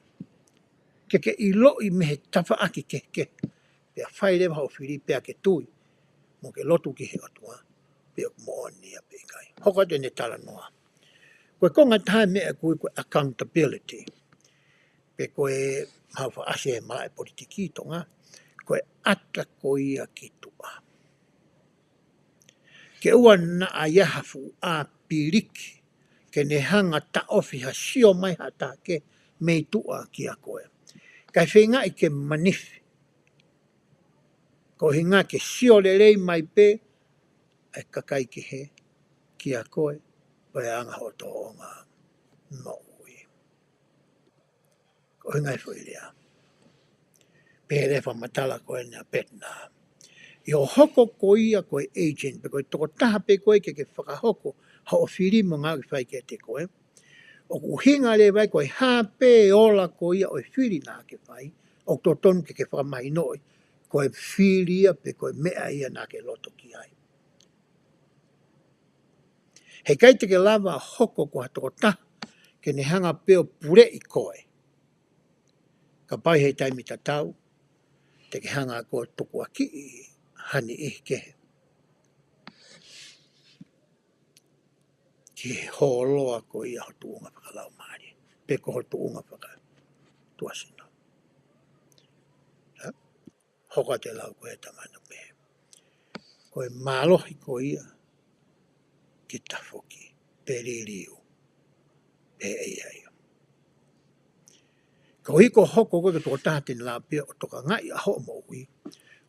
Ke ke ʻiloʻi mei he tafaʻaki kehekehe. Pea fai leva hoʻo fili pea ke tui, mo ke lotu ki he ʻOtua pe ʻoku moʻoni ia pe ʻikai. Hoko atu ʻene talanoa. Ko e konga ʻe taha e meʻa ʻoku ui ko e accountability, pe ko e, mahalo fakaʻasi he malaʻe politiki ʻi Tonga, ko e ʻata ko ia ki tuʻa. Ke ʻoua naʻa ʻi ai ha fuʻu ʻāpiliki ke ne hanga ʻo taʻofi ha sio mai ha taha kehe mei tuʻa kiate koe, kae feingaʻi ke manifi. Ko e ʻuhinga ke sio lelei mai pē ʻa e kakai kehe kiate koe, ko e anga hoʻo tōʻonga moʻui. Ko e ʻuhinga e foʻi lea. Pehē leva e fakamatala ko eni ʻa Bednar, ʻi hoʻo hoko ko ia ko e agent, pe ko e tokotaha pē koe ke ke fakahoko hoʻo fili mo e ngāue ke fai kiate koe, ʻoku ʻuhinga leva ia ko e hā pē e ola ko ia ʻo e fili naʻa ke fai, ʻoku totonu ke ke fakamahinoʻi ko e fili ia pe ko e meʻa ia naʻa ke loto ki ai. Heʻikai te ke lava hoko ko ha tokotaha ke ne hanga pē ʻo puleʻi koe. Kapau ʻi he taimi tatau te ke hanga ʻe koe ʻo tukuakiʻi ha niʻihi kehe ki he hōloa ko ia ho tuʻunga fakalaumālie pe ko ho tuʻunga fakatuʻasino. Hoko atu e lau ko e tamana pē, ko e mālohi ko ia ke tafoki pe liliu pē ʻe ia. Koeʻuhi ko hoʻo hoko ko e tokotaha te ne lava pē ʻo tokangaʻi ʻa hoʻo moʻui,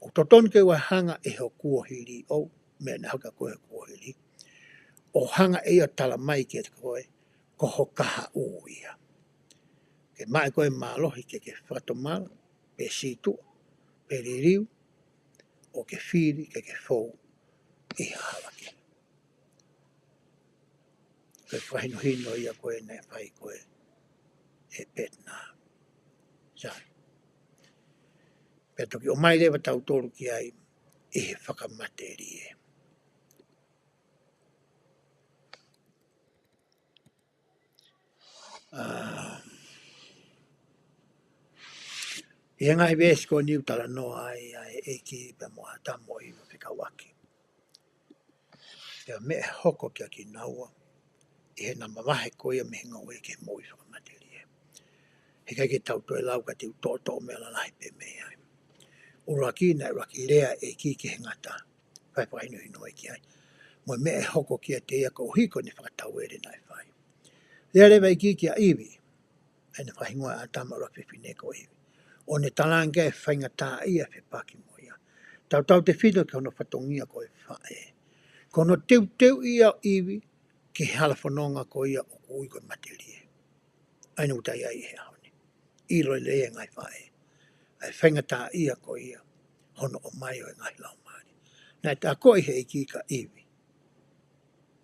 ʻoku totonu ke ʻoua ʻe hanga ʻe hoʻo kuohili ʻo meʻa naʻe hoko ko e kuohili ʻo hanga ʻe ia ʻo tala mai kiate koe ko ho kahaʻu ia. Ke maʻu ʻe koe e mālohi ke ke fakatomala pe sītuʻa pe liliu, ʻo ke fili ke ke fou ʻi ha hala kehe. Ko e fakahinohino ia ko ē naʻe fai ko ē ʻe Pētena. Sai. Pea toki ʻomai leva tautolu ki ai ʻi he fakamatelie. ʻA, ʻi he ngaahi veesi ko eni ʻoku talanoa ai ʻa e ʻEiki pea mo ʻĀtama mo ʻIvi fekauʻaki. Pea meʻa ʻe hoko kiate kinaua ʻi heʻena mavahe ko ia mei he ngoue ki he moʻui fakamatelie. Heʻikai ke tau toe lau ka te u toʻotoʻo meʻa lalahi pē mei ai. ʻUluaki, naʻe ʻuluaki lea e ʻEiki ki he ngata. Fai fakahinohino ʻEiki ai. Mo e meʻa ʻe hoko kiate ia koeʻuhi ko ʻene fakatauele naʻe fai. Lea leva e ʻEiki kia ʻIvi. ʻA ʻene fakahingoa ʻa ʻĀtama ʻuluaki fefine ko ʻIvi. ʻO ne talaange ki ai e faingataʻaʻia e fepaki mo ia. Tautautefito ki hono fatongia ko e faʻē. Ko hono teuteuʻi ʻa ʻIvi ki he hala fononga ko ia ʻoku ui ko e matelie. ʻA ʻene utai ai he ʻaho ni. ʻIlo lelei e ngaahi faʻē ʻa e faingataʻaʻia ko ia hono ʻomai ʻo e ngaahi laumālie. Naʻe takoʻi he ʻEiki kia ʻIvi.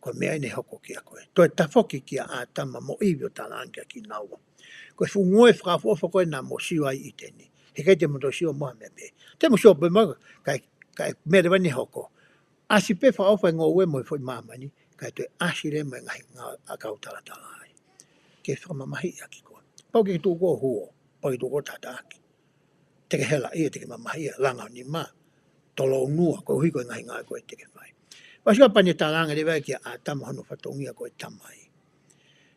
Ko e meʻa eni ʻe hoko kiate koe. Toe tafoki kia ʻĀtama mo ʻIvi ʻo talaange kiate kinaua. Ko e fuʻu ngoue fakaʻofoʻofa ko ē naʻa mo sio ai ʻi ʻĪteni. Heʻikai te mo toe sio mo ha meʻa pē. Te mo sio pē mo, kae, kae meʻa leva eni ʻe hoko. ʻAsi pē fakaʻofoʻofa e ngoue mo e foʻi māmani, kae toe ʻasi leva mo e ngaahi ngā-, ʻakau talatala ai. Ke fakamamahiʻi ʻaki koe. Pau ke tuʻu koe ʻo huo, pau ke tuʻu koe ʻo tātāʻaki. Te ke helaʻia, te ke mamahiʻia, langa ho nima, tolounua, koeʻuhi ko e ngaahi ngāue ko ē te ke fai. Pasi ka pani talaange leva kia ʻĀtama hono fatongia ko e tamai.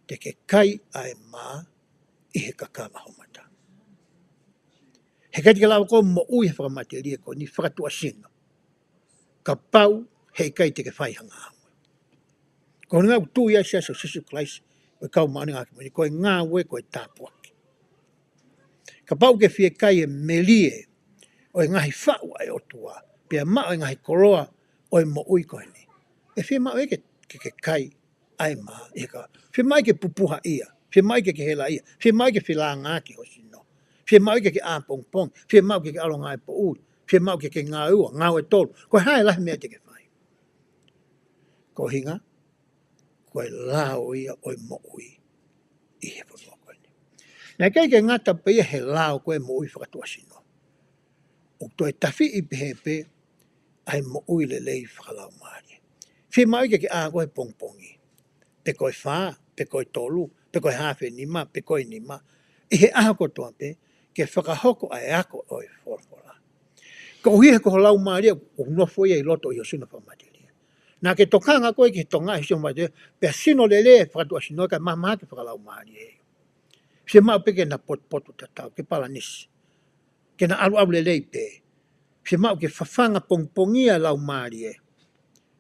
Te ke kai ʻa e mā ʻi he kakava ho mata. Heʻikai te ke lava koe ʻo moʻui he fakamatelie ko eni fakatuʻasino. Kapau heʻikai te ke fai ha ngāue. Ko hono ʻuhinga ʻoku tui ai e Siasi ʻo Sīsū Kalaisi ʻo e Kau Māʻoniʻoni ʻi he Ngaahi ʻAho Kimui Ni, ko e ngāue ko e tāpuaki. Kapau ʻoku ke fie kai e melie ʻo e ngaahi faʻu ʻa e ʻOtua, pea maʻu e ngaahi koloa ʻo e moʻui ko eni, ʻe fiemaʻu ia ke, ke, ke kai ʻa e mā ʻi he kakava. Fiemaʻu ia ke pupuhaʻia, fiemaʻu ia ke ke helaʻia, fiemaʻu ia ke felāngaaki ho sino, fiemaʻu ia ke ke ʻā pongipongi, fiemaʻu ke ke ʻalu ʻo ngāue poʻuli, fiemaʻu ke ke ngāue ua, ngāue tolu. Ko e hā e lahi meʻa te ke fai? Ko e ʻuhinga, ko e lao ia ʻo e moʻui ʻi he fonua ko eni. Naʻe ʻikai ke ngata pē ia he lao ko e moʻui fakatuʻasino. ʻOku toe tafiʻi pehē pē ʻa e moʻui lelei fakalaumālie. Fiemaʻu ia ke ke ʻā koe he pongipongi. Pe ko e fā, pe ko e tolu, pe ko e haafe nima, pe ko e nima. ʻI he ʻaho kotoa pē, ke fakahoko ʻa e ako ʻo e folofola. Koeʻuhi he ko ho laumālie ʻoku nofo ia ʻi loto ʻi ho sino fakamatelie. Naʻa ke tokanga koe ki he tokangaʻi ho sino fakamatelie, pea sino lelei e fakatuʻasino kae mahamahaki e fakalaumālie. Fiemaʻu pē ke na potupotutatau, ke palanisi. Ke na ʻaluʻalu lelei pē. Fiemaʻu ke fafanga pongipongia e laumālie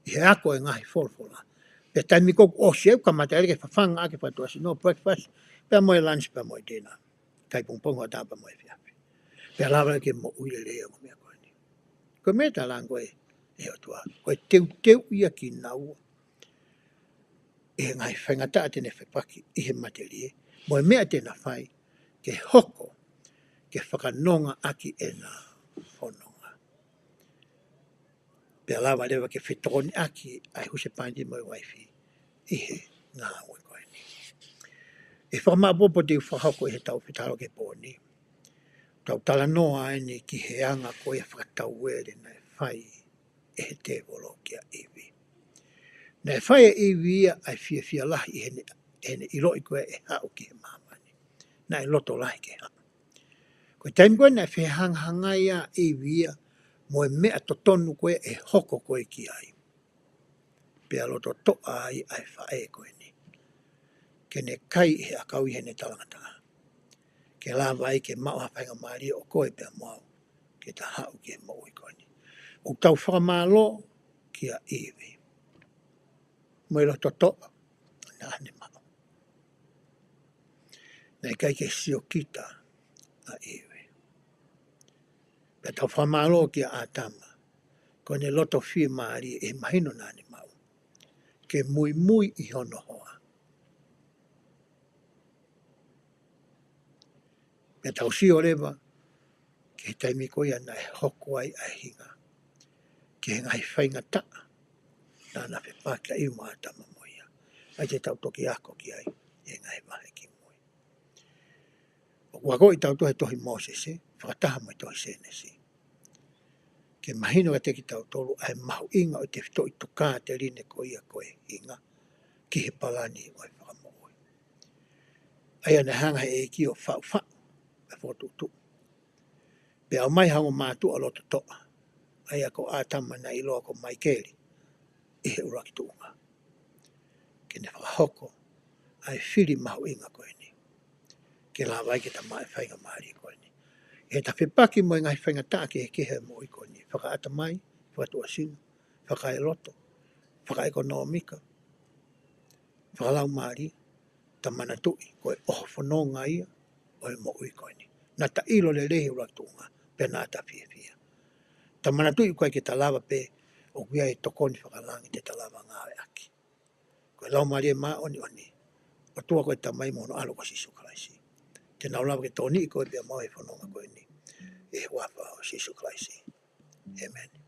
ʻi he ako e ngaahi folofola. Pea taimi ko ē ʻoku ʻosi ʻe kamata leva ke fafanga ʻaki e fakatuʻasino, breakfast, pea mo e lunch, pea mo e dinner. Kai pongipongi, hoʻatā pea mo e efiafi. Pea lava ke moʻui lelei ʻa e meʻa ko eni. Ko e meʻa talaange ko ē ʻe he ʻOtua, ko e teuteuʻi ʻa kinaua ʻi he ngaahi faingataʻa te ne fepaki ʻi he matelie, mo e meʻa te na fai ke hoko, ke fakanonga ʻaki ʻena fononga. Pea lava leva ke fetokoniʻaki ʻa e husepāniti mo e uaifi ʻi he ngāue ko eni. ʻE fakamaʻopoʻopo te u fakahoko ʻi heʻetau fetaulaki he pō ni. Tau talanoa eni ki he anga ko ia fakatauele naʻe fai ʻe he tēvolo kia ʻIvi. Naʻe fai ʻe ʻIvi ia ʻa e fiefia lahi ʻi heʻene, ʻi heʻene ʻiloʻi ko ē ʻe haʻu ki he māmani. Naʻe loto lahi ke haʻu. Ko e taimi ko ē naʻe fehangahangai ai ʻa ʻIvi ia mo e meʻa totonu ko ē ʻe hoko ko ē ki ai. Pea loto toʻa ai ʻa e faʻē ko eni ke ne kai ʻi he ʻakau ʻi heʻene talangataʻa, ke lava ai ke maʻu ha faingamālie ʻo koe pea mo au ke ta haʻu ki he moʻui ko eni. ʻOku tau fakamālō kia ʻIvi mo e loto toʻa naʻa ne maʻu. Naʻe ʻikai ke siokita ʻa ʻIvi. Pea tau fakamālō kia ʻĀtama ko ʻene loto fiemālie ʻi he mahino naʻa ne maʻu ke muimui ʻi hono hoa. Pea tau sio leva ki he taimi ko ia naʻe hoko ai ʻa e hinga ki he ngaahi faingataʻa naʻa na fepaki ʻa ʻIvi mo ʻĀtama mo ia. ʻAi te tau toki ako ki ai ʻi he ngaahi vahe kimui. ʻOku akoʻi tautolu he tohi Mōsese fakataha mo e tohi Sēnesi ke mahino kiate kitautolu ʻa e mahuʻinga ʻo e tefitoʻi tokāteline ko ia ko e hinga ki he palani ʻo e fakamoʻui. ʻA ia naʻe hanga he ʻEiki ʻo faʻufaʻu ʻa e fokotuʻutuʻu pea ʻomai ha ongo mātuʻa loto toʻa, ʻa ia ko ʻĀtama naʻe ʻiloa ko Maikeli ʻi he ʻuluaki tuʻunga, ke ne fakahoko ʻa e fili mahuʻinga ko eni ke lava ai ke ta maʻu e faingamālie ko eni. ʻI heʻeta fepaki mo e ngaahi faingataʻa kehekehe ʻo e moʻui ko eni, fakaʻatamai, fakatuʻasino, fakaeloto, fakaʻekonōmika, fakalaumālie, ta manatuʻi ko e ʻoho fononga ia ʻo e moʻui ko eni. Naʻa ta ʻilo lelei he ʻuluaki tuʻunga pea naʻa ta fiefia. Ta manatuʻi ʻoku ʻikai ke ta lava pē, ʻoku ʻi ai e tokoni fakalangi te ta lava ngāueʻaki. Ko e Laumālie Māʻoniʻoni ʻo e ʻOtua ko e Tamai mo hono ʻAlo ko Sīsū Kalaisi, te nau lava ke tokoniʻi koe pea mo au he fononga ko eni, ʻi he huafa ʻo Sīsū Kalaisi. ʻĒmeni.